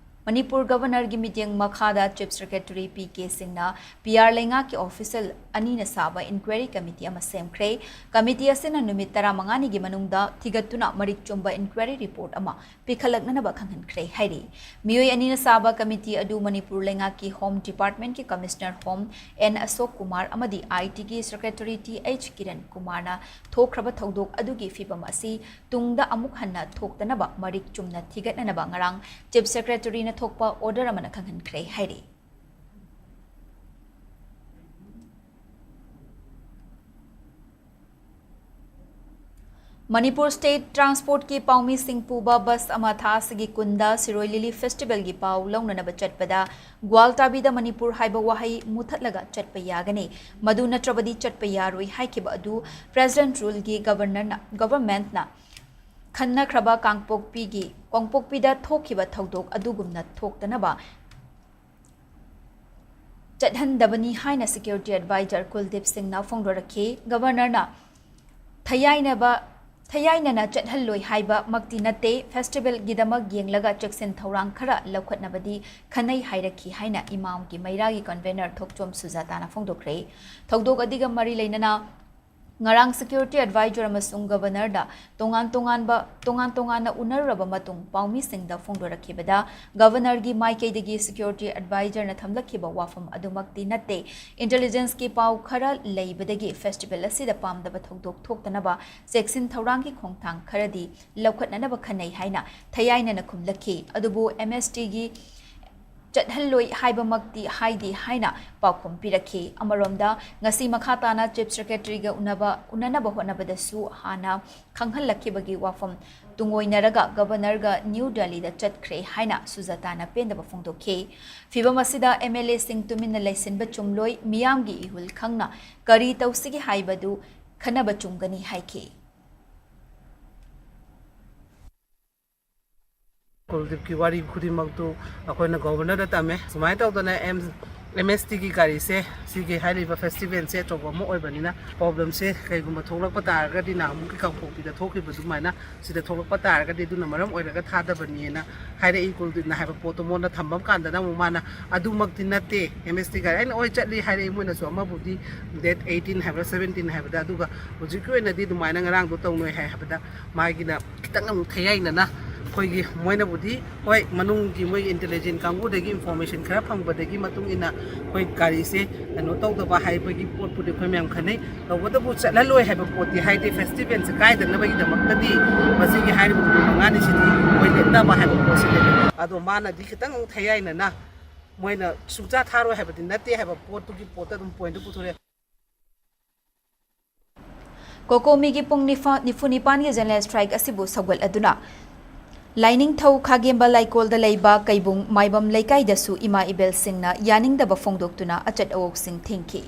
ꯃꯅꯤꯄꯨꯔ ꯒꯕꯔꯅꯔꯒꯤ ꯃꯤꯠꯌꯦꯡ ꯃꯈꯥꯗ ꯆꯤꯐ ꯁꯦꯀ꯭ꯔꯦꯇꯔꯤ ꯄꯤ ꯀꯦ ꯁꯤꯡꯅ ꯄꯤ ꯑꯥꯔ ꯂꯩꯉꯥꯛꯀꯤ ꯑꯣꯐꯤꯁꯦꯜ ꯑꯅꯤꯅ ꯁꯥꯕ inquiry committee ꯑꯃ ꯁꯦꯝꯈ꯭ꯔꯦ꯫ Committee ꯑꯁꯤꯅ ꯅꯨꯃꯤꯠ ꯇꯔꯥꯃꯉꯥꯅꯤꯒꯤ ꯃꯅꯨꯡꯗ ꯊꯤꯒꯠꯇꯨꯅ ꯃꯔꯤꯛ ꯆꯨꯝꯕ inquiry report ꯑꯃ ꯄꯤꯈꯠꯂꯛꯅꯅꯕ ꯈꯪꯍꯟꯈ꯭ꯔꯦ ꯍꯥꯏꯔꯤ꯫ ꯃꯤꯑꯣꯏ ꯑꯅꯤꯅ ꯁꯥꯕ committee ꯑꯗꯨ ꯃꯅꯤꯄꯨꯔ ꯂꯩꯉꯥꯛꯀꯤ Home Department ꯀꯤ Commissioner Home N ꯑꯁꯣꯛ ꯀꯨꯃꯥꯔ ꯑꯃꯗꯤ I T ꯒꯤ Secretary T H ꯀꯤꯔꯟ ꯀꯨꯃꯥꯔꯅ ꯊꯣꯛꯈ꯭ꯔꯕ ꯊꯧꯗꯣꯛ ꯑꯗꯨꯒꯤ ꯐꯤꯚꯝ ꯑꯁꯤ ꯇꯨꯡꯗ ꯑꯃꯨꯛ ꯍꯟꯅ ꯊꯣꯛꯇꯅꯕ ꯃꯔꯤꯛ ꯆꯨꯝꯅ ꯊꯤꯒꯠꯅꯅꯕ ꯉꯔꯥꯡ Chief Secretary ꯅ ꯊꯣꯛꯄ order ꯑꯃꯅ ꯈꯪꯍꯟꯈ꯭ꯔꯦ ꯍꯥꯏꯔꯤ꯫ ꯃꯅꯤꯄꯨꯔ State Transport ꯀꯤ ꯄꯥꯎꯃꯤꯁꯤꯡ ꯄꯨꯕ bus ꯑꯃ ꯊꯥ ꯑꯁꯤꯒꯤ ꯀꯨꯟꯗ ꯁꯤꯔꯣꯏ Lily Festival ꯒꯤ ꯄꯥꯎ ꯂꯧꯅꯅꯕ ꯆꯠꯄꯗ ꯒ꯭ꯋꯥꯜꯇꯥꯕꯤꯗ ꯃꯅꯤꯄꯨꯔ ꯍꯥꯏꯕ ꯋꯥꯍꯩ ꯃꯨꯊꯠꯂꯒ ꯆꯠꯄ ꯌꯥꯒꯅꯤ, ꯃꯗꯨ ꯅꯠꯇ꯭ꯔꯕꯗꯤ ꯆꯠꯄ ꯌꯥꯔꯣꯏ ꯍꯥꯏꯈꯤꯕ ꯑꯗꯨ President Rule ꯒꯤ Governor ꯅ, Government ꯅ ꯈꯟꯅꯈ꯭ꯔꯕ ꯀꯥꯡꯄꯣꯛꯄꯤꯒꯤ, ꯀꯥꯡꯄꯣꯛꯄꯤꯗ ꯊꯣꯛꯈꯤꯕ ꯊꯧꯗꯣꯛ ꯑꯗꯨꯒꯨꯝꯅ ꯊꯣꯛꯇꯅꯕ ꯆꯠꯍꯟꯗꯕꯅꯤ ꯍꯥꯏꯅ Security Advisor ꯀꯨꯜꯗꯤꯞ ꯁꯤꯡꯅ ꯐꯣꯡꯗꯣꯔꯛꯈꯤ꯫ Governor ꯅ ꯊꯌꯥꯏꯅꯕ, ꯊꯌꯥꯏꯅꯅ ꯆꯠꯍꯜꯂꯣꯏ ꯍꯥꯏꯕꯃꯛꯇꯤ ꯅꯠꯇꯦ, festival ꯒꯤꯗꯃꯛ ꯌꯦꯡꯂꯒ ꯆꯦꯛꯁꯤꯟ ꯊꯧꯔꯥꯡ ꯈꯔ ꯂꯧꯈꯠꯅꯕꯗꯤ ꯈꯟꯅꯩ ꯍꯥꯏꯔꯛꯈꯤ ꯍꯥꯏꯅ ꯏꯃꯥꯝꯒꯤ ꯃꯩꯔꯥꯒꯤ convener ꯊꯣꯛꯆꯣꯝ ꯁꯨꯖꯥꯇꯥꯅ ꯐꯣꯡꯗꯣꯛꯈ꯭ꯔꯦ꯫ ꯊꯧꯗꯣꯛ ꯑꯗꯨꯒ ꯃꯔꯤ ꯂꯩꯅꯅ ꯉꯔꯥꯡ Security Advisor ꯑꯃꯁꯨꯡ Governor ꯗ ꯇꯣꯉꯥꯟ ꯇꯣꯉꯥꯟꯕ, ꯇꯣꯉꯥꯟ ꯇꯣꯉꯥꯟꯅ ꯎꯅꯔꯨꯔꯕ ꯃꯇꯨꯡ ꯄꯥꯎꯃꯤꯁꯤꯡꯗ ꯐꯣꯡꯗꯣꯔꯛꯈꯤꯕꯗ, Governor ꯒꯤ ꯃꯥꯏꯀꯩꯗꯒꯤ Security Advisor ꯅ ꯊꯝꯂꯛꯈꯤꯕ ꯋꯥꯐꯝ ꯑꯗꯨꯃꯛꯇꯤ ꯅꯠꯇꯦ, intelligence ꯀꯤ ꯄꯥꯎ ꯈꯔ ꯂꯩꯕꯗꯒꯤ festival ꯑꯁꯤꯗ ꯄꯥꯝꯗꯕ ꯊꯧꯗꯣꯛ ꯊꯣꯛꯇꯅꯕ ꯆꯦꯛꯁꯤꯟ ꯊꯧꯔꯥꯡꯒꯤ ꯈꯣꯡꯊꯥꯡ ꯈꯔꯗꯤ ꯂꯧꯈꯠꯅꯅꯕ ꯈꯟꯅꯩ ꯍꯥꯏꯅ ꯊꯌꯥꯏꯅꯅ ꯈꯨꯝꯂꯛꯈꯤ꯫ ꯑꯗꯨꯕꯨ M S T ꯒꯤ ꯆꯠꯍꯜꯂꯣꯏ ꯍꯥꯏꯕꯃꯛꯇꯤ ꯍꯥꯏꯗꯦ ꯍꯥꯏꯅ ꯄꯥꯎꯈꯨꯝ ꯄꯤꯔꯛꯈꯤ꯫ ꯑꯃꯔꯣꯝꯗ, ꯉꯁꯤ ꯃꯈꯥ ꯇꯥꯅ Chief Secretary ꯒ ꯎꯅꯕ, ꯎꯅꯅꯕ ꯍꯣꯠꯅꯕꯗꯁꯨ ꯍꯥꯟꯅ ꯈꯪꯍꯜꯂꯛꯈꯤꯕꯒꯤ ꯋꯥꯐꯝ ꯇꯨꯡꯑꯣꯏꯅꯔꯒ Governor ꯒ New Delhi ꯗ ꯆꯠꯈ꯭ꯔꯦ ꯍꯥꯏꯅ ꯁꯨꯖꯥꯇꯥꯅ ꯄꯦꯟꯗꯕ ꯐꯣꯡꯗꯣꯛꯈꯤ꯫ ꯐꯤꯚꯝ ꯑꯁꯤꯗ M L A ꯁꯤꯡ ꯇꯨꯃꯤꯟꯅ ꯂꯩꯁꯤꯟꯕ ꯆꯨꯝꯂꯣꯏ, ꯃꯤꯌꯥꯝꯒꯤ ꯏꯍꯨꯜ ꯈꯪꯅ ꯀꯔꯤ ꯇꯧꯁꯤꯒꯦ ꯍꯥꯏꯕꯗꯨ ꯈꯟꯅꯕ ꯆꯨꯝꯒꯅꯤ ꯍꯥꯏꯈꯤ꯫ ꯀꯨꯜꯗꯤꯞꯀꯤ ꯋꯥꯔꯤ ꯈꯨꯗꯤꯡꯃꯛꯇꯨ ꯑꯩꯈꯣꯏꯅ Governor ꯗ ꯇꯝꯃꯦ꯫ ꯁꯨꯃꯥꯏꯅ ꯇꯧꯗꯅ M, ꯑꯦꯝ ꯑꯦꯁ ꯇꯤꯒꯤ ꯒꯥꯔꯤꯁꯦ, ꯁꯤꯒꯤ ꯍꯥꯏꯔꯤꯕ ꯐꯦꯁꯇꯤꯚꯦꯜꯁꯦ ꯑꯆꯧꯕ ꯑꯃ ꯑꯣꯏꯕꯅꯤꯅ, ꯄ꯭ꯔꯣꯕ꯭ꯂꯦꯝꯁꯦ ꯀꯩꯒꯨꯝꯕ ꯊꯣꯛꯂꯛꯄ ꯇꯥꯔꯒꯗꯤ, ꯅꯍꯥꯟꯃꯨꯛꯀꯤ ꯀꯥꯡꯄꯣꯛꯄꯤꯗ ꯊꯣꯛꯈꯤꯕ ꯑꯗꯨꯃꯥꯏꯅ ꯁꯤꯗ ꯊꯣꯛꯂꯛꯄ ꯇꯥꯔꯒꯗꯤ, ꯑꯗꯨꯅ ꯃꯔꯝ ꯑꯣꯏꯔꯒ ꯊꯥꯗꯕꯅꯦꯅ ꯍꯥꯏꯔꯛꯏ꯫ ꯀꯨꯜꯗꯤꯞꯅ ꯍꯥꯏꯕ ꯄꯣꯠꯇꯣ ꯃꯉꯣꯟꯗ ꯊꯝꯕ ꯀꯥꯟꯗꯅ ꯑꯃꯨꯛ ꯃꯥꯅ, "ꯑꯗꯨꯃꯛꯇꯤ ꯅꯠꯇꯦ, ꯑꯦꯝ ꯑꯦꯁ ꯇꯤ ꯒꯥꯔꯤ ꯑꯩꯅ ꯑꯣꯏ ꯆꯠꯂꯤ" ꯍꯥꯏꯔꯛꯏ꯫ ꯃꯣꯏꯅꯁꯨ ꯑꯃꯕꯨꯗꯤ ꯗꯦꯠ ꯑꯩꯠꯇꯤꯟ ꯍꯥꯏꯕ꯭ꯔꯥ, ꯁꯕꯦꯟꯇꯤꯟ ꯍꯥꯏꯕꯗ, ꯑꯗꯨꯒ ꯍꯧꯖꯤꯛꯀꯤ ꯑꯣꯏꯅꯗꯤ ꯑꯗꯨꯃꯥꯏꯅ ꯉꯔꯥꯡꯗꯣ ꯇꯧꯅꯣꯏ ꯍꯥꯏ ꯍꯥꯏꯕꯗ, ꯃꯥꯒꯤꯅ ꯈꯤꯇꯪ ꯑꯃꯨꯛ ꯊꯌꯥꯏꯅꯅ, ꯑꯩꯈꯣꯏꯒꯤ, ꯃꯣꯏꯅꯕꯨꯗꯤ, ꯍꯣꯏ, ꯃꯅꯨꯡꯒꯤ ꯃꯣꯏꯒꯤ ꯏꯟꯇꯦꯂꯤꯖꯦꯟ ꯀꯥꯡꯕꯨꯗꯒꯤ ꯏꯟꯐꯣꯔꯃꯦꯁꯟ ꯈꯔ ꯐꯪꯕꯗꯒꯤ ꯃꯇꯨꯡ ꯏꯟꯅ ꯑꯩꯈꯣꯏ ꯒꯥꯔꯤꯁꯦ ꯀꯩꯅꯣ ꯇꯧꯗꯕ ꯍꯥꯏꯕꯒꯤ ꯄꯣꯠꯄꯨꯗꯤ ꯑꯩꯈꯣꯏ ꯃꯌꯥꯝ ꯈꯟꯅꯩ꯫ ꯇꯧꯕꯇꯕꯨ ꯆꯠꯍꯜꯂꯣꯏ ꯍꯥꯏꯕ ꯄꯣꯠꯇꯤ, ꯍꯥꯏꯗꯤ ꯐꯦꯁꯇꯤꯚꯦꯜꯁꯦ ꯀꯥꯏꯗꯅꯕꯒꯤꯗꯃꯛꯇꯗꯤ ꯃꯁꯤꯒꯤ ꯍꯥꯏꯔꯤꯕ ꯅꯨꯃꯤꯠ ꯃꯉꯥꯅꯤꯁꯤꯗꯤ ꯃꯣꯏ ꯂꯦꯞꯅꯕ ꯍꯥꯏꯕ ꯄꯣꯠꯁꯤꯅꯦꯕ꯫ ꯑꯗꯣ ꯃꯥꯅꯗꯤ ꯈꯤꯇꯪ ꯑꯃꯨꯛ ꯊꯌꯥꯏꯅꯅ, ꯃꯣꯏꯅ ꯁꯨꯡꯆꯥ ꯊꯥꯔꯣꯏ ꯍꯥꯏꯕꯗꯤ ꯅꯠꯇꯦ ꯍꯥꯏꯕ ꯄꯣꯠꯇꯨꯒꯤ ꯄꯣꯠꯇ ꯑꯗꯨꯝ ꯄꯣꯏꯟꯠꯇꯨ ꯄꯨꯊꯣꯔꯛꯑꯦ꯫ ꯀꯣꯀꯣꯃꯤꯒꯤ ꯄꯨꯡ ꯅꯤꯐꯥ-, ꯅꯤꯐꯨ ꯅꯤꯄꯥꯟꯒꯤ ꯖꯦꯅꯔꯦꯜ ꯁ꯭ꯇ꯭ꯔꯥꯏꯛ ꯑꯁꯤꯕꯨ ꯁꯧꯒꯠꯂꯗꯨꯅ, ꯂꯥꯏꯅꯤꯡꯊꯧ ꯈꯥꯒꯦꯝꯕ ꯂꯩꯀꯣꯜꯗ ꯂꯩꯕ ꯀꯩꯕꯨꯡ ꯃꯥꯏꯕꯝ ꯂꯩꯀꯥꯏꯗꯁꯨ ꯏꯃꯥ ꯏꯕꯦꯜꯁꯤꯡꯅ ꯌꯥꯅꯤꯡꯗꯕ ꯐꯣꯡꯗꯣꯛꯇꯨꯅ ꯑꯆꯠ ꯑꯋꯣꯛꯁꯤꯡ ꯊꯤꯡꯈꯤ꯫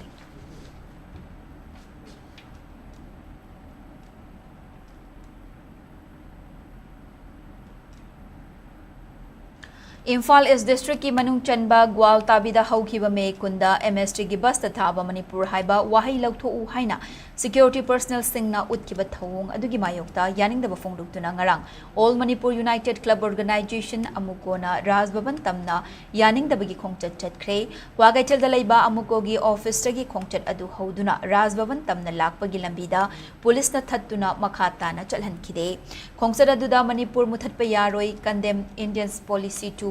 ꯏꯝꯐꯥꯜ ꯏꯁ ꯗꯤꯁꯇ꯭ꯔꯤꯛꯀꯤ ꯃꯅꯨꯡ ꯆꯟꯕ ꯒ꯭ꯋꯥꯜꯇꯥꯕꯤꯗ ꯍꯧꯈꯤꯕ ꯃꯦ ꯀꯨꯟꯗ ꯑꯦꯝ ꯑꯦꯁ ꯇꯤꯒꯤ ꯕꯁꯇ ꯊꯥꯕ "ꯃꯅꯤꯄꯨꯔ" ꯍꯥꯏꯕ ꯋꯥꯍꯩ ꯂꯧꯊꯣꯛꯎ ꯍꯥꯏꯅ ꯁꯦꯀ꯭ꯌꯨꯔꯤꯇꯤ ꯄꯔꯁꯅꯦꯜꯁꯤꯡꯅ ꯎꯠꯈꯤꯕ ꯊꯧꯑꯣꯡ ꯑꯗꯨꯒꯤ ꯃꯥꯌꯣꯛꯇ ꯌꯥꯅꯤꯡꯗꯕ ꯐꯣꯡꯗꯣꯛꯇꯨꯅ ꯉꯔꯥꯡ all Manipur united club organisation, ꯑꯃꯨꯀꯣꯅ ꯔꯥꯖ ꯚꯕꯟ ꯇꯝꯅ ꯌꯥꯅꯤꯡꯗꯕꯒꯤ ꯈꯣꯡꯆꯠ ꯆꯠꯈ꯭ꯔꯦ꯫ ꯀ꯭ꯋꯥꯀꯩꯊꯦꯜꯗ ꯂꯩꯕ ꯑꯃꯨꯀꯣꯒꯤ ꯑꯣꯐꯤꯁꯇꯒꯤ ꯈꯣꯡꯆꯠ ꯑꯗꯨ ꯍꯧꯗꯨꯅ ꯔꯥꯖ ꯚꯕꯟ ꯇꯝꯅ ꯂꯥꯛꯄꯒꯤ ꯂꯝꯕꯤꯗ ꯄꯨꯂꯤꯁꯅ ꯊꯠꯇꯨꯅ ꯃꯈꯥ ꯇꯥꯅ ꯆꯠꯍꯟꯈꯤꯗꯦ꯫ ꯈꯣꯡꯆꯠ ꯑꯗꯨꯗ "ꯃꯅꯤꯄꯨꯔ ꯃꯨꯊꯠꯄ ꯌꯥꯔꯣꯏ", "Condemn India's policy to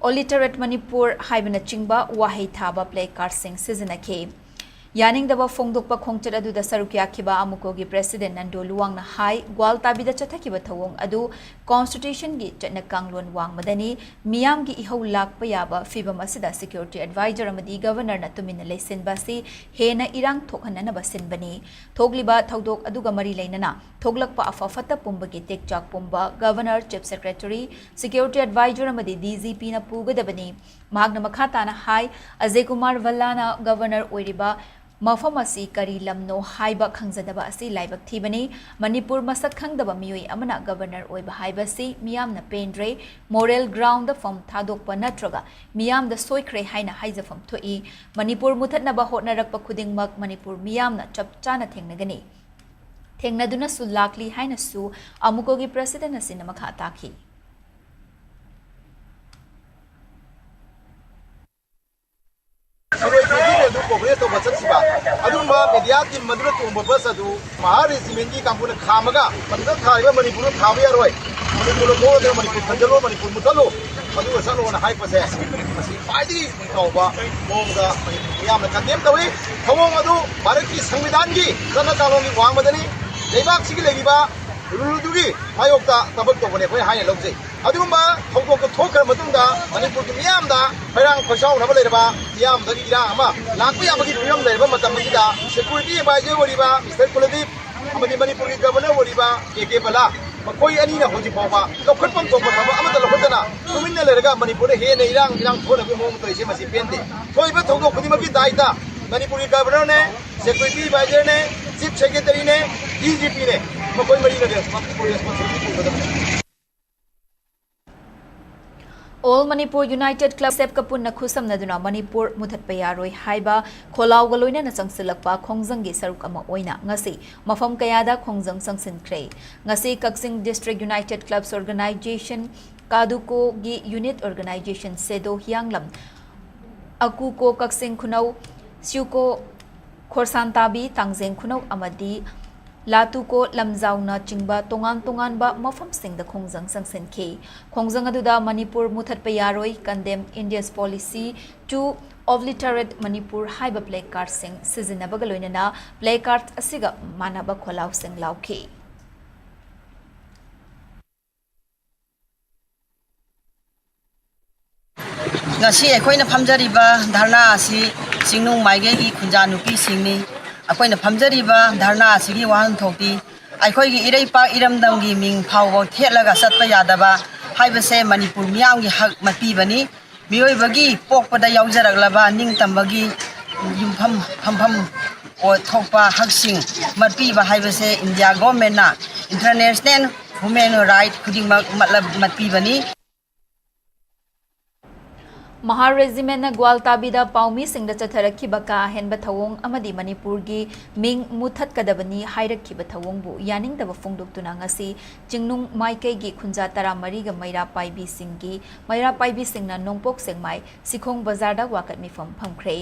obliterate Manipur" ꯍꯥꯏꯕꯅꯆꯤꯡꯕ ꯋꯥꯍꯩ ꯊꯥꯕ ꯄ꯭ꯂꯦ ꯀꯥꯔꯗꯁꯤꯡ ꯁꯤꯖꯤꯟꯅꯈꯤ꯫ ꯌꯥꯅꯤꯡꯗꯕ ꯐꯣꯡꯗꯣꯛꯄ ꯈꯣꯡꯆꯠ ꯑꯗꯨꯗ ꯁꯔꯨꯛ ꯌꯥꯈꯤꯕ ꯑꯃꯨꯀꯣꯒꯤ ꯄ꯭ꯔꯦꯁꯤꯗꯦꯟ ꯅꯟꯗꯣ ꯂꯨꯋꯥꯡꯅ ꯍꯥꯏ, ꯒ꯭ꯋꯥꯜꯇꯥꯕꯤꯗ ꯆꯠꯊꯈꯤꯕ ꯊꯧꯑꯣꯡ ꯑꯗꯨ ꯀꯣꯟꯁꯇꯤꯇ꯭ꯌꯨꯁꯟꯒꯤ ꯆꯠꯅ ꯀꯥꯡꯂꯣꯟ ꯋꯥꯡꯃꯗꯅꯤ, ꯃꯤꯌꯥꯝꯒꯤ ꯏꯍꯧ ꯂꯥꯛꯄ ꯌꯥꯕ ꯐꯤꯚꯝ ꯑꯁꯤꯗ ꯁꯦꯀ꯭ꯌꯨꯔꯤꯇꯤ ꯑꯦꯗꯚꯥꯏꯖꯔ ꯑꯃꯗꯤ ꯒꯚꯔꯅꯔꯅ ꯇꯨꯃꯤꯟꯅ ꯂꯩꯁꯤꯟꯕ ꯑꯁꯤ ꯍꯦꯟꯅ ꯏꯔꯥꯡ ꯊꯣꯛꯍꯟꯅꯅꯕ ꯁꯤꯟꯕꯅꯤ꯫ ꯊꯣꯛꯂꯤꯕ ꯊꯧꯗꯣꯛ ꯑꯗꯨꯒ ꯃꯔꯤ ꯂꯩꯅꯅ ꯊꯣꯛꯂꯛꯄ ꯑꯐ ꯐꯠꯇ ꯄꯨꯝꯕꯒꯤ ꯇꯦꯛꯆꯥꯛ ꯄꯨꯝꯕ governor, chief secretary, security adviser ꯑꯃꯗꯤ ꯗꯤ ꯖꯤ ꯄꯤꯅ ꯄꯨꯒꯗꯕꯅꯤ꯫ ꯃꯍꯥꯛꯅ ꯃꯈꯥ ꯇꯥꯅ ꯍꯥꯏ, ꯑꯖꯌ ꯀꯨꯃꯥꯔ ꯚꯜꯂꯥꯅ ꯒꯚꯔꯅꯔ ꯑꯣꯏꯔꯤꯕ ꯃꯐꯝ ꯑꯁꯤ ꯀꯔꯤ ꯂꯝꯅꯣ ꯍꯥꯏꯕ ꯈꯪꯖꯗꯕ ꯑꯁꯤ ꯂꯥꯏꯕꯛ ꯊꯤꯕꯅꯤ꯫ ꯃꯅꯤꯄꯨꯔ ꯃꯁꯛ ꯈꯪꯗꯕ ꯃꯤꯑꯣꯏ ꯑꯃꯅ ꯒꯕꯔꯅꯔ ꯑꯣꯏꯕ ꯍꯥꯏꯕꯁꯤ ꯃꯤꯌꯥꯝꯅ ꯄꯦꯟꯗ꯭ꯔꯦ꯫ ꯃꯣꯔꯦꯜ ꯒ꯭ꯔꯥꯎꯟꯗ ꯐꯝ ꯊꯥꯗꯣꯛꯄ ꯅꯠꯇ꯭ꯔꯒ ꯃꯤꯌꯥꯝꯗ ꯁꯣꯏꯈ꯭ꯔꯦ ꯍꯥꯏꯅ ꯍꯥꯏꯖꯐꯝ ꯊꯣꯛꯏ꯫ ꯃꯅꯤꯄꯨꯔ ꯃꯨꯊꯠꯅꯕ ꯍꯣꯠꯅꯔꯛꯄ ꯈꯨꯗꯤꯡꯃꯛ ꯃꯅꯤꯄꯨꯔ ꯃꯤꯌꯥꯝꯅ ꯆꯞ ꯆꯥꯅ ꯊꯦꯡꯅꯒꯅꯤ꯫ ꯊꯦꯡꯅꯗꯨꯅꯁꯨ ꯂꯥꯛꯂꯤ ꯍꯥꯏꯅꯁꯨ ꯑꯃꯨꯀꯣꯒꯤ ꯄ꯭ꯔꯁꯤꯗꯦꯟ ꯑꯁꯤꯅ ꯃꯈꯥ ꯇꯥꯈꯤ꯫ ꯁꯤꯔꯣꯏ ꯐꯦꯁꯇꯤꯚꯦꯜꯗꯨ ꯀꯣꯚꯔꯦꯖ ꯇꯧꯕ ꯆꯠꯈꯤꯕ ꯑꯗꯨꯒꯨꯝꯕ ꯃꯦꯗꯤꯌꯥ ꯇꯤꯝ ꯑꯗꯨꯅ ꯇꯣꯡꯕ ꯕꯁ ꯑꯗꯨ ꯃꯍꯥ ꯔꯦꯖꯤꯃꯦꯟꯒꯤ ꯀꯥꯡꯕꯨꯅ ꯈꯥꯝꯃꯒ ꯃꯗꯨꯗ ꯊꯥꯔꯤꯕ ꯃꯅꯤꯄꯨꯔꯗ ꯊꯥꯕ ꯌꯥꯔꯣꯏ, ꯃꯅꯤꯄꯨꯔꯗ ꯊꯣꯛꯑꯗꯅ ꯃꯅꯤꯄꯨꯔ ꯈꯟꯖꯜꯂꯣ, ꯃꯅꯤꯄꯨꯔ ꯃꯨꯠꯊꯠꯂꯣ, ꯑꯗꯨꯒ ꯆꯠꯂꯣꯅ ꯍꯥꯏꯔꯛꯄꯁꯦ ꯃꯁꯤ ꯈ꯭ꯋꯥꯏꯗꯒꯤ ꯅꯤꯡꯊꯧꯕ ꯃꯑꯣꯡꯗ ꯃꯅꯤꯄꯨꯔ ꯃꯤꯌꯥꯝꯅ ꯀꯟꯗꯦꯝ ꯇꯧꯏ꯫ ꯊꯧꯑꯣꯡ ꯑꯗꯨ ꯚꯥꯔꯠꯀꯤ ꯁꯪꯕꯤꯙꯥꯟꯒꯤ ꯆꯠꯅ ꯀꯥꯡꯂꯣꯟꯒꯤ ꯋꯥꯡꯃꯗꯅꯤ꯫ ꯂꯩꯕꯥꯛꯁꯤꯒꯤ ꯂꯩꯔꯤꯕ ꯔꯨꯜꯗꯨꯒꯤ ꯃꯥꯌꯣꯛꯇ ꯊꯕꯛ ꯇꯧꯕꯅꯦ ꯑꯩꯈꯣꯏ ꯍꯥꯏꯅ ꯂꯧꯖꯩ꯫ ꯑꯗꯨꯒꯨꯝꯕ ꯊꯧꯗꯣꯛꯇꯨ ꯊꯣꯛꯈ꯭ꯔ ꯃꯇꯨꯡꯗ ꯃꯅꯤꯄꯨꯔꯒꯤ ꯃꯤꯌꯥꯝꯗ ꯈꯣꯏꯔꯥꯡ ꯈꯣꯏꯁꯥꯎꯅꯕ ꯂꯩꯔꯕ, ꯃꯤꯌꯥꯝꯗꯒꯤ ꯏꯔꯥꯡ ꯑꯃ ꯂꯥꯛꯄ ꯌꯥꯕꯒꯤ ꯐꯤꯕꯝ ꯂꯩꯔꯕ ꯃꯇꯝ ꯑꯁꯤꯗ ꯁꯦꯀ꯭ꯌꯨꯔꯤꯇꯤ ꯑꯦꯗꯚꯥꯏꯖꯔ ꯑꯣꯏꯔꯤꯕ ꯃꯤꯁꯇꯔ ꯀꯨꯂꯗꯤꯞ ꯑꯃꯗꯤ ꯃꯅꯤꯄꯨꯔꯒꯤ ꯒꯕꯔꯅꯔ ꯑꯣꯏꯔꯤꯕ ꯀꯦ ꯀꯦ ꯕꯂꯥ, ꯃꯈꯣꯏ ꯑꯅꯤꯅ ꯍꯧꯖꯤꯛ ꯐꯥꯎꯕ ꯂꯧꯈꯠꯐꯝ ꯊꯣꯛꯄ ꯊꯕꯛ ꯑꯃꯠꯇ ꯂꯧꯈꯠꯇꯅ ꯇꯨꯃꯤꯟꯅ ꯂꯩꯔꯒ ꯃꯅꯤꯄꯨꯔꯗ ꯍꯦꯟꯅ ꯏꯔꯥꯡ ꯏꯔꯥꯡ ꯊꯣꯛꯅꯕꯒꯤ ꯃꯑꯣꯡ ꯇꯧꯔꯤꯁꯦ ꯃꯁꯤ ꯄꯦꯟꯗꯦ꯫ ꯊꯣꯛꯏꯕ ꯊꯧꯗꯣꯛ ꯈꯨꯗꯤꯡꯃꯛꯀꯤ ꯗꯥꯏꯇ ꯃꯅꯤꯄꯨꯔꯒꯤ ꯒꯕꯔꯅꯔꯅꯦ, ꯁꯦꯀ꯭ꯌꯨꯔꯤꯇꯤ ꯑꯦꯗꯚꯥꯏꯖꯔꯅꯦ, ꯆꯤꯐ ꯁꯦꯀ꯭ꯔꯦꯇꯔꯤꯅꯦ, ꯗꯤ ꯖꯤ ꯄꯤꯅꯦ, ꯃꯈꯣꯏ ꯃꯔꯤꯅ ꯔꯦꯁꯄꯣꯟꯁꯤꯕꯤꯂꯤꯇꯤ ꯄꯨꯒꯗꯕꯅꯤ꯫ All Manipur United Club, ꯁꯦꯞꯀ ꯄꯨꯟꯅ ꯈꯨꯠꯁꯝꯅꯗꯨꯅ ꯃꯅꯤꯄꯨꯔ ꯃꯨꯊꯠꯄ ꯌꯥꯔꯣꯏ ꯍꯥꯏꯕ ꯈꯣꯜꯂꯥꯎꯒ ꯂꯣꯏꯅꯅ ꯆꯪꯁꯤꯜꯂꯛꯄ ꯈꯣꯡꯖꯪꯒꯤ ꯁꯔꯨꯛ ꯑꯃ ꯑꯣꯏꯅ ꯉꯁꯤ ꯃꯐꯝ ꯀꯌꯥꯗ ꯈꯣꯡꯖꯪ ꯆꯪꯁꯤꯟꯈ꯭ꯔꯦ꯫ ꯉꯁꯤ ꯀꯛꯆꯤꯡ District United Clubs Organization, ꯀꯥꯗꯨꯀꯣꯒꯤ unit organization ꯁꯦꯗꯣ ꯍꯤꯌꯥꯡꯂꯝ, ꯑꯀꯨꯀꯣ ꯀꯛꯆꯤꯡ ꯈꯨꯅꯧ, ꯁ꯭ꯌꯨꯀꯣ ꯈꯣꯔꯁꯥꯟꯇꯥꯕꯤ ꯇꯥꯡꯖꯦꯡ ꯈꯨꯅꯧ ꯑꯃꯗꯤ ꯂꯥꯇꯨꯀꯣ ꯂꯝꯖꯥꯎꯅꯆꯤꯡꯕ ꯇꯣꯉꯥꯟ ꯇꯣꯉꯥꯟꯕ ꯃꯐꯝꯁꯤꯡꯗ ꯈꯣꯡꯖꯪ ꯆꯪꯁꯤꯟꯈꯤ꯫ ꯈꯣꯡꯖꯪ ꯑꯗꯨꯗ "ꯃꯅꯤꯄꯨꯔ ꯃꯨꯊꯠꯄ ꯌꯥꯔꯣꯏ", "Condemn India's Policy to Obliterate Manipur" ꯍꯥꯏꯕ placard ꯁꯤꯡ ꯁꯤꯖꯤꯟꯅꯕꯒ ꯂꯣꯏꯅꯅ placard ꯑꯁꯤꯒ ꯃꯥꯟꯅꯕ ꯈꯣꯜꯂꯥꯎꯁꯤꯡ ꯂꯥꯎꯈꯤ꯫ ꯉꯁꯤ ꯑꯩꯈꯣꯏꯅ ꯐꯝꯖꯔꯤꯕ ꯙꯔꯅꯥ ꯑꯁꯤ ꯆꯤꯡꯅꯨꯡ ꯃꯥꯏꯀꯩꯒꯤ ꯈꯨꯟꯖꯥ ꯅꯨꯄꯤꯁꯤꯡꯅꯤ꯫ ꯑꯩꯈꯣꯏꯅ ꯐꯝꯖꯔꯤꯕ ꯙꯔꯅꯥ ꯑꯁꯤꯒꯤ ꯋꯥꯍꯟꯊꯣꯛꯇꯤ ꯑꯩꯈꯣꯏꯒꯤ ꯏꯔꯩꯄꯥꯛ ꯏꯔꯝꯗꯝꯒꯤ ꯃꯤꯡ ꯐꯥꯎꯕ ꯊꯦꯠꯂꯒ ꯆꯠꯄ ꯌꯥꯗꯕ ꯍꯥꯏꯕꯁꯦ ꯃꯅꯤꯄꯨꯔ ꯃꯤꯌꯥꯝꯒꯤ ꯍꯛ ꯃꯠꯄꯤꯕꯅꯤ꯫ ꯃꯤꯑꯣꯏꯕꯒꯤ ꯄꯣꯛꯄꯗ ꯌꯥꯎꯖꯔꯛꯂꯕ ꯅꯤꯡꯇꯝꯕꯒꯤ ꯌꯨꯝꯐꯝ ꯐꯝꯐꯝ ꯑꯣꯏ-, ꯊꯣꯛꯄ ꯍꯛꯁꯤꯡ ꯃꯠꯄꯤꯕ ꯍꯥꯏꯕꯁꯦ ꯏꯟꯗꯤꯌꯥ ꯒꯣꯔꯃꯦꯟꯅ ꯏꯟꯇꯔꯅꯦꯁꯅꯦꯜ ꯍ꯭ꯌꯨꯃꯦꯟ ꯔꯥꯏꯠ ꯈꯨꯗꯤꯡꯃꯛ ꯃꯠꯂ-, ꯃꯠꯄꯤꯕꯅꯤ꯫ ꯃꯍꯥꯔ ꯔꯦꯖꯤꯃꯦꯟꯅ ꯒ꯭ꯋꯥꯜꯇꯥꯕꯤꯗ ꯄꯥꯎꯃꯤꯁꯤꯡꯗ ꯆꯠꯊꯔꯛꯈꯤꯕ ꯀꯥ ꯍꯦꯟꯕ ꯊꯧꯑꯣꯡ ꯑꯃꯗꯤ ꯃꯅꯤꯄꯨꯔꯒꯤ ꯃꯤꯡ ꯃꯨꯊꯠꯀꯗꯕꯅꯤ ꯍꯥꯏꯔꯛꯈꯤꯕ ꯊꯧꯑꯣꯡꯕꯨ ꯌꯥꯅꯤꯡꯗꯕ ꯐꯣꯡꯗꯣꯛꯇꯨꯅ ꯉꯁꯤ ꯆꯤꯡꯅꯨꯡ ꯃꯥꯏꯀꯩꯒꯤ ꯈꯨꯟꯖꯥ ꯇꯔꯥꯃꯔꯤꯒ ꯃꯩꯔꯥ ꯄꯥꯏꯕꯤꯁꯤꯡꯒꯤ, ꯃꯩꯔꯥ ꯄꯥꯏꯕꯤꯁꯤꯡꯅ ꯅꯣꯡꯄꯣꯛ ꯁꯦꯛꯃꯥꯏ ꯁꯤꯈꯣꯡ ꯕꯖꯥꯔꯗ ꯋꯥꯀꯠ ꯃꯤꯐꯝ ꯐꯝꯈ꯭ꯔꯦ꯫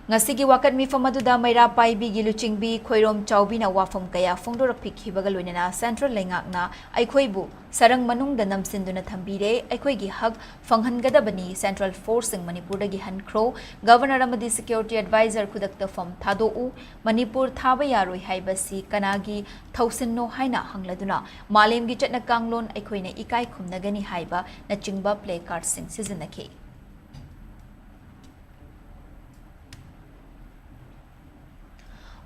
ꯉꯁꯤꯒꯤ ꯋꯥꯀꯠ ꯃꯤꯐꯝ ꯑꯗꯨꯗ ꯃꯩꯔꯥ ꯄꯥꯏꯕꯤꯒꯤ ꯂꯨꯆꯤꯡꯕꯤ ꯈꯣꯏꯔꯣꯝ ꯆꯥꯎꯕꯤꯅ ꯋꯥꯐꯝ ꯀꯌꯥ ꯐꯣꯡꯗꯣꯔꯛꯄꯤꯈꯤꯕꯒ ꯂꯣꯏꯅꯅ ꯁꯦꯟꯇ꯭ꯔꯦꯜ ꯂꯩꯉꯥꯛꯅ ꯑꯩꯈꯣꯏꯕꯨ ꯁꯔꯪ ꯃꯅꯨꯡꯗ ꯅꯝꯁꯤꯟꯗꯨꯅ ꯊꯝꯕꯤꯔꯦ, ꯑꯩꯈꯣꯏꯒꯤ ꯍꯛ ꯐꯪꯍꯟꯒꯗꯕꯅꯤ, ꯁꯦꯟꯇ꯭ꯔꯦꯜ ꯐꯣꯔꯁꯁꯤꯡ ꯃꯅꯤꯄꯨꯔꯗꯒꯤ ꯍꯟꯈ꯭ꯔꯣ, ꯒꯚꯔꯅꯔ ꯑꯃꯗꯤ ꯁꯦꯀ꯭ꯌꯨꯔꯤꯇꯤ ꯑꯦꯗꯚꯥꯏꯖꯔ ꯈꯨꯗꯛꯇ ꯐꯝ ꯊꯥꯗꯣꯛꯎ, ꯃꯅꯤꯄꯨꯔ ꯊꯥꯕ ꯌꯥꯔꯣꯏ ꯍꯥꯏꯕꯁꯤ ꯀꯅꯥꯒꯤ ꯊꯧꯁꯤꯟꯅꯣ ꯍꯥꯏꯅ ꯍꯪꯂꯗꯨꯅ ꯃꯥꯂꯦꯝꯒꯤ ꯆꯠꯅ ꯀꯥꯡꯂꯣꯟ ꯑꯩꯈꯣꯏꯅ ꯏꯀꯥꯏ ꯈꯨꯝꯅꯒꯅꯤ ꯍꯥꯏꯕꯅꯆꯤꯡꯕ ꯄ꯭ꯂꯦ ꯀꯥꯔꯗꯁꯤꯡ ꯁꯤꯖꯤꯟꯅꯈꯤ꯫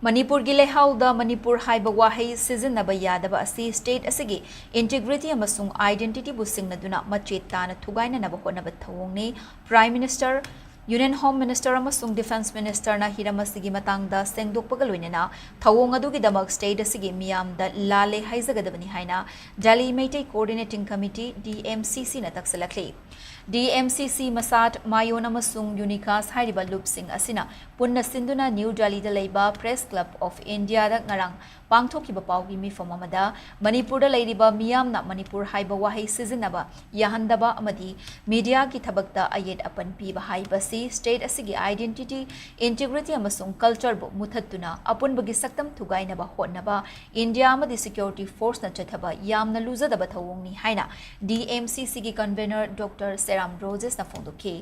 ꯃꯅꯤꯄꯨꯔꯒꯤ ꯂꯩꯍꯥꯎꯗ ꯃꯅꯤꯄꯨꯔ ꯍꯥꯏꯕ ꯋꯥꯍꯩ ꯁꯤꯖꯤꯟꯅꯕ ꯌꯥꯗꯕ ꯑꯁꯤ ꯁ꯭ꯇꯦꯠ ꯑꯁꯤꯒꯤ ꯏꯟꯇꯤꯒ꯭ꯔꯤꯇꯤ ꯑꯃꯁꯨꯡ ꯑꯥꯏꯗꯦꯟꯇꯤꯇꯤꯕꯨ ꯁꯤꯡꯅꯗꯨꯅ ꯃꯆꯦꯠ ꯇꯥꯅ ꯊꯨꯒꯥꯏꯅꯅꯕ ꯍꯣꯠꯅꯕ ꯊꯧꯑꯣꯡꯅꯤ꯫ Prime minister, union home minister ꯑꯃꯁꯨꯡ ꯗꯤꯐꯦꯟꯁ ꯃꯤꯅꯤꯁꯇꯔꯅ ꯍꯤꯔꯝ ꯑꯁꯤꯒꯤ ꯃꯇꯥꯡꯗ ꯁꯦꯡꯗꯣꯛꯄꯒ ꯂꯣꯏꯅꯅ ꯊꯧꯑꯣꯡ ꯑꯗꯨꯒꯤꯗꯃꯛ ꯁ꯭ꯇꯦꯠ ꯑꯁꯤꯒꯤ ꯃꯤꯌꯥꯝꯗ ꯂꯥꯜꯂꯦ ꯍꯥꯏꯖꯒꯗꯕꯅꯤ ꯍꯥꯏꯅ Delhi Meitei coordinating committee, D M C ꯁꯤꯅ ꯇꯛꯁꯤꯜꯂꯛꯂꯤ꯫ ꯗꯤ ꯑꯦꯝ ꯁꯤ ꯁꯤ, ꯃꯁꯥꯠ, ꯃꯥꯌꯣꯟ ꯑꯃꯁꯨꯡ ꯌꯨꯅꯤꯀꯥꯁ ꯍꯥꯏꯔꯤꯕ ꯂꯨꯞꯁꯤꯡ ꯑꯁꯤꯅ ꯄꯨꯟꯅ ꯁꯤꯟꯗꯨꯅ ꯅ꯭ꯌꯨ ꯗꯦꯜꯂꯤꯗ ꯂꯩꯕ ꯄ꯭ꯔꯦꯁ ꯀ꯭ꯂꯕ ꯑꯣꯐ ꯏꯟꯗꯤꯌꯥꯗ ꯉꯔꯥꯡ ꯄꯥꯡꯊꯣꯛꯈꯤꯕ ꯄꯥꯎꯒꯤ ꯃꯤꯐꯝ ꯑꯃꯗ ꯃꯅꯤꯄꯨꯔꯗ ꯂꯩꯔꯤꯕ ꯃꯤꯌꯥꯝꯅ ꯃꯅꯤꯄꯨꯔ ꯍꯥꯏꯕ ꯋꯥꯍꯩ ꯁꯤꯖꯤꯟꯅꯕ ꯌꯥꯍꯟꯗꯕ ꯑꯃꯗꯤ ꯃꯤꯗꯤꯌꯥꯒꯤ ꯊꯕꯛꯇ ꯑꯌꯦꯠ ꯑꯄꯟ ꯄꯤꯕ ꯍꯥꯏꯕꯁꯤ ꯁ꯭ꯇꯦꯠ ꯑꯁꯤꯒꯤ ꯑꯥꯏꯗꯦꯟꯇꯤꯇꯤ, ꯏꯟꯇꯤꯒ꯭ꯔꯤꯇꯤ ꯑꯃꯁꯨꯡ ꯀꯜꯆꯔꯕꯨ ꯃꯨꯊꯠꯇꯨꯅ ꯑꯄꯨꯟꯕꯒꯤ ꯁꯛꯇꯝ ꯊꯨꯒꯥꯏꯅꯕ ꯍꯣꯠꯅꯕ ꯏꯟꯗꯤꯌꯥ ꯑꯃꯗꯤ ꯁꯦꯀ꯭ꯌꯨꯔꯤꯇꯤ ꯐꯣꯔꯁꯅ ꯆꯠꯊꯕ ꯌꯥꯝꯅ ꯂꯨꯖꯗꯕ ꯊꯧꯑꯣꯡꯅꯤ ꯍꯥꯏꯅ ꯗꯤ ꯑꯦꯝ ꯁꯤ ꯁꯤꯒꯤ ꯀꯟꯚꯦꯅꯔ ꯗꯣꯛꯇꯔ ꯁꯦꯔꯥꯝ ꯔꯣꯖꯦꯁꯅ ꯐꯣꯡꯗꯣꯛꯈꯤ꯫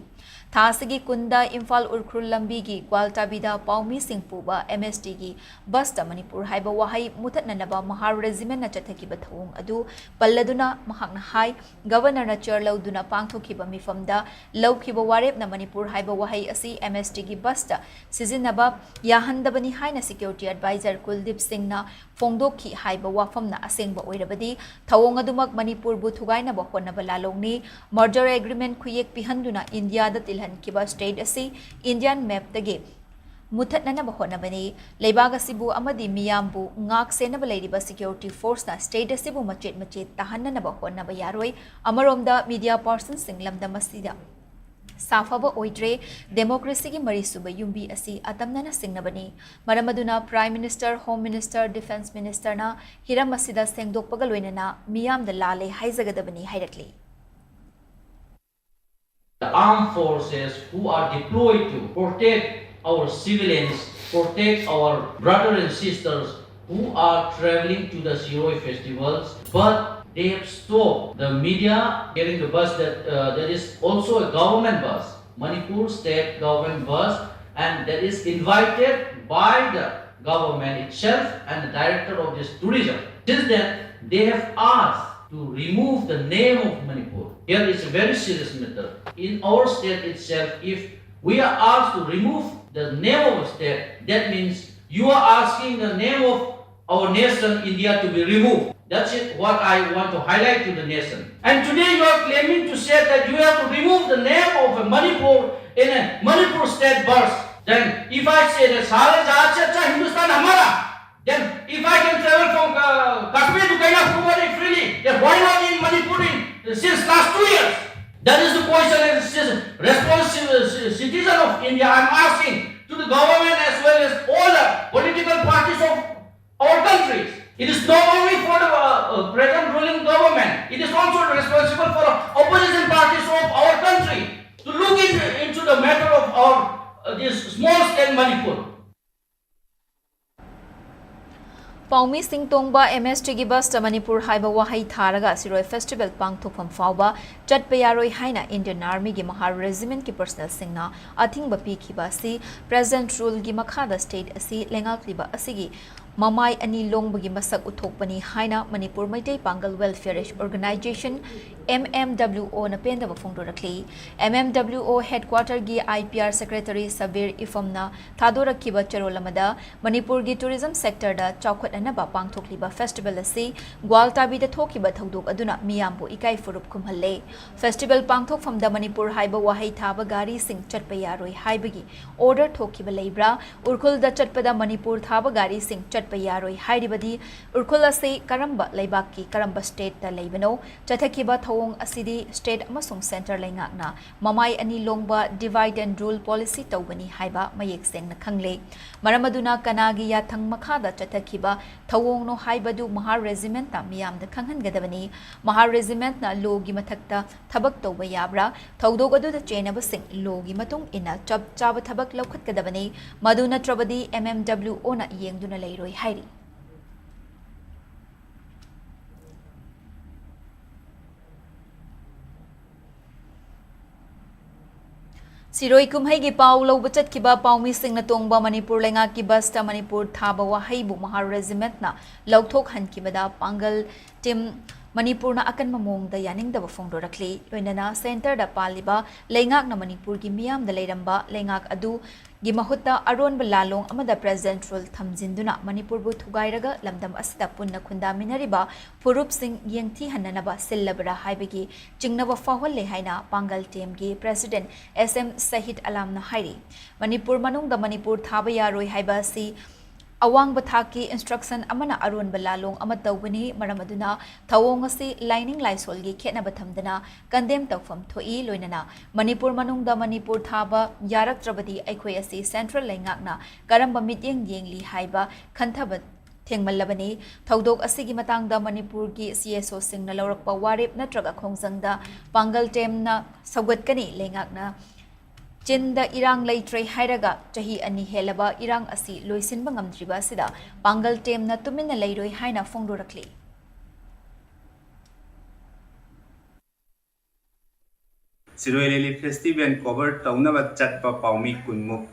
ꯊꯥ ꯑꯁꯤꯒꯤ ꯀꯨꯟꯗ ꯏꯝꯐꯥꯜ ꯎꯔꯈꯨꯜ ꯂꯝꯕꯤꯒꯤ ꯒ꯭ꯋꯥꯜꯇꯥꯕꯤꯗ ꯄꯥꯎꯃꯤꯁꯤꯡ ꯄꯨꯕ ꯑꯦꯝ ꯑꯦꯁ ꯇꯤꯒꯤ ꯕꯁꯇ ꯃꯅꯤꯄꯨꯔ ꯍꯥꯏꯕ ꯋꯥꯍꯩ ꯃꯨꯊꯠꯅꯅꯕ ꯃꯍꯥꯔ ꯔꯦꯖꯤꯃꯦꯟꯅ ꯆꯠꯊꯈꯤꯕ ꯊꯧꯑꯣꯡ ꯑꯗꯨ ꯄꯜꯂꯗꯨꯅ ꯃꯍꯥꯛꯅ ꯍꯥꯏ, ꯒꯚꯔꯅꯔꯅ ꯆꯦꯌꯔ ꯂꯧꯗꯨꯅ ꯄꯥꯡꯊꯣꯛꯈꯤꯕ ꯃꯤꯐꯝꯗ ꯂꯧꯈꯤꯕ ꯋꯥꯔꯦꯞꯅ ꯃꯅꯤꯄꯨꯔ ꯍꯥꯏꯕ ꯋꯥꯍꯩ ꯑꯁꯤ ꯑꯦꯝ ꯑꯦꯁ ꯇꯤꯒꯤ ꯕꯁꯇ ꯁꯤꯖꯤꯟꯅꯕ ꯌꯥꯍꯟꯗꯕꯅꯤ ꯍꯥꯏꯅ ꯁꯦꯀ꯭ꯌꯨꯔꯤꯇꯤ ꯑꯦꯗꯚꯥꯏꯖꯔ ꯀꯨꯜꯗꯤꯞ ꯁꯤꯡꯅ ꯐꯣꯡꯗꯣꯛꯈꯤ ꯍꯥꯏꯕ ꯋꯥꯐꯝꯅ ꯑꯁꯦꯡꯕ ꯑꯣꯏꯔꯕꯗꯤ ꯊꯧꯑꯣꯡ ꯑꯗꯨꯃꯛ ꯃꯅꯤꯄꯨꯔꯕꯨ ꯊꯨꯒꯥꯏꯅꯕ ꯍꯣꯠꯅꯕ ꯂꯥꯂꯣꯡꯅꯤ꯫ ꯃꯔꯖꯔ ꯑꯦꯒ꯭ꯔꯤꯃꯦꯟ ꯈꯨꯌꯦꯛ ꯄꯤꯍꯟꯗꯨꯅ ꯏꯟꯗꯤꯌꯥꯗ ꯇꯤꯜꯍꯟꯈꯤꯕ ꯁ꯭ꯇꯦꯠ ꯑꯁꯤ ꯏꯟꯗꯤꯌꯥꯟ ꯃꯦꯞꯇꯒꯤ ꯃꯨꯊꯠꯅꯅꯕ ꯍꯣꯠꯅꯕꯅꯤ꯫ ꯂꯩꯕꯥꯛ ꯑꯁꯤꯕꯨ ꯑꯃꯗꯤ ꯃꯤꯌꯥꯝꯕꯨ ꯉꯥꯛ ꯁꯦꯟꯅꯕ ꯂꯩꯔꯤꯕ security forceꯅ state ꯑꯁꯤꯕꯨ ꯃꯆꯦꯠ ꯃꯆꯦꯠ ꯇꯥꯍꯟꯅꯅꯕ ꯍꯣꯠꯅꯕ ꯌꯥꯔꯣꯏ꯫ ꯑꯃꯔꯣꯝꯗ, media personꯁꯤꯡ ꯂꯝꯗꯝ ꯑꯁꯤꯗ ꯁꯥꯐꯕ ꯑꯣꯏꯗ꯭ꯔꯦ꯫ Democracyꯒꯤ ꯃꯔꯤꯁꯨꯕ ꯌꯨꯝꯕꯤ ꯑꯁꯤ ꯑꯇꯝꯅꯅ ꯁꯤꯡꯅꯕꯅꯤ꯫ ꯃꯔꯝ ꯑꯗꯨꯅ Prime Minister, Home Minister, Defence Ministerꯅ ꯍꯤꯔꯝ ꯑꯁꯤꯗ ꯁꯦꯡꯗꯣꯛꯄꯒ ꯂꯣꯏꯅꯅ ꯃꯤꯌꯥꯝꯗ ꯂꯥꯜꯂꯦ ꯍꯥꯏꯖꯒꯗꯕꯅꯤ ꯍꯥꯏꯔꯛꯂꯤ꯫ The armed forces who are deployed to protect our civilians, protect our brother and sisters who are traveling to the Shirui festivals, but they have stopped the media carrying the bus that, uh, that is also a government bus, Manipur state government bus, and that is invited by the government itself and the director of this tourism. Since then, they have asked to remove the name of Manipur. Here is a very serious matter. In our state itself, if we are asked to remove the name of a state, that means you are asking the name of our nation, India, to be removed. That's it, what I want to highlight to the nation. And today you are claiming to say that you have to remove the name of a Manipur in a Manipur state verse. Then if I say that सारा जहाज से अच्छा हिंदुस्तान हमारा, then if I can travel from uh, Kashmir to Kanyakumari freely, then why not in Manipur in, since last two years? That is the question as a responsible citizen of India. I'm asking to the government as well as all the political parties of our countries. It is not only for the uh, uh, present ruling government, it is also responsible for opposition parties of our country to look in, into the matter of our uh, this small state Manipur. ꯄꯥꯎꯃꯤꯁꯤꯡ ꯇꯣꯡꯕ MSTꯒꯤ ꯕꯁꯇ ꯃꯅꯤꯄꯨꯔ ꯍꯥꯏꯕ ꯋꯥꯍꯩ ꯊꯥꯔꯒ ꯁꯤꯔꯣꯏ festival ꯄꯥꯡꯊꯣꯛꯐꯝ ꯐꯥꯎꯕ ꯆꯠꯄ ꯌꯥꯔꯣꯏ ꯍꯥꯏꯅ Indian Armyꯒꯤ Mahar Regimentꯀꯤ personnelꯁꯤꯡꯅ ꯑꯊꯤꯡꯕ ꯄꯤꯈꯤꯕ ꯑꯁꯤ present ruleꯒꯤ ꯃꯈꯥꯗ state ꯑꯁꯤ ꯂꯩꯉꯥꯛꯂꯤꯕ ꯑꯁꯤꯒꯤ ꯃꯃꯥꯏ ꯑꯅꯤ ꯂꯣꯡꯕꯒꯤ ꯃꯁꯛ ꯎꯠꯊꯣꯛꯄꯅꯤ ꯍꯥꯏꯅ ꯃꯅꯤꯄꯨꯔ ꯃꯩꯇꯩ ꯄꯥꯡꯒꯜ Welfare Organization, M M W O, ꯅ ꯄꯦꯟꯗꯕ ꯐꯣꯡꯗꯣꯔꯛꯂꯤ꯫ M M W O headquarterꯒꯤ I P R secretary Sabir ꯏꯐꯝꯅ ꯊꯥꯗꯣꯔꯛꯈꯤꯕ ꯆꯦꯔꯣꯜ ꯑꯃꯗ, ꯃꯅꯤꯄꯨꯔꯒꯤ tourism sectorꯗ ꯆꯥꯎꯈꯠꯅꯅꯕ ꯄꯥꯡꯊꯣꯛꯂꯤꯕ festival ꯑꯁꯤ ꯒ꯭ꯋꯥꯜꯇꯥꯕꯤꯗ ꯊꯣꯛꯈꯤꯕ ꯊꯧꯗꯣꯛ ꯑꯗꯨꯅ ꯃꯤꯌꯥꯝꯕꯨ ꯏꯀꯥꯏ ꯐꯨꯔꯨꯞ ꯈꯨꯝꯍꯜꯂꯦ꯫ Festival ꯄꯥꯡꯊꯣꯛꯐꯝꯗ ꯃꯅꯤꯄꯨꯔ ꯍꯥꯏꯕ ꯋꯥꯍꯩ ꯊꯥꯕ ꯒꯥꯔꯤꯁꯤꯡ ꯆꯠꯄ ꯌꯥꯔꯣꯏ ꯍꯥꯏꯕꯒꯤ order ꯊꯣꯛꯈꯤꯕ ꯂꯩꯕ꯭ꯔꯥ? ꯎꯔꯈꯨꯜꯗ ꯆꯠꯄꯗ ꯃꯅꯤꯄꯨꯔ ꯊꯥꯕ ꯒꯥꯔꯤꯁꯤꯡ ꯆꯠꯄ ꯌꯥꯔꯣꯏ ꯍꯥꯏꯔꯤꯕꯗꯤ ꯎꯔꯈꯨꯜ ꯑꯁꯤ ꯀꯔꯝꯕ ꯂꯩꯕꯥꯛꯀꯤ, ꯀꯔꯝꯕ stateꯇ ꯂꯩꯕꯅꯣ? ꯆꯠꯊꯈꯤꯕ ꯊꯧꯑꯣꯡ ꯑꯁꯤꯗꯤ state ꯑꯃꯁꯨꯡ centre ꯂꯩꯉꯥꯛꯅ ꯃꯃꯥꯏ ꯑꯅꯤ ꯂꯣꯡꯕ divide and rule policy ꯇꯧꯕꯅꯤ ꯍꯥꯏꯕ ꯃꯌꯦꯛ ꯁꯦꯡꯅ ꯈꯪꯂꯦ꯫ ꯃꯔꯝ ꯑꯗꯨꯅ ꯀꯅꯥꯒꯤ ꯌꯥꯊꯪ ꯃꯈꯥꯗ ꯆꯠꯊꯈꯤꯕ ꯊꯧꯑꯣꯡꯅꯣ ꯍꯥꯏꯕꯗꯨ ꯃꯍꯥꯔ Regimentꯅ ꯃꯤꯌꯥꯝꯗ ꯈꯪꯍꯟꯒꯗꯕꯅꯤ꯫ ꯃꯍꯥꯔ Regimentꯅ lawꯒꯤ ꯃꯊꯛꯇ ꯊꯕꯛ ꯇꯧꯕ ꯌꯥꯕ꯭ꯔꯥ? ꯊꯧꯗꯣꯛ ꯑꯗꯨꯗ ꯆꯦꯟꯅꯕꯁꯤꯡ lawꯒꯤ ꯃꯇꯨꯡ ꯏꯟꯅ ꯆꯞ ꯆꯥꯕ ꯊꯕꯛ ꯂꯧꯈꯠꯀꯗꯕꯅꯤ꯫ ꯃꯗꯨ ꯅꯠꯇ꯭ꯔꯕꯗꯤ M M W Oꯅ ꯌꯦꯡꯗꯨꯅ ꯂꯩꯔꯣꯏ ꯍꯥꯏꯔꯤ꯫ ꯁꯤꯔꯣꯏ ꯀꯨꯝꯍꯩꯒꯤ ꯄꯥꯎ ꯂꯧꯕ ꯆꯠꯈꯤꯕ ꯄꯥꯎꯃꯤꯁꯤꯡꯅ ꯇꯣꯡꯕ ꯃꯅꯤꯄꯨꯔ ꯂꯩꯉꯥꯛꯀꯤ busꯇ ꯃꯅꯤꯄꯨꯔ ꯊꯥꯕ ꯋꯥꯍꯩꯕꯨ ꯃꯍꯥꯔ Regimentꯅ ꯂꯧꯊꯣꯛꯍꯟꯈꯤꯕꯗ ꯄꯥꯡꯒꯜ team ꯃꯅꯤꯄꯨꯔꯅ ꯑꯀꯟꯕ ꯃꯑꯣꯡꯗ ꯌꯥꯅꯤꯡꯗꯕ ꯐꯣꯡꯗꯣꯔꯛꯂꯤ꯫ ꯂꯣꯏꯅꯅ centreꯗ ꯄꯥꯜꯂꯤꯕ ꯂꯩꯉꯥꯛꯅ ꯃꯅꯤꯄꯨꯔꯒꯤ ꯃꯤꯌꯥꯝꯗ ꯂꯩꯔꯝꯕ ꯂꯩꯉꯥꯛ ꯑꯗꯨꯒꯤ ꯃꯍꯨꯠꯇ ꯑꯔꯣꯟꯕ ꯂꯥꯂꯣꯡ ꯑꯃꯗ President rule ꯊꯝꯖꯤꯟꯗꯨꯅ ꯃꯅꯤꯄꯨꯔꯕꯨ ꯊꯨꯒꯥꯏꯔꯒ ꯂꯝꯗꯝ ꯑꯁꯤꯗ ꯄꯨꯟꯅ ꯈꯨꯟꯗꯥꯃꯤꯟꯅꯔꯤꯕ ꯐꯨꯔꯨꯞꯁꯤꯡ ꯌꯦꯡꯊꯤꯍꯟꯅꯅꯕ ꯁꯤꯜꯂꯕ꯭ꯔꯥ ꯍꯥꯏꯕꯒꯤ ꯆꯤꯡꯅꯕ ꯐꯥꯎꯍꯜꯂꯦ ꯍꯥꯏꯅ ꯄꯥꯡꯒꯜ teamꯒꯤ President S M ꯁꯍꯤꯗ ꯑꯂꯥꯝꯅ ꯍꯥꯏꯔꯤ꯫ ꯃꯅꯤꯄꯨꯔ ꯃꯅꯨꯡꯗ ꯃꯅꯤꯄꯨꯔ ꯊꯥꯕ ꯌꯥꯔꯣꯏ ꯍꯥꯏꯕ ꯑꯁꯤ ꯑꯋꯥꯡꯕ ꯊꯥꯛꯀꯤ instruction ꯑꯃꯅ ꯑꯔꯣꯟꯕ ꯂꯥꯂꯣꯡ ꯑꯃ ꯇꯧꯕꯅꯤ꯫ ꯃꯔꯝ ꯑꯗꯨꯅ ꯊꯧꯑꯣꯡ ꯑꯁꯤ ꯂꯥꯏꯅꯤꯡ ꯂꯥꯏꯁꯣꯜꯒꯤ ꯈꯦꯠꯅꯕ ꯊꯝꯗꯅ condemn ꯇꯧꯐꯝ ꯊꯣꯛꯏ꯫ ꯂꯣꯏꯅꯅ ꯃꯅꯤꯄꯨꯔ ꯃꯅꯨꯡꯗ ꯃꯅꯤꯄꯨꯔ ꯊꯥꯕ ꯌꯥꯔꯛꯇ꯭ꯔꯕꯗꯤ ꯑꯩꯈꯣꯏ ꯑꯁꯤ central ꯂꯩꯉꯥꯛꯅ ꯀꯔꯝꯕ ꯃꯤꯠꯌꯦꯡ ꯌꯦꯡꯂꯤ ꯍꯥꯏꯕ ꯈꯟꯊꯕ ꯊꯦꯡꯃꯜꯂꯕꯅꯤ꯫ ꯊꯧꯗꯣꯛ ꯑꯁꯤꯒꯤ ꯃꯇꯥꯡꯗ ꯃꯅꯤꯄꯨꯔꯒꯤ C S Oꯁꯤꯡꯅ ꯂꯧꯔꯛꯄ ꯋꯥꯔꯦꯞ ꯅꯠꯇ꯭ꯔꯒ ꯈꯣꯡꯖꯪꯗ ꯄꯥꯡꯒꯜ teamꯅ ꯁꯧꯒꯠꯀꯅꯤ꯫ ꯂꯩꯉꯥꯛꯅ ꯆꯤꯟꯗ ꯏꯔꯥꯡ ꯂꯩꯇ꯭ꯔꯦ ꯍꯥꯏꯔꯒ ꯆꯍꯤ ꯑꯅꯤ ꯍꯦꯜꯂꯕ ꯏꯔꯥꯡ ꯑꯁꯤ ꯂꯣꯏꯁꯤꯟꯕ ꯉꯝꯗ꯭ꯔꯤꯕ ꯑꯁꯤꯗ ꯄꯥꯡꯒꯜ teamꯅ ꯇꯨꯃꯤꯟꯅ ꯂꯩꯔꯣꯏ ꯍꯥꯏꯅ ꯐꯣꯡꯗꯣꯔꯛꯂꯤ꯫ ꯁꯤꯔꯣꯏ ꯂꯤꯂꯤ festival cover ꯇꯧꯅꯕ ꯆꯠꯄ ꯄꯥꯎꯃꯤ ꯀꯨꯟꯃꯨꯛ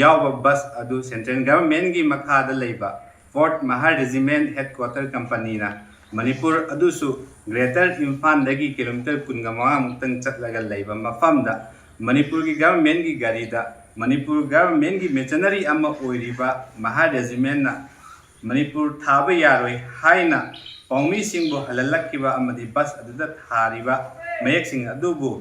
ꯌꯥꯎꯕ bus ꯑꯗꯨ central governmentꯀꯤ ꯃꯈꯥꯗ ꯂꯩꯕ Fourth Mahar Regiment Headquarter Companyꯅ Manipur ꯑꯗꯨꯁꯨ Greater ꯏꯝꯐꯥꯜꯗꯒꯤ ꯀꯤꯂꯣꯃꯤꯇꯔ ꯀꯨꯟꯒ ꯃꯉꯥꯃꯨꯛꯇꯪ ꯆꯠꯂꯒ ꯂꯩꯕ ꯃꯐꯝꯗ ꯃꯅꯤꯄꯨꯔꯒꯤ governmentꯀꯤ ꯒꯥꯔꯤꯗ ꯃꯅꯤꯄꯨꯔ governmentꯀꯤ mercenary ꯑꯃ ꯑꯣꯏꯔꯤꯕ Mahar Regimentꯅ ꯃꯅꯤꯄꯨꯔ ꯊꯥꯕ ꯌꯥꯔꯣꯏ ꯍꯥꯏꯅ ꯄꯥꯎꯃꯤꯁꯤꯡꯕꯨ ꯍꯜꯍꯜꯂꯛꯈꯤꯕ ꯑꯃꯗꯤ bus ꯑꯗꯨꯗ ꯊꯥꯔꯤꯕ ꯃꯌꯦꯛꯁꯤꯡ ꯑꯗꯨꯕꯨ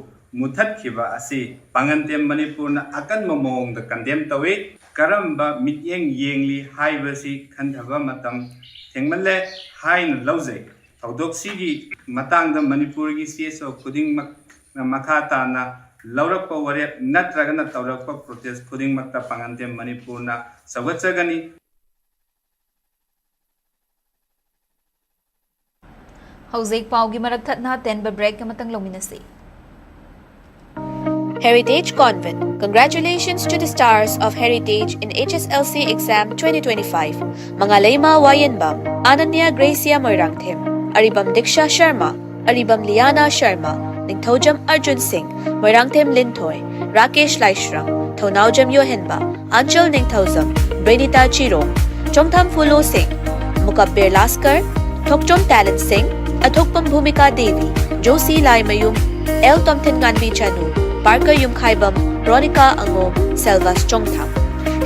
ꯃꯨꯊꯠꯈꯤꯕ ꯑꯁꯤ ꯄꯥꯡꯒꯟꯇꯦꯝ ꯃꯅꯤꯄꯨꯔꯅ ꯑꯀꯟꯕ ꯃꯑꯣꯡꯗ condemn ꯇꯧꯏ꯫ ꯀꯔꯝꯕ ꯃꯤꯠꯌꯦꯡ ꯌꯦꯡꯂꯤ ꯍꯥꯏꯕꯁꯤ ꯈꯟꯊꯕ ꯃꯇꯝ ꯊꯦꯡꯃꯜꯂꯦ ꯍꯥꯏꯅ ꯂꯧꯖꯩ꯫ ꯊꯧꯗꯣꯛꯁꯤꯒꯤ ꯃꯇꯥꯡꯗ ꯃꯅꯤꯄꯨꯔꯒꯤ CSO ꯈꯨꯗꯤꯡꯃꯛꯅ ꯃꯈꯥ ꯇꯥꯅ ꯂꯧꯔꯛꯄ ꯋꯥꯔꯦꯞ ꯅꯠꯇ꯭ꯔꯒꯅ ꯇꯧꯔꯛꯄ protest ꯈꯨꯗꯤꯡꯃꯛꯇ ꯄꯥꯡꯒꯟꯇꯦꯝ ꯃꯅꯤꯄꯨꯔꯅ ꯁꯧꯒꯠꯆꯒꯅꯤ꯫ ꯍꯧꯖꯤꯛ ꯄꯥꯎꯒꯤ ꯃꯔꯛ ꯊꯠꯅ ꯇꯦꯟꯕ break ꯑꯃꯇꯪ ꯂꯧꯃꯤꯟꯅꯁꯤ꯫ Heritage Convent. Congratulations to the stars of Heritage in HSLC exam twenty twenty-five. Mangaleima Wayenbam, Ananya Gracia Moirangthem, Aribam Diksha Sharma, Aribam Liana Sharma, Ningthoujam Arjun Singh, Moirangthem Linthoi, Rakesh Laishram, Thounaujam Yohenba, Anchal Ningthoujam, Brenita Chirong, Chongtham Fulo Singh, Mukabir Laskar, Thokchom Talent Singh, Athokpam Bhumika Devi, Josie Laimayum, L Tomthin Nganbi Chanu, Parker Yumkhaibam, Ronika Angom, Selvas Chongtham.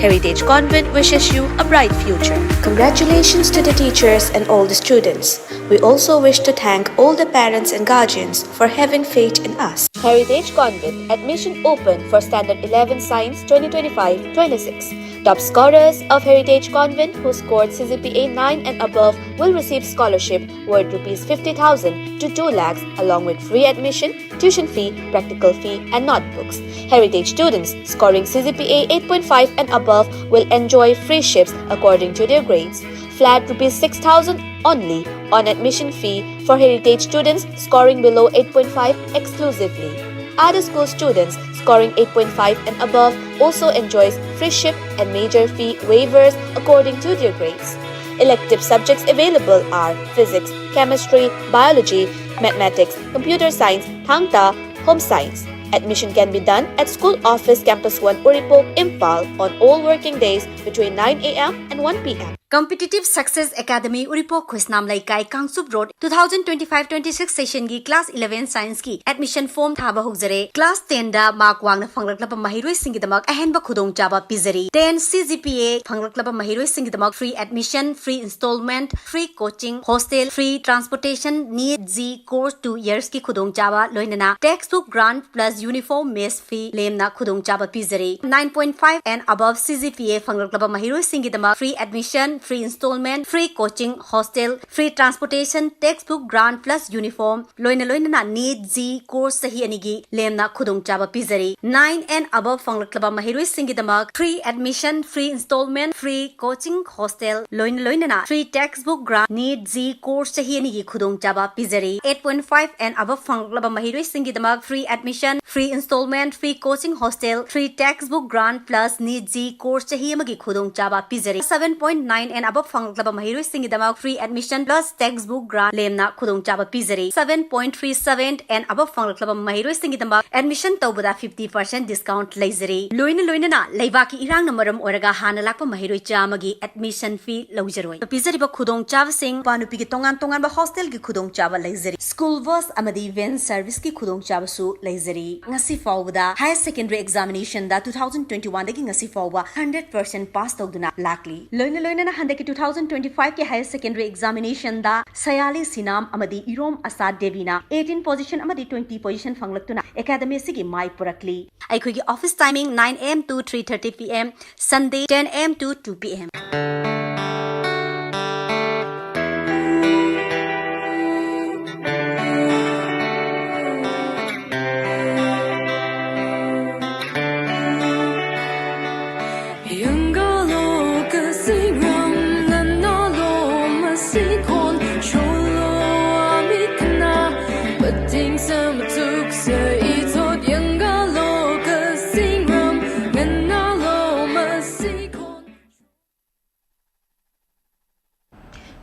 Heritage Convent wishes you a bright future. Congratulations to the teachers and all the students. We also wish to thank all the parents and guardians for having faith in us. Heritage Convent, admission open for Standard eleven Science twenty twenty-five twenty-six. Top scorers of Heritage Convent who scored CGPA nine and above will receive scholarship worth rupees fifty thousand to two lakhs, along with free admission, tuition fee, practical fee, and notebooks. Heritage students scoring CGPA eight point five and above will enjoy free ships according to their grades. Flat rupees six thousand only on admission fee for Heritage students scoring below eight point five exclusively. Other school students scoring eight point five and above also enjoys free ship and major fee waivers according to their grades. Elective subjects available are physics, chemistry, biology, mathematics, computer science, thangta, home science. Admission can be done at School Office, Campus one, Uripok, Imphal on all working days between nine a.m. and one p.m. Competitive Success Academy, Uripok, Khusnam Leikai, Kangsup Road, two thousand twenty-five twenty-six session ꯒꯤ class eleven science ꯒꯤ admission form ꯊꯥꯕ ꯍꯧꯖꯔꯦ꯫ Class ten ꯗ mark ꯋꯥꯡꯅ ꯐꯪꯂꯛꯂꯕ ꯃꯍꯩꯔꯣꯏꯁꯤꯡꯒꯤꯗꯃꯛ ꯑꯍꯦꯟꯕ ꯈꯨꯗꯣꯡꯆꯥꯕ ꯄꯤꯖꯔꯤ꯫ Ten C G P A ꯐꯪꯂꯛꯂꯕ ꯃꯍꯩꯔꯣꯏꯁꯤꯡꯒꯤꯗꯃꯛ free admission, free installment, free coaching, hostel, free transportation, NEET J E E course two years ꯀꯤ ꯈꯨꯗꯣꯡꯆꯥꯕ, ꯂꯣꯏꯅꯅ textbook grant plus uniform mess fee ꯂꯦꯝꯅ ꯈꯨꯗꯣꯡꯆꯥꯕ ꯄꯤꯖꯔꯤ꯫ Nine point five and above C G P A ꯐꯪꯂꯛꯂꯕ ꯃꯍꯩꯔꯣꯏꯁꯤꯡꯒꯤꯗꯃꯛ free admission, free installment, free coaching, hostel, free transportation, textbook grant plus uniform, ꯂꯣꯏꯅ ꯂꯣꯏꯅꯅ NEET J E E course ꯆꯍꯤ ꯑꯅꯤꯒꯤ ꯂꯦꯝꯅ ꯈꯨꯗꯣꯡꯆꯥꯕ ꯄꯤꯖꯔꯤ꯫ Nine and above ꯐꯪꯂꯛꯂꯕ ꯃꯍꯩꯔꯣꯏꯁꯤꯡꯒꯤꯗꯃꯛ free admission, free installment, free coaching, hostel, ꯂꯣꯏꯅ ꯂꯣꯏꯅꯅ free textbook grant, NEET J E E course ꯆꯍꯤ ꯑꯅꯤꯒꯤ ꯈꯨꯗꯣꯡꯆꯥꯕ ꯄꯤꯖꯔꯤ꯫ Eight point five and above ꯐꯪꯂꯛꯂꯕ ꯃꯍꯩꯔꯣꯏꯁꯤꯡꯒꯤꯗꯃꯛ free admission, free installment, free coaching, hostel, free textbook grant plus NEET J E E course ꯆꯍꯤ ꯑꯃꯒꯤ ꯈꯨꯗꯣꯡꯆꯥꯕ ꯄꯤꯖꯔꯤ꯫ Seven point nine and above ꯐꯪꯂꯛꯂꯕ ꯃꯍꯩꯔꯣꯏꯁꯤꯡꯒꯤꯗꯃꯛ free admission plus textbook grant ꯂꯦꯝꯅ ꯈꯨꯗꯣꯡꯆꯥꯕ ꯄꯤꯖꯔꯤ꯫ Seven point three seven and above ꯐꯪꯂꯛꯂꯕ ꯃꯍꯩꯔꯣꯏꯁꯤꯡꯒꯤꯗꯃꯛ admission ꯇꯧꯕꯗ fifty percent discount ꯂꯩꯖꯔꯤ꯫ ꯂꯣꯏꯅ ꯂꯣꯏꯅꯅ ꯂꯩꯕꯥꯛꯀꯤ ꯏꯔꯥꯡꯅ ꯃꯔꯝ ꯑꯣꯏꯔꯒ ꯍꯥꯟꯅ ꯂꯥꯛꯄ ꯃꯍꯩꯔꯣꯏ ꯆꯥꯝꯃꯒꯤ admission fee ꯂꯧꯖꯔꯣꯏ꯫ ꯄꯤꯖꯔꯤꯕ ꯈꯨꯗꯣꯡꯆꯥꯕꯁꯤꯡ: ꯅꯨꯄꯥ ꯅꯨꯄꯤꯒꯤ ꯇꯣꯉꯥꯟ ꯇꯣꯉꯥꯟꯕ hostel ꯒꯤ ꯈꯨꯗꯣꯡꯆꯥꯕ ꯂꯩꯖꯔꯤ꯫ School bus ꯑꯃꯗꯤ van service ꯀꯤ ꯈꯨꯗꯣꯡꯆꯥꯕꯁꯨ ꯂꯩꯖꯔꯤ꯫ ꯉꯁꯤ ꯐꯥꯎꯕꯗ higher secondary examination ꯗ two thousand twenty-one ꯗꯒꯤ ꯉꯁꯤ ꯐꯥꯎꯕ hundred percent pass ꯇꯧꯗꯨꯅ ꯂꯥꯛꯂꯤ꯫ ꯂꯣꯏꯅ ꯂꯣꯏꯅꯅ ꯍꯟꯗꯛꯀꯤ two thousand twenty-five ꯀꯤ higher secondary examination ꯗ ꯁꯌꯥꯂꯤ ꯁꯤꯅꯥꯝ ꯑꯃꯗꯤ ꯏꯔꯣꯝ ꯑꯁꯥ ꯗꯦꯕꯤꯅ eighteen position ꯑꯃꯗꯤ twenty position ꯐꯪꯂꯛꯇꯨꯅ academy ꯑꯁꯤꯒꯤ ꯃꯥꯏ ꯄꯨꯔꯛꯂꯤ꯫ ꯑꯩꯈꯣꯏꯒꯤ office timing nine A M to three thirty P M, Sunday ten A M to two P M꯫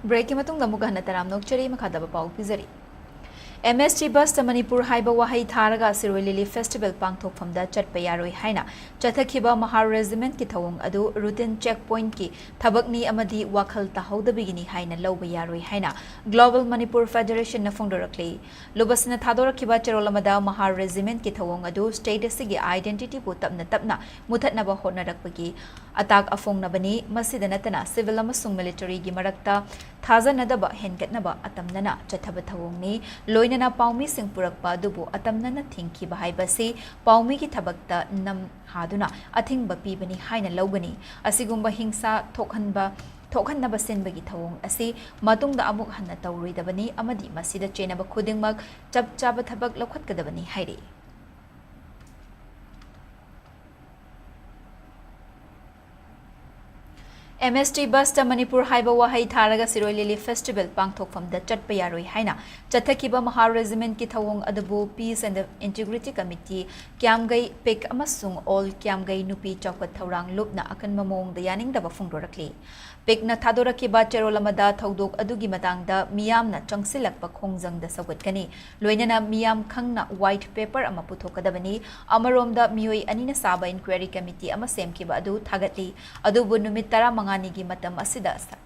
Break ꯀꯤ ꯃꯇꯨꯡꯗ ꯑꯃꯨꯛꯀ ꯍꯟꯅ ꯇꯔꯥꯝꯅ ꯑꯣꯛꯆꯔꯤ꯫ ꯃꯈꯥ ꯇꯥꯕ ꯄꯥꯎ ꯄꯤꯖꯔꯤ꯫ ꯑꯦꯝ ꯑꯦꯁ ꯇꯤ ꯕꯁꯇ ꯃꯅꯤꯄꯨꯔ ꯍꯥꯏꯕ ꯋꯥꯍꯩ ꯊꯥꯔꯒ ꯁꯤꯔꯣꯏ ꯂꯤꯂꯤ ꯐꯦꯁꯇꯤꯚꯦꯜ ꯄꯥꯡꯊꯣꯛꯐꯝꯗ ꯆꯠꯄ ꯌꯥꯔꯣꯏ ꯍꯥꯏꯅ ꯆꯠꯊꯈꯤꯕ ꯃꯍꯥꯔ ꯔꯦꯖꯤꯃꯦꯟꯠꯀꯤ ꯊꯧꯑꯣꯡ ꯑꯗꯨ ꯔꯨꯇꯤꯟ ꯆꯦꯛ ꯄꯣꯏꯟꯠꯀꯤ ꯊꯕꯛꯅꯤ ꯑꯃꯗꯤ ꯋꯥꯈꯜ ꯇꯥꯍꯧꯗꯕꯒꯤꯅꯤ ꯍꯥꯏꯅ ꯂꯧꯕ ꯌꯥꯔꯣꯏ ꯍꯥꯏꯅ ꯒ꯭ꯂꯣꯕꯜ ꯃꯅꯤꯄꯨꯔ ꯐꯦꯗꯔꯦꯁꯟꯅ ꯐꯣꯡꯗꯣꯔꯛꯂꯤ꯫ ꯂꯨꯕꯁꯤꯅ ꯊꯥꯗꯣꯔꯛꯈꯤꯕ ꯆꯦꯔꯣꯜ ꯑꯃꯗ ꯃꯍꯥꯔ ꯔꯦꯖꯤꯃꯦꯟꯠꯀꯤ ꯊꯧꯑꯣꯡ ꯑꯗꯨ ꯁ꯭ꯇꯦꯠ ꯑꯁꯤꯒꯤ ꯑꯥꯏꯗꯦꯟꯇꯤꯇꯤꯕꯨ ꯇꯞꯅ ꯇꯞꯅ ꯃꯨꯊꯠꯅꯕ ꯍꯣꯠꯅꯔꯛꯄꯒꯤ ꯑꯇꯥꯛ ꯑꯐꯣꯡꯅꯕꯅꯤ꯫ ꯃꯁꯤꯗ ꯅꯠꯇꯅ ꯁꯤꯚꯤꯜ ꯑꯃꯁꯨꯡ ꯃꯤꯂꯤꯇꯔꯤꯒꯤ ꯃꯔꯛꯇ ꯊꯥꯖꯅꯗꯕ ꯍꯦꯟꯒꯠꯅꯕ ꯑꯇꯝꯅꯅ ꯆꯠꯊꯕ ꯊꯧꯑꯣꯡꯅꯤ꯫ ꯂꯣꯏꯅꯅ ꯄꯥꯎꯃꯤꯁꯤꯡ ꯄꯨꯔꯛꯄ ꯑꯗꯨꯕꯨ ꯑꯇꯝꯅꯅ ꯊꯤꯡꯈꯤꯕ ꯍꯥꯏꯕꯁꯤ ꯄꯥꯎꯃꯤꯒꯤ ꯊꯕꯛꯇ ꯅꯝ ꯍꯥꯗꯨꯅ ꯑꯊꯤꯡꯕ ꯄꯤꯕꯅꯤ ꯍꯥꯏꯅ ꯂꯧꯒꯅꯤ꯫ ꯑꯁꯤꯒꯨꯝꯕ ꯍꯤꯡꯁꯥ ꯊꯣꯛꯍꯟꯕ, ꯊꯣꯛꯍꯟꯅꯕ ꯁꯤꯟꯕꯒꯤ ꯊꯧꯑꯣꯡ ꯑꯁꯤ ꯃꯇꯨꯡꯗ ꯑꯃꯨꯛ ꯍꯟꯅ ꯇꯧꯔꯣꯏꯗꯕꯅꯤ ꯑꯃꯗꯤ ꯃꯁꯤꯗ ꯆꯦꯟꯅꯕ ꯈꯨꯗꯤꯡꯃꯛ ꯆꯞ ꯆꯥꯕ ꯊꯕꯛ ꯂꯧꯈꯠꯀꯗꯕꯅꯤ ꯍꯥꯏꯔꯤ꯫ ꯑꯦꯝ ꯑꯦꯁ ꯇꯤ ꯕꯁꯇ ꯃꯅꯤꯄꯨꯔ ꯍꯥꯏꯕ ꯋꯥꯍꯩ ꯊꯥꯔꯒ ꯁꯤꯔꯣꯏ ꯂꯤꯂꯤ ꯐꯦꯁꯇꯤꯚꯦꯜ ꯄꯥꯡꯊꯣꯛꯐꯝꯗ ꯆꯠꯄ ꯌꯥꯔꯣꯏ ꯍꯥꯏꯅ ꯆꯠꯊꯈꯤꯕ ꯃꯍꯥꯔ ꯔꯦꯖꯤꯃꯦꯟꯠꯀꯤ ꯊꯧꯑꯣꯡ ꯑꯗꯨꯕꯨ ꯄꯤꯁ ꯑꯦꯟ ꯏꯟꯇꯤꯒ꯭ꯔꯤꯇꯤ ꯀꯃꯤꯇꯤ, ꯀ꯭ꯌꯥꯝꯒꯩ ꯄꯤꯛ ꯑꯃꯁꯨꯡ ꯑꯣꯜ ꯀ꯭ꯌꯥꯝꯒꯩ ꯅꯨꯄꯤ ꯆꯥꯎꯈꯠ ꯊꯧꯔꯥꯡ ꯂꯨꯞꯅ ꯑꯀꯟꯕ ꯃꯑꯣꯡꯗ ꯌꯥꯅꯤꯡꯗꯕ ꯐꯣꯡꯗꯣꯔꯛꯂꯤ꯫ ꯄꯤꯛꯅ ꯊꯥꯗꯣꯔꯛꯈꯤꯕ ꯆꯦꯔꯣꯜ ꯑꯃꯗ ꯊꯧꯗꯣꯛ ꯑꯗꯨꯒꯤ ꯃꯇꯥꯡꯗ ꯃꯤꯌꯥꯝꯅ ꯆꯪꯁꯤꯜꯂꯛꯄ ꯈꯣꯡꯖꯪꯗ ꯁꯧꯒꯠꯀꯅꯤ꯫ ꯂꯣꯏꯅꯅ ꯃꯤꯌꯥꯝ ꯈꯪꯅ ꯋꯥꯏꯠ ꯄꯦꯄꯔ ꯑꯃ ꯄꯨꯊꯣꯛꯀꯗꯕꯅꯤ꯫ ꯑꯃꯔꯣꯝꯗ ꯃꯤꯑꯣꯏ ꯑꯅꯤꯅ ꯁꯥꯕ ꯏꯟꯀ꯭ꯋꯥꯏꯔꯤ ꯀꯃꯤꯇꯤ ꯑꯃ ꯁꯦꯝꯈꯤꯕ ꯑꯗꯨ ꯊꯥꯒꯠꯂꯤ꯫ ꯑꯗꯨꯕꯨ ꯅꯨꯃꯤꯠ ꯇꯔꯥꯃꯉꯥꯅꯤꯒꯤ ꯃꯇꯝ ꯑꯁꯤꯗ ꯁ-,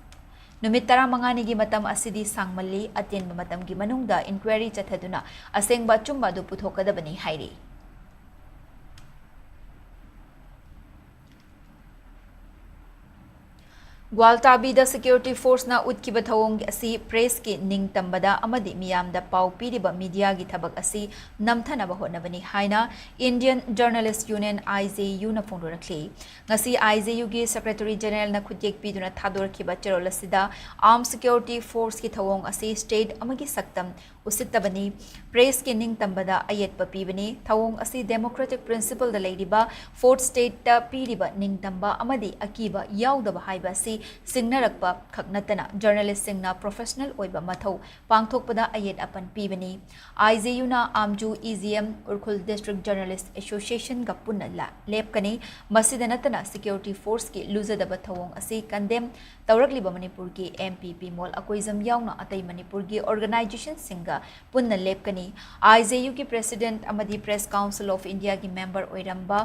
ꯅꯨꯃꯤꯠ ꯇꯔꯥꯃꯉꯥꯅꯤꯒꯤ ꯃꯇꯝ ꯑꯁꯤꯗꯤ ꯁꯥꯡꯃꯜꯂꯤ꯫ ꯑꯇꯦꯟꯕ ꯃꯇꯝꯒꯤ ꯃꯅꯨꯡꯗ ꯏꯟꯀ꯭ꯋꯥꯏꯔꯤ ꯆꯠꯊꯗꯨꯅ ꯑꯁꯦꯡꯕ ꯑꯆꯨꯝꯕ ꯑꯗꯨ ꯄꯨꯊꯣꯛꯀꯗꯕꯅꯤ ꯍꯥꯏꯔꯤ꯫ ꯒ꯭ꯋꯥꯜꯇꯥꯕꯤꯗ ꯁꯦꯀ꯭ꯌꯨꯔꯤꯇꯤ ꯐꯣꯔꯁꯅ ꯎꯠꯈꯤꯕ ꯊꯧꯑꯣꯡ ꯑꯁꯤ ꯄ꯭ꯔꯦꯁꯀꯤ ꯅꯤꯡꯇꯝꯕꯗ ꯑꯃꯗꯤ ꯃꯤꯌꯥꯝꯗ ꯄꯥꯎ ꯄꯤꯔꯤꯕ ꯃꯤꯗꯤꯌꯥꯒꯤ ꯊꯕꯛ ꯑꯁꯤ ꯅꯝꯊꯅꯕ ꯍꯣꯠꯅꯕꯅꯤ ꯍꯥꯏꯅ ꯏꯟꯗꯤꯌꯟ ꯖꯔꯅꯦꯂꯤꯁ꯭ꯠ ꯌꯨꯅꯤꯌꯟ, ꯑꯥꯏ ꯖꯦ ꯌꯨꯅ ꯐꯣꯡꯗꯣꯔꯛꯂꯤ꯫ ꯉꯁꯤ ꯑꯥꯏ ꯖꯦ ꯌꯨꯒꯤ ꯁꯦꯀ꯭ꯔꯦꯇꯔꯤ ꯖꯦꯅꯔꯦꯜꯅ ꯈꯨꯠꯌꯦꯛ ꯄꯤꯗꯨꯅ ꯊꯥꯗꯣꯔꯛꯈꯤꯕ ꯆꯦꯔꯣꯜ ꯑꯁꯤꯗ ꯑꯥꯔꯝ ꯁꯦꯀ꯭ꯌꯨꯔꯤꯇꯤ ꯐꯣꯔꯁꯀꯤ ꯊꯧꯑꯣꯡ ꯑꯁꯤ ꯁ꯭ꯇꯦꯠ ꯑꯃꯒꯤ ꯁꯛꯇꯝ ꯎꯁꯤꯠꯇꯕꯅꯤ, ꯄ꯭ꯔꯦꯁꯀꯤ ꯅꯤꯡꯇꯝꯕꯗ ꯑꯌꯦꯠꯄ ꯄꯤꯕꯅꯤ꯫ ꯊꯧꯑꯣꯡ ꯑꯁꯤ ꯗꯦꯃꯣꯀ꯭ꯔꯦꯇꯤꯛ ꯄ꯭ꯔꯤꯟꯁꯤꯄꯜꯗ ꯂꯩꯔꯤꯕ ꯐꯣꯔꯠ ꯁ꯭ꯇꯦꯠꯇ ꯄꯤꯔꯤꯕ ꯅꯤꯡꯇꯝꯕ ꯑꯃꯗꯤ ꯑꯀꯤꯕ ꯌꯥꯎꯗꯕ ꯍꯥꯏꯕ ꯑꯁꯤ ꯁꯤꯡꯅꯔꯛꯄ ꯈꯛ ꯅꯠꯇꯅ ꯖꯔꯅꯦꯂꯤꯁ꯭ꯠꯁꯤꯡꯅ ꯄ꯭ꯔꯣꯐꯦꯁꯅꯦꯜ ꯑꯣꯏꯕ ꯃꯊꯧ ꯄꯥꯡꯊꯣꯛꯄꯗ ꯑꯌꯦꯠ ꯑꯄꯟ ꯄꯤꯕꯅꯤ꯫ ꯑꯥꯏ ꯖꯦ ꯌꯨꯅ ꯑꯥꯝꯖꯨ, E G M, Ukhrul district journalist ꯑꯦꯁꯣꯁꯤꯌꯦꯁꯟꯒ ꯄꯨꯟꯅ ꯂꯥ-, ꯂꯦꯞꯀꯅꯤ꯫ ꯃꯁꯤꯗ ꯅꯠꯇꯅ ꯁꯦꯀ꯭ꯌꯨꯔꯤꯇꯤ ꯐꯣꯔꯁꯀꯤ ꯂꯨꯖꯗꯕ ꯊꯧꯑꯣꯡ ꯑꯁꯤ ꯀꯟꯗꯦꯝ ꯇꯧꯔꯛꯂꯤꯕ ꯃꯅꯤꯄꯨꯔꯒꯤ MP ꯄꯤꯃꯣꯜ ꯑꯀꯣꯏꯖꯝ ꯌꯥꯎꯅ ꯑꯇꯩ ꯃꯅꯤꯄꯨꯔꯒꯤ organization ꯁꯤꯡꯒ ꯄꯨꯟꯅ ꯂꯦꯞꯀꯅꯤ꯫ IJU ꯒꯤ president ꯑꯃꯗꯤ Press Council of India ꯒꯤ member ꯑꯣꯏꯔꯝꯕ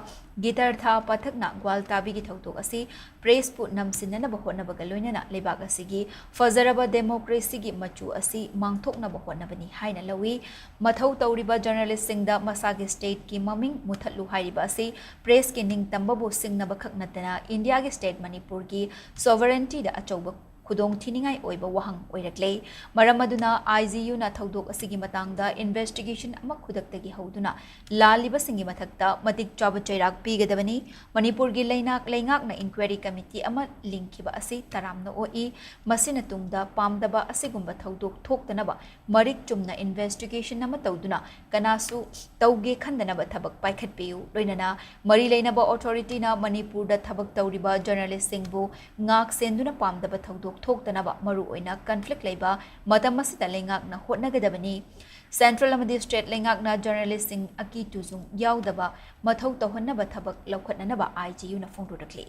ꯒꯤꯇꯔꯊꯥ ꯄꯥꯊꯛꯅ ꯒ꯭ꯋꯥꯜꯇꯥꯕꯤꯒꯤ ꯊꯧꯗꯣꯛ ꯑꯁꯤ press ꯄꯨ ꯅꯝꯁꯤꯟꯅꯅꯕ ꯍꯣꯠꯅꯕꯒ ꯂꯣꯏꯅꯅ ꯂꯩꯕꯥꯛ ꯑꯁꯤꯒꯤ ꯐꯖꯔꯕ democracy ꯒꯤ ꯃꯆꯨ ꯑꯁꯤ ꯃꯥꯡꯊꯣꯛꯅꯕ ꯍꯣꯠꯅꯕꯅꯤ ꯍꯥꯏꯅ ꯂꯧꯏ꯫ ꯃꯊꯧ ꯇꯧꯔꯤꯕ journalist ꯁꯤꯡꯗ ꯃꯁꯥꯒꯤ state ꯀꯤ ꯃꯃꯤꯡ ꯃꯨꯊꯠꯂꯨ ꯍꯥꯏꯔꯤꯕ ꯑꯁꯤ press ꯀꯤ ꯅꯤꯡꯇꯝꯕꯕꯨ ꯁꯤꯡꯅꯕ ꯈꯛ ꯅꯠꯇꯅ India ꯒꯤ state ꯃꯅꯤꯄꯨꯔꯒꯤ sovereignty ꯗ ꯑꯆꯧꯕ ꯈꯨꯗꯣꯡ ꯊꯤꯅꯤꯡꯉꯥꯏ ꯑꯣꯏꯕ ꯋꯥꯍꯪ ꯑꯣꯏꯔꯛꯂꯦ꯫ ꯃꯔꯝ ꯑꯗꯨꯅ IJU ꯅ ꯊꯧꯗꯣꯛ ꯑꯁꯤꯒꯤ ꯃꯇꯥꯡꯗ investigation ꯑꯃ ꯈꯨꯗꯛꯇꯒꯤ ꯍꯧꯗꯨꯅ ꯂꯥꯜꯂꯤꯕꯁꯤꯡꯒꯤ ꯃꯊꯛꯇ ꯃꯇꯤꯛ ꯆꯥꯕ ꯆꯩꯔꯥꯛ ꯄꯤꯒꯗꯕꯅꯤ꯫ ꯃꯅꯤꯄꯨꯔꯒꯤ ꯂꯩꯉꯥꯛ, ꯂꯩꯉꯥꯛꯅ inquiry committee ꯑꯃ ꯂꯤꯡꯈꯤꯕ ꯑꯁꯤ ꯇꯔꯥꯝꯅ ꯑꯣꯛꯏ꯫ ꯃꯁꯤꯅ ꯇꯨꯡꯗ ꯄꯥꯝꯗꯕ ꯑꯁꯤꯒꯨꯝꯕ ꯊꯧꯗꯣꯛ ꯊꯣꯛꯇꯅꯕ ꯃꯔꯤꯛ ꯆꯨꯝꯅ investigation ꯑꯃ ꯇꯧꯗꯨꯅ ꯀꯅꯥꯁꯨ ꯇꯧꯒꯦ ꯈꯟꯗꯅꯕ ꯊꯕꯛ ꯄꯥꯏꯈꯠꯄꯤꯌꯨ꯫ ꯂꯣꯏꯅꯅ ꯃꯔꯤ ꯂꯩꯅꯕ authority ꯅ ꯃꯅꯤꯄꯨꯔꯗ ꯊꯕꯛ ꯇꯧꯔꯤꯕ journalist ꯁꯤꯡꯕꯨ ꯉꯥꯛ ꯁꯦꯟꯗꯨꯅ ꯄꯥꯝꯗꯕ ꯊꯧꯗꯣꯛ ꯊꯣꯛꯇꯅꯕ ꯃꯔꯨꯑꯣꯏꯅ conflict ꯂꯩꯕ ꯃꯇꯝ ꯑꯁꯤꯗ ꯂꯩꯉꯥꯛꯅ ꯍꯣꯠꯅꯒꯗꯕꯅꯤ꯫ Central ꯑꯃꯗꯤ state ꯂꯩꯉꯥꯛꯅ journalist ꯁꯤꯡ ꯑꯀꯤ ꯇꯨꯖꯨꯡ ꯌꯥꯎꯗꯕ ꯃꯊꯧ ꯇꯧꯍꯟꯅꯕ ꯊꯕꯛ ꯂꯧꯈꯠꯅꯅꯕ IJU ꯅ ꯐꯣꯡꯗꯣꯔꯛꯂꯤ꯫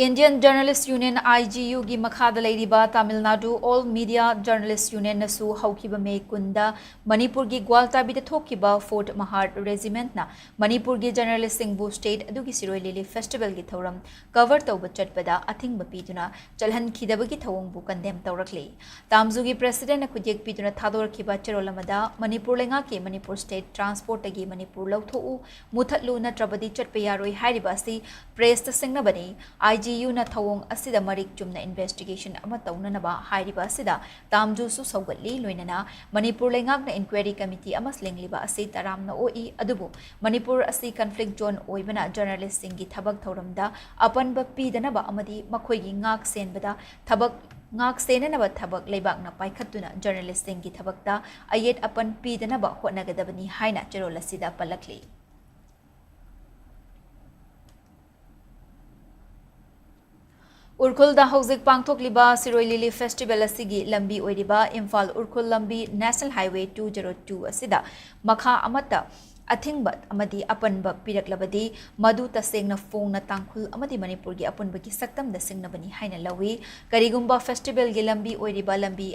Indian Journalist Union, IJU ꯒꯤ ꯃꯈꯥꯗ ꯂꯩꯔꯤꯕ Tamil Nadu All Media Journalist Union ꯅꯁꯨ ꯍꯧꯈꯤꯕ May ꯀꯨꯟꯗ ꯃꯅꯤꯄꯨꯔꯒꯤ ꯒ꯭ꯋꯥꯜꯇꯥꯕꯤꯗ ꯊꯣꯛꯈꯤꯕ Fourth Mahar Regiment ꯅ ꯃꯅꯤꯄꯨꯔꯒꯤ journalist ꯁꯤꯡꯕꯨ state ꯑꯗꯨꯒꯤ ꯁꯤꯔꯣꯏ ꯂꯤꯂꯤ festival ꯒꯤ ꯊꯧꯔꯝ cover ꯇꯧꯕ ꯆꯠꯄꯗ ꯑꯊꯤꯡꯕ ꯄꯤꯗꯨꯅ ꯆꯠꯍꯟꯈꯤꯗꯕꯒꯤ ꯊꯧꯑꯣꯡꯕꯨ condemn ꯇꯧꯔꯛꯂꯤ꯫ ꯇꯥꯝꯖꯨꯒꯤ president ꯅ ꯈꯨꯠꯌꯦꯛ ꯄꯤꯗꯨꯅ ꯊꯥꯗꯣꯔꯛꯈꯤꯕ ꯆꯦꯔꯣꯜ ꯑꯃꯗ, ꯃꯅꯤꯄꯨꯔ ꯂꯩꯉꯥꯛꯀꯤ ꯃꯅꯤꯄꯨꯔ state transport ꯇꯒꯤ ꯃꯅꯤꯄꯨꯔ ꯂꯧꯊꯣꯛꯎ, ꯃꯨꯊꯠꯂꯨ, ꯅꯠꯇ꯭ꯔꯕꯗꯤ ꯆꯠꯄ ꯌꯥꯔꯣꯏ ꯍꯥꯏꯔꯤꯕ ꯑꯁꯤ press ꯇ ꯁꯤꯡꯅꯕꯅꯤ꯫ IJU ꯅ ꯊꯧꯑꯣꯡ ꯑꯁꯤꯗ ꯃꯔꯤꯛ ꯆꯨꯝꯅ investigation ꯑꯃ ꯇꯧꯅꯅꯕ ꯍꯥꯏꯔꯤꯕ ꯑꯁꯤꯗ ꯇꯥꯝꯖꯨꯁꯨ ꯁꯧꯒꯠꯂꯤ꯫ ꯂꯣꯏꯅꯅ ꯃꯅꯤꯄꯨꯔ ꯂꯩꯉꯥꯛꯅ inquiry committee ꯑꯃ ꯂꯤꯡꯂꯤꯕ ꯑꯁꯤ ꯇꯔꯥꯝꯅ ꯑꯣꯛꯏ, ꯑꯗꯨꯕꯨ ꯃꯅꯤꯄꯨꯔ ꯑꯁꯤ conflict zone ꯑꯣꯏꯕꯅ journalist ꯁꯤꯡꯒꯤ ꯊꯕꯛ ꯊꯧꯔꯝꯗ ꯑꯄꯟꯕ ꯄꯤꯗꯅꯕ ꯑꯃꯗꯤ ꯃꯈꯣꯏꯒꯤ ꯉꯥꯛ ꯁꯦꯟꯕꯗ ꯊꯕꯛ, ꯉꯥꯛ ꯁꯦꯟꯅꯅꯕ ꯊꯕꯛ ꯂꯩꯕꯥꯛꯅ ꯄꯥꯏꯈꯠꯇꯨꯅ journalist ꯁꯤꯡꯒꯤ ꯊꯕꯛꯇ ꯑꯌꯦꯠ ꯑꯄꯟ ꯄꯤꯗꯅꯕ ꯍꯣꯠꯅꯒꯗꯕꯅꯤ ꯍꯥꯏꯅ ꯆꯦꯔꯣꯜ ꯑꯁꯤꯗ ꯄꯜꯂꯛꯂꯤ꯫ ꯎꯔꯈꯨꯜꯗ ꯍꯧꯖꯤꯛ ꯄꯥꯡꯊꯣꯛꯂꯤꯕ ꯁꯤꯔꯣꯏ ꯂꯤꯂꯤ festival ꯑꯁꯤꯒꯤ ꯂꯝꯕꯤ ꯑꯣꯏꯔꯤꯕ ꯏꯝꯐꯥꯜ ꯎꯔꯈꯨꯜ ꯂꯝꯕꯤ National Highway two zero two ꯑꯁꯤꯗ ꯃꯈꯥ ꯑꯃꯠꯇ ꯑꯊꯤꯡꯕ ꯑꯃꯗꯤ ꯑꯄꯟꯕ ꯄꯤꯔꯛꯂꯕꯗꯤ, ꯃꯗꯨ ꯇꯁꯦꯡꯅ ꯐꯣꯡꯅ ꯇꯥꯡꯈꯨꯜ ꯑꯃꯗꯤ ꯃꯅꯤꯄꯨꯔꯒꯤ ꯑꯄꯨꯟꯕꯒꯤ ꯁꯛꯇꯝꯗ ꯁꯤꯡꯅꯕꯅꯤ ꯍꯥꯏꯅ ꯂꯧꯏ꯫ ꯀꯔꯤꯒꯨꯝꯕ ꯐꯦꯁꯇꯤꯚꯦꯜꯒꯤ ꯂꯝꯕꯤ ꯑꯣꯏꯔꯤꯕ ꯂꯝꯕꯤ,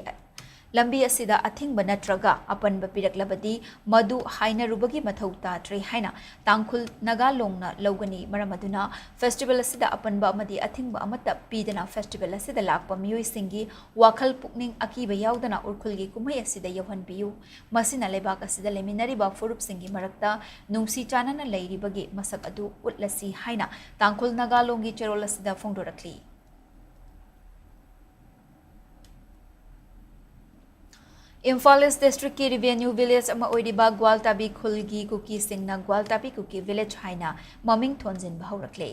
ꯂꯝꯕꯤ ꯑꯁꯤꯗ ꯑꯊꯤꯡꯕ ꯅꯠꯇ꯭ꯔꯒ ꯑꯄꯟꯕ ꯄꯤꯔꯛꯂꯕꯗꯤ, ꯃꯗꯨ ꯍꯥꯏꯅꯔꯨꯕꯒꯤ ꯃꯊꯧ ꯇꯥꯗ꯭ꯔꯦ ꯍꯥꯏꯅ ꯇꯥꯡꯈꯨꯜ ꯅꯥꯒꯥ ꯂꯣꯡꯅ ꯂꯧꯒꯅꯤ꯫ ꯃꯔꯝ ꯑꯗꯨꯅ, ꯐꯦꯁꯇꯤꯚꯦꯜ ꯑꯁꯤꯗ ꯑꯄꯟꯕ ꯑꯃꯗꯤ ꯑꯊꯤꯡꯕ ꯑꯃꯠꯇ ꯄꯤꯗꯅ ꯐꯦꯁꯇꯤꯚꯦꯜ ꯑꯁꯤꯗ ꯂꯥꯛꯄ ꯃꯤꯑꯣꯏꯁꯤꯡꯒꯤ ꯋꯥꯈꯜ ꯄꯨꯛꯅꯤꯡ ꯑꯀꯤꯕ ꯌꯥꯎꯗꯅ ꯎꯔꯈꯨꯜꯒꯤ ꯀꯨꯝꯍꯩ ꯑꯁꯤꯗ ꯌꯧꯍꯟꯕꯤꯌꯨ꯫ ꯃꯁꯤꯅ ꯂꯩꯕꯥꯛ ꯑꯁꯤꯗ ꯂꯩꯃꯤꯟꯅꯔꯤꯕ ꯐꯨꯔꯨꯞꯁꯤꯡꯒꯤ ꯃꯔꯛꯇ ꯅꯨꯡꯁꯤ ꯆꯥꯟꯅꯅ ꯂꯩꯔꯤꯕꯒꯤ ꯃꯁꯛ ꯑꯗꯨ ꯎꯠꯂꯁꯤ ꯍꯥꯏꯅ ꯇꯥꯡꯈꯨꯜ ꯅꯥꯒꯥ ꯂꯣꯡꯒꯤ ꯆꯦꯔꯣꯜ ꯑꯁꯤꯗ ꯐꯣꯡꯗꯣꯔꯛꯂꯤ꯫ ꯏꯝꯐꯥꯜ ꯏꯁ ꯗꯤꯁꯇ꯭ꯔꯤꯛꯀꯤ ꯔꯤꯚꯦꯅ꯭ꯌꯨ ꯚꯤꯂꯦꯖ ꯑꯃ ꯑꯣꯏꯔꯤꯕ ꯒ꯭ꯋꯥꯜꯇꯥꯕꯤ ꯈꯨꯜꯒꯤ ꯀꯨꯀꯤꯁꯤꯡꯅ ꯒ꯭ꯋꯥꯜꯇꯥꯕꯤ ꯀꯨꯀꯤ ꯚꯤꯂꯦꯖ ꯍꯥꯏꯅ ꯃꯃꯤꯡ ꯊꯣꯟꯖꯤꯟꯕ ꯍꯧꯔꯛꯂꯦ꯫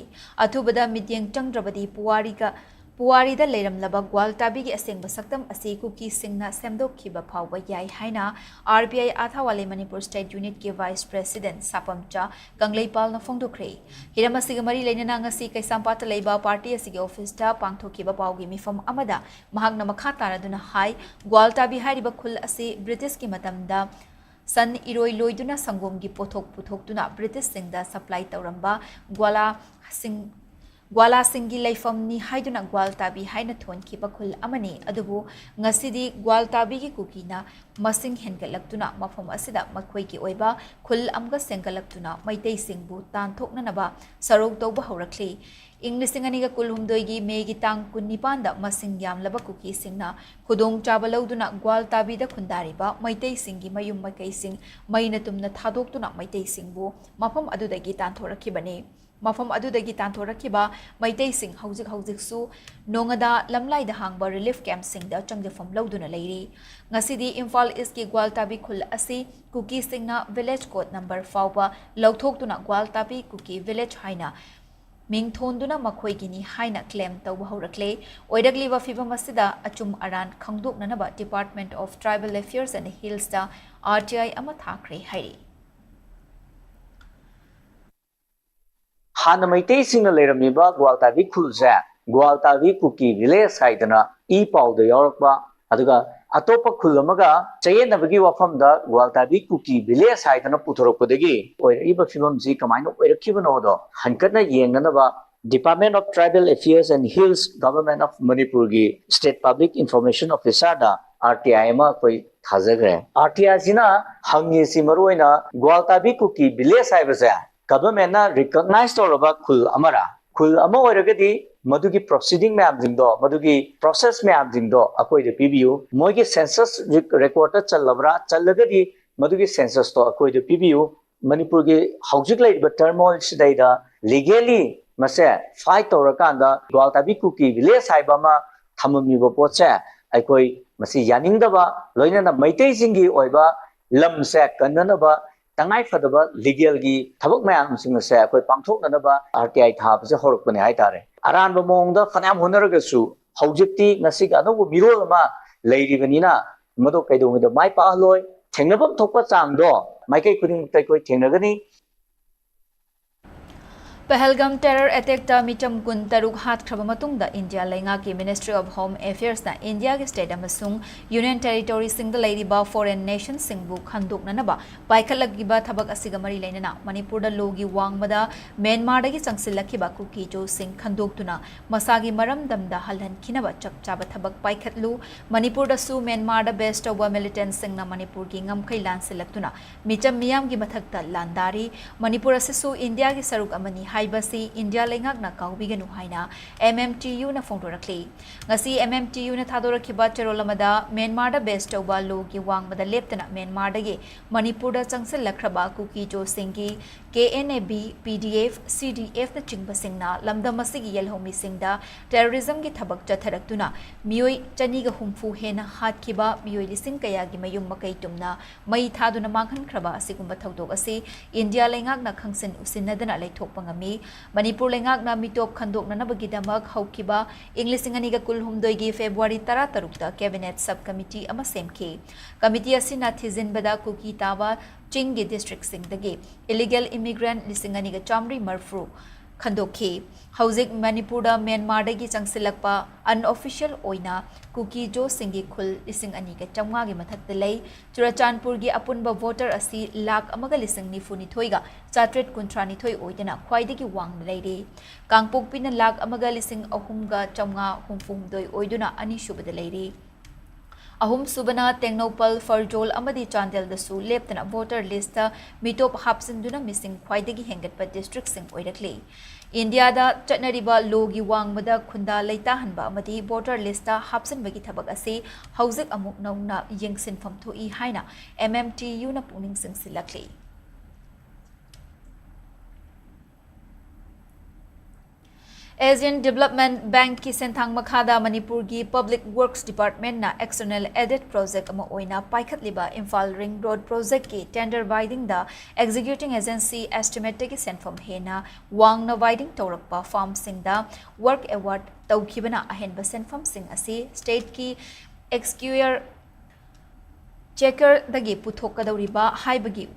ꯑꯊꯨꯕꯗ ꯃꯤꯠꯌꯦꯡ ꯆꯪꯗ꯭ꯔꯕꯗꯤ ꯄꯨꯋꯥꯔꯤꯒ, ꯄꯨꯋꯥꯔꯤꯗ ꯂꯩꯔꯝꯂꯕ ꯒ꯭ꯋꯥꯜꯇꯥꯕꯤꯒꯤ ꯑꯁꯦꯡꯕ ꯁꯛꯇꯝ ꯑꯁꯤ ꯀꯨꯀꯤꯁꯤꯡꯅ ꯁꯦꯝꯗꯣꯛꯈꯤꯕ ꯐꯥꯎꯕ ꯌꯥꯏ ꯍꯥꯏꯅ R P I Athawale Manipur state ꯌꯨꯅꯤꯠꯀꯤ ꯚꯥꯏꯁ ꯄ꯭ꯔꯦꯁꯤꯗꯦꯟꯠ ꯁꯥꯄꯝꯆꯥ ꯀꯪꯂꯩꯄꯥꯜꯅ ꯐꯣꯡꯗꯣꯛꯈ꯭ꯔꯦ꯫ ꯍꯤꯔꯝ ꯑꯁꯤꯒ ꯃꯔꯤ ꯂꯩꯅꯅ ꯉꯁꯤ ꯀꯩꯁꯥꯝꯄꯥꯠꯇ ꯂꯩꯕ ꯄꯥꯔꯇꯤ ꯑꯁꯤꯒꯤ ꯑꯣꯐꯤꯁꯇ ꯄꯥꯡꯊꯣꯛꯈꯤꯕ ꯄꯥꯎꯒꯤ ꯃꯤꯐꯝ ꯑꯃꯗ ꯃꯍꯥꯛꯅ ꯃꯈꯥ ꯇꯥꯔꯗꯨꯅ ꯍꯥꯏ, ꯒ꯭ꯋꯥꯜꯇꯥꯕꯤ ꯍꯥꯏꯔꯤꯕ ꯈꯨꯜ ꯑꯁꯤ ꯕ꯭ꯔꯤꯇꯤꯁꯀꯤ ꯃꯇꯝꯗ ꯁꯟ ꯏꯔꯣꯏ ꯂꯣꯏꯗꯨꯅ ꯁꯪꯒꯣꯝꯒꯤ ꯄꯣꯠꯊꯣꯛ ꯄꯨꯊꯣꯛꯇꯨꯅ ꯕ꯭ꯔꯤꯇꯤꯁꯁꯤꯡꯗ ꯁꯄ꯭ꯂꯥꯏ ꯇꯧꯔꯝꯕ ꯒ꯭ꯋꯥꯂꯥꯁꯤꯡ, ꯒ꯭ꯋꯥꯂꯥꯁꯤꯡꯒꯤ ꯂꯩꯐꯝꯅꯤ ꯍꯥꯏꯗꯨꯅ ꯒ꯭ꯋꯥꯜꯇꯥꯕꯤ ꯍꯥꯏꯅ ꯊꯣꯟꯈꯤꯕ ꯈꯨꯜ ꯑꯃꯅꯤ꯫ ꯑꯗꯨꯕꯨ ꯉꯁꯤꯗꯤ ꯒ꯭ꯋꯥꯜꯇꯥꯕꯤꯒꯤ ꯀꯨꯀꯤꯅ ꯃꯁꯤꯡ ꯍꯦꯟꯒꯠꯂꯛꯇꯨꯅ ꯃꯐꯝ ꯑꯁꯤꯗ ꯃꯈꯣꯏꯒꯤ ꯑꯣꯏꯕ ꯈꯨꯜ ꯑꯃꯒ ꯁꯦꯝꯒꯠꯂꯛꯇꯨꯅ ꯃꯩꯇꯩꯁꯤꯡꯕꯨ ꯇꯥꯟꯊꯣꯛꯅꯅꯕ ꯁꯔꯧ ꯇꯧꯕ ꯍꯧꯔꯛꯂꯤ꯫ ꯏꯪ ꯂꯤꯁꯤꯡ ꯑꯅꯤꯒ ꯀꯨꯟꯍꯨꯝꯗꯣꯏꯒꯤ ꯃꯦꯒꯤ ꯇꯥꯡ ꯀꯨꯟꯅꯤꯄꯥꯟꯗ ꯃꯁꯤꯡ ꯌꯥꯝꯂꯕ ꯀꯨꯀꯤꯁꯤꯡꯅ ꯈꯨꯗꯣꯡꯆꯥꯕ ꯂꯧꯗꯨꯅ ꯒ꯭ꯋꯥꯜꯇꯥꯕꯤꯗ ꯈꯨꯟꯗꯥꯔꯤꯕ ꯃꯩꯇꯩꯁꯤꯡꯒꯤ ꯃꯌꯨꯝ ꯃꯀꯩꯁꯤꯡ ꯃꯩꯅ ꯇꯨꯝꯅ ꯊꯥꯗꯣꯛꯇꯨꯅ ꯃꯩꯇꯩꯁꯤꯡꯕꯨ ꯃꯐꯝ ꯑꯗꯨꯗꯒꯤ ꯇꯥꯟꯊꯣꯔꯛꯈꯤꯕꯅꯤ꯫ ꯃꯐꯝ ꯑꯗꯨꯗꯒꯤ ꯇꯥꯟꯊꯣꯔꯛꯈꯤꯕ ꯃꯩꯇꯩꯁꯤꯡ ꯍꯧꯖꯤꯛ ꯍꯧꯖꯤꯛꯁꯨ ꯅꯣꯉꯥꯗꯥ ꯂꯝꯂꯥꯏꯗ ꯍꯥꯡꯕ ꯔꯤꯂꯤꯐ ꯀꯦꯝꯞꯁꯤꯡꯗ ꯆꯪꯖꯐꯝ ꯂꯧꯗꯨꯅ ꯂꯩꯔꯤ꯫ ꯉꯁꯤꯗꯤ ꯏꯝꯐꯥꯜ ꯏꯁꯀꯤ ꯒ꯭ꯋꯥꯜꯇꯥꯕꯤ ꯈꯨꯜ ꯑꯁꯤ ꯀꯨꯀꯤꯁꯤꯡꯅ ꯚꯤꯂꯦꯖ ꯀꯣꯗ ꯅꯝꯕꯔ ꯐꯥꯎꯕ ꯂꯧꯊꯣꯛꯇꯨꯅ ꯒ꯭ꯋꯥꯜꯇꯥꯕꯤ ꯀꯨꯀꯤ ꯚꯤꯂꯦꯖ ꯍꯥꯏꯅ ꯃꯤꯡ ꯊꯣꯟꯗꯨꯅ ꯃꯈꯣꯏꯒꯤꯅꯤ ꯍꯥꯏꯅ ꯀ꯭ꯂꯦꯝ ꯇꯧꯕ ꯍꯧꯔꯛꯂꯦ꯫ ꯑꯣꯏꯔꯛꯂꯤꯕ ꯐꯤꯚꯝ ꯑꯁꯤꯗ ꯑꯆꯨꯝ ꯑꯔꯥꯟ ꯈꯪꯗꯣꯛꯅꯅꯕ Department of Tribal Affairs and Hillsꯇ ꯑꯥꯔ ꯇꯤ ꯑꯥꯏ ꯑꯃ ꯊꯥꯈ꯭ꯔꯦ ꯍꯥꯏꯔꯤ꯫ ꯍꯥꯟꯅ ꯃꯩꯇꯩꯁꯤꯡꯅ ꯂꯩꯔꯝꯃꯤꯕ ꯒ꯭ꯋꯥꯜꯇꯥꯕꯤ ꯈꯨꯜꯁꯦ ꯒ꯭ꯋꯥꯜꯇꯥꯕꯤ ꯀꯨꯀꯤ ꯚꯤꯂꯦꯖ ꯍꯥꯏꯗꯅ ꯏ ꯄꯥꯎꯗ ꯌꯥꯎꯔꯛꯄ, ꯑꯗꯨꯒ ꯑꯇꯣꯞꯄ ꯈꯨꯜ ꯑꯃꯒ ꯆꯌꯦꯠꯅꯕꯒꯤ ꯋꯥꯐꯝꯗ ꯒ꯭ꯋꯥꯜꯇꯥꯕꯤ ꯀꯨꯀꯤ ꯚꯤꯂꯦꯖ ꯍꯥꯏꯗꯅ ꯄꯨꯊꯣꯔꯛꯄꯗꯒꯤ ꯑꯣꯏꯔꯛꯏꯕ ꯐꯤꯕꯝꯁꯤ ꯀꯃꯥꯏꯅ ꯑꯣꯏꯔꯛꯈꯤꯕꯅꯣꯗꯣ ꯍꯟꯀꯠꯅ ꯌꯦꯡꯅꯅꯕ Department of Tribal Affairs and Hills, Government of ꯃꯅꯤꯄꯨꯔꯒꯤ State Public Information Officerꯗ RTI ꯑꯃ ꯑꯩꯈꯣꯏ ꯊꯥꯖꯈ꯭ꯔꯦ꯫ RTIꯁꯤꯅ ꯍꯪꯉꯤꯁꯤ ꯃꯔꯨꯑꯣꯏꯅ ꯒ꯭ꯋꯥꯜꯇꯥꯕꯤ ꯀꯨꯀꯤ ꯚꯤꯂꯦꯖ ꯍꯥꯏꯕꯁꯦ ꯒꯚꯔꯟꯃꯦꯟꯠꯅ ꯔꯤꯀꯣꯛꯅꯥꯏꯖ ꯇꯧꯔꯕ ꯈꯨꯜ ꯑꯃꯔꯥ? ꯈꯨꯜ ꯑꯃ ꯑꯣꯏꯔꯒꯗꯤ ꯃꯗꯨꯒꯤ ꯄ꯭ꯔꯣꯁꯤꯗꯤꯡ ꯃꯌꯥꯝꯁꯤꯡꯗꯣ, ꯃꯗꯨꯒꯤ ꯄ꯭ꯔꯣꯁꯦꯁ ꯃꯌꯥꯝꯁꯤꯡꯗꯣ ꯑꯩꯈꯣꯏꯗ ꯄꯤꯕꯤꯌꯨ꯫ ꯃꯣꯏꯒꯤ ꯁꯦꯟꯁꯁ ꯔꯦꯀꯣꯔꯗꯇ ꯆꯜꯂꯕ꯭ꯔꯥ? ꯆꯜꯂꯒꯗꯤ ꯃꯗꯨꯒꯤ ꯁꯦꯟꯁꯁꯇꯣ ꯑꯩꯈꯣꯏꯗ ꯄꯤꯕꯤꯌꯨ꯫ ꯃꯅꯤꯄꯨꯔꯒꯤ ꯍꯧꯖꯤꯛ ꯂꯩꯔꯤꯕ ꯇꯔꯃꯣꯏꯜꯁꯤꯗꯩꯗ ꯂꯤꯒꯦꯂꯤ ꯃꯁꯦ ꯐꯥꯏꯠ ꯇꯧꯔꯀꯥꯟꯗ ꯒ꯭ꯋꯥꯜꯇꯥꯕꯤ ꯀꯨꯀꯤ ꯚꯤꯂꯦꯖ ꯍꯥꯏꯕ ꯑꯃ ꯊꯝꯃꯝꯃꯤꯕ ꯄꯣꯠꯁꯦ ꯑꯩꯈꯣꯏ ꯃꯁꯤ ꯌꯥꯅꯤꯡꯗꯕ, ꯂꯣꯏꯅꯅ ꯃꯩꯇꯩꯁꯤꯡꯒꯤ ꯑꯣꯏꯕ ꯂꯝꯁꯦ ꯀꯟꯅꯅꯕ ꯇꯉꯥꯏ ꯐꯗꯕ ꯂꯤꯒꯦꯜꯒꯤ ꯊꯕꯛ ꯃꯌꯥꯝꯁꯤꯡ ꯑꯁꯦ ꯑꯩꯈꯣꯏ ꯄꯥꯡꯊꯣꯛꯅꯅꯕ RTI ꯊꯥꯕꯁꯦ ꯍꯧꯔꯛꯄꯅꯦ ꯍꯥꯏꯇꯥꯔꯦ꯫ ꯑꯔꯥꯟꯕ ꯃꯑꯣꯡꯗ ꯐꯅꯌꯥꯝ ꯍꯣꯠꯅꯔꯒꯁꯨ ꯍꯧꯖꯤꯛꯇꯤ ꯉꯁꯤꯒꯤ ꯑꯅꯧꯕ ꯃꯤꯔꯣꯜ ꯑꯃ ꯂꯩꯔꯤꯕꯅꯤꯅ ꯃꯗꯨ ꯀꯩꯗꯧꯉꯩꯗ ꯃꯥꯏ ꯄꯥꯛꯍꯜꯂꯣꯏ꯫ ꯊꯦꯡꯅꯐꯝ ꯊꯣꯛꯄ ꯆꯥꯡꯗꯣ ꯃꯥꯏꯀꯩ ꯈꯨꯗꯤꯡꯃꯛꯇ ꯑꯩꯈꯣꯏ ꯊꯦꯡꯅꯒꯅꯤ꯫ ꯄꯍꯜꯒꯥꯝ ꯇꯦꯔꯔ ꯑꯦꯇꯦꯛꯇ ꯃꯤꯆꯝ ꯀꯨꯟ ꯇꯔꯨꯛ ꯍꯥꯠꯈ꯭ꯔꯕ ꯃꯇꯨꯡꯗ ꯏꯟꯗꯤꯌꯥ ꯂꯩꯉꯥꯛꯀꯤ Ministry of Home Affairsꯅ ꯏꯟꯗꯤꯌꯥꯒꯤ state ꯑꯃꯁꯨꯡ Union Territoryꯁꯤꯡꯗ ꯂꯩꯔꯤꯕ foreign nationꯁꯤꯡꯕꯨ ꯈꯟꯗꯣꯛꯅꯅꯕ ꯄꯥꯏꯈꯠꯂꯛꯂꯤꯕ ꯊꯕꯛ ꯑꯁꯤꯒ ꯃꯔꯤ ꯂꯩꯅꯅ ꯃꯅꯤꯄꯨꯔꯗ ꯂꯣꯒꯤ ꯋꯥꯡꯃꯗ ꯃ꯭ꯌꯥꯟꯃꯥꯔꯗꯒꯤ ꯆꯪꯁꯤꯜꯂꯛꯈꯤꯕ ꯀꯨꯀꯤꯖꯣꯁꯤꯡ ꯈꯟꯗꯣꯛꯇꯨꯅ ꯃꯁꯥꯒꯤ ꯃꯔꯝꯗꯝꯗ ꯍꯜꯍꯟꯈꯤꯅꯕ ꯆꯞ ꯆꯥꯕ ꯊꯕꯛ ꯄꯥꯏꯈꯠꯂꯨ꯫ ꯃꯅꯤꯄꯨꯔꯗꯁꯨ ꯃ꯭ꯌꯥꯟꯃꯥꯔꯗ base ꯇꯧꯕ militantꯁꯤꯡꯅ ꯃꯅꯤꯄꯨꯔꯒꯤ ꯉꯝꯈꯩ ꯂꯥꯟꯁꯤꯜꯂꯛꯇꯨꯅ ꯃꯤꯆꯝ ꯃꯤꯌꯥꯝꯒꯤ ꯃꯊꯛꯇ ꯂꯥꯟꯗꯥꯔꯤ꯫ ꯃꯅꯤꯄꯨꯔ ꯑꯁꯤꯁꯨ ꯏꯟꯗꯤꯌꯥꯒꯤ ꯁꯔꯨꯛ ꯑꯃꯅꯤ ꯍꯥꯏꯕꯁꯤ ꯏꯟꯗꯤꯌꯥ ꯂꯩꯉꯥꯛꯅ ꯀꯥꯎꯕꯤꯒꯅꯨ ꯍꯥꯏꯅ MMTUꯅ ꯐꯣꯡꯗꯣꯔꯛꯂꯤ꯫ ꯉꯁꯤ MMTUꯅ ꯊꯥꯗꯣꯔꯛꯈꯤꯕ ꯆꯦꯔꯣꯜ ꯑꯃꯗ ꯃ꯭ꯌꯥꯟꯃꯥꯔꯗ base ꯇꯧꯕ ꯂꯣꯒꯤ ꯋꯥꯡꯃꯗ ꯂꯦꯞꯇꯅ ꯃ꯭ꯌꯥꯟꯃꯥꯔꯗꯒꯤ ꯃꯅꯤꯄꯨꯔꯗ ꯆꯪꯁꯤꯜꯂꯛꯈ꯭ꯔꯕ ꯀꯨꯀꯤꯖꯣꯁꯤꯡꯒꯤ KNA-B, PDF, CDFꯅꯆꯤꯡꯕꯁꯤꯡꯅ ꯂꯝꯗꯝ ꯑꯁꯤꯒꯤ ꯌꯦꯜꯍꯧꯃꯤꯁꯤꯡꯗ terrorismꯒꯤ ꯊꯕꯛ ꯆꯠꯊꯔꯛꯇꯨꯅ ꯃꯤꯑꯣꯏ ꯆꯅꯤꯒ ꯍꯨꯝꯐꯨ ꯍꯦꯟꯅ ꯍꯥꯠꯈꯤꯕ, ꯃꯤꯑꯣꯏ ꯂꯤꯁꯤꯡ ꯀꯌꯥꯒꯤ ꯃꯌꯨꯝ ꯃꯀꯩ ꯇꯨꯝꯅ ꯃꯩ ꯊꯥꯗꯨꯅ ꯃꯥꯡꯍꯟꯈ꯭ꯔꯕ ꯑꯁꯤꯒꯨꯝꯕ ꯊꯧꯗꯣꯛ ꯑꯁꯤ ꯏꯟꯗꯤꯌꯥ ꯂꯩꯉꯥꯛꯅ ꯈꯪꯁꯤꯟ ꯎꯁꯤꯟꯅꯗꯅ ꯂꯩꯊꯣꯛꯄ ꯉꯝꯃꯤ꯫ ꯃꯅꯤꯄꯨꯔ ꯂꯩꯉꯥꯛꯅ ꯃꯤꯇꯣꯞ ꯈꯟꯗꯣꯛꯅꯅꯕꯒꯤꯗꯃꯛ ꯍꯧꯈꯤꯕ ꯏꯪ ꯂꯤꯁꯤꯡ ꯑꯅꯤꯒ ꯀꯨꯟꯍꯨꯝꯗꯣꯏꯒꯤ February ꯇꯔꯥꯇꯔꯨꯛꯇ cabinet sub committee ꯑꯃ ꯁꯦꯝꯈꯤ꯫ Committee ꯑꯁꯤꯅ ꯊꯤꯖꯤꯟꯕꯗ ꯀꯨꯀꯤ ꯇꯥꯕ ꯆꯤꯡꯒꯤ districtꯁꯤꯡꯗꯒꯤ illegal immigrant ꯂꯤꯁꯤꯡ ꯑꯅꯤꯒ ꯆꯥꯃꯔꯤ ꯃꯔꯤꯐꯨ ꯈꯟꯗꯣꯛꯈꯤ꯫ ꯍꯧꯖꯤꯛ ꯃꯅꯤꯄꯨꯔꯗ ꯃ꯭ꯌꯥꯟꯃꯥꯔꯗꯒꯤ ꯆꯪꯁꯤꯜꯂꯛꯄ unofficial ꯑꯣꯏꯅ ꯀꯨꯀꯤ ꯖꯣꯁꯤꯡꯒꯤ ꯈꯨꯜ ꯂꯤꯁꯤꯡ ꯑꯅꯤꯒ ꯆꯥꯝꯃꯉꯥꯒꯤ ꯃꯊꯛꯇ ꯂꯩ꯫ ꯆꯨꯔꯆꯥꯟꯄꯨꯔꯒꯤ ꯑꯄꯨꯟꯕ voter ꯑꯁꯤ ꯂꯥꯈ ꯑꯃꯒ ꯂꯤꯁꯤꯡ ꯅꯤꯐꯨ ꯅꯤꯊꯣꯏꯒ ꯆꯥꯇ꯭ꯔꯦꯠ ꯀꯨꯟꯊ꯭ꯔꯥ ꯅꯤꯊꯣꯏ ꯑꯣꯏꯗꯨꯅ ꯈ꯭ꯋꯥꯏꯗꯒꯤ ꯋꯥꯡꯅ ꯂꯩꯔꯤ꯫ ꯀꯥꯡꯄꯣꯛꯄꯤꯅ ꯂꯥꯈ ꯑꯃꯒ ꯂꯤꯁꯤꯡ ꯑꯍꯨꯝꯒ ꯆꯥꯝꯃꯉꯥ ꯍꯨꯝꯐꯨ ꯍꯨꯝꯗꯣꯏ ꯑꯣꯏꯗꯨꯅ ꯑꯅꯤꯁꯨꯕꯗ ꯂꯩꯔꯤ꯫ ꯑꯍꯨꯝꯁꯨꯕꯅ ꯇꯦꯡꯅꯧꯄꯜ, ꯐꯔꯖꯣꯜ ꯑꯃꯗꯤ ꯆꯥꯟꯗꯦꯜꯗꯁꯨ ꯂꯦꯞꯇꯅ voter listꯇ ꯃꯤꯇꯣꯞ ꯍꯥꯞꯆꯤꯟꯗꯨꯅ ꯃꯤꯁꯤꯡ ꯈ꯭ꯋꯥꯏꯗꯒꯤ ꯍꯦꯟꯒꯠꯄ districtꯁꯤꯡ ꯑꯣꯏꯔꯛꯂꯤ꯫ ꯏꯟꯗꯤꯌꯥꯗ ꯆꯠꯅꯔꯤꯕ lawꯒꯤ ꯋꯥꯡꯃꯗ ꯈꯨꯟꯗꯥ ꯂꯩꯇꯥꯍꯟꯕ ꯑꯃꯗꯤ voter listꯇ ꯍꯥꯞꯆꯤꯟꯕꯒꯤ ꯊꯕꯛ ꯑꯁꯤ ꯍꯧꯖꯤꯛ ꯑꯃꯨꯛ ꯅꯧꯅ ꯌꯦꯡꯁꯤꯟꯐꯝ ꯊꯣꯛꯏ ꯍꯥꯏꯅ MMTUꯅ ꯄꯨꯛꯅꯤꯡ ꯆꯤꯡꯁꯤꯜꯂꯛꯂꯤ꯫ Asian Development Bankꯀꯤ ꯁꯦꯟꯊꯥꯡ ꯃꯈꯥꯗ ꯃꯅꯤꯄꯨꯔꯒꯤ Public Works Departmentꯅ external aided project ꯑꯃ ꯑꯣꯏꯅ ꯄꯥꯏꯈꯠꯂꯤꯕ Imphal Ring Road projectꯀꯤ tender bindingꯗ executing agency estimateꯇꯒꯤ ꯁꯦꯟꯐꯝ ꯍꯦꯟꯅ ꯋꯥꯡꯅ binding ꯇꯧꯔꯛꯄ firmꯁꯤꯡꯗ work award ꯇꯧꯈꯤꯕꯅ ꯑꯍꯦꯟꯕ ꯁꯦꯟꯐꯝꯁꯤꯡ ꯑꯁꯤ stateꯀꯤ exchequer chequerꯗꯒꯤ ꯄꯨꯊꯣꯛꯀꯗꯧꯔꯤꯕ ꯍꯥꯏꯕꯒꯤ,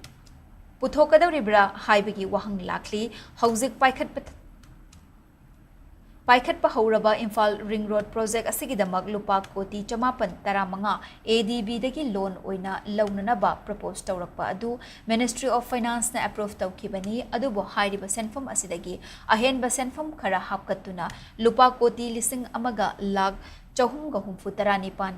ꯄꯨꯊꯣꯛꯀꯗꯧꯔꯤꯕ꯭ꯔꯥ ꯍꯥꯏꯕꯒꯤ ꯋꯥꯍꯪ ꯂꯥꯛꯂꯤ꯫ ꯍꯧꯖꯤꯛ ꯄꯥꯏꯈꯠꯄ, ꯄꯥꯏꯈꯠꯄ ꯍꯧꯔꯕ ꯏꯝꯐꯥꯜ Ring Road project ꯑꯁꯤꯒꯤꯗꯃꯛ ꯂꯨꯄꯥ ꯀꯣꯇꯤ ꯆꯃꯥꯄꯟ ꯇꯔꯥꯃꯉꯥ ADBꯗꯒꯤ loan ꯑꯣꯏꯅ ꯂꯧꯅꯅꯕ propose ꯇꯧꯔꯛꯄ ꯑꯗꯨ Ministry of Financeꯅ approve ꯇꯧꯈꯤꯕꯅꯤ, ꯑꯗꯨꯕꯨ ꯍꯥꯏꯔꯤꯕ ꯁꯦꯟꯐꯝ ꯑꯁꯤꯗꯒꯤ ꯑꯍꯦꯟꯕ ꯁꯦꯟꯐꯝ ꯈꯔ ꯍꯥꯞꯀꯠꯇꯨꯅ ꯂꯨꯄꯥ ꯀꯣꯇꯤ ꯂꯤꯁꯤꯡ ꯑꯃꯒ ꯂꯥꯈ ꯆꯍꯨꯝꯒ ꯍꯨꯝꯐꯨ ꯇꯔꯥ ꯅꯤꯄꯥꯟ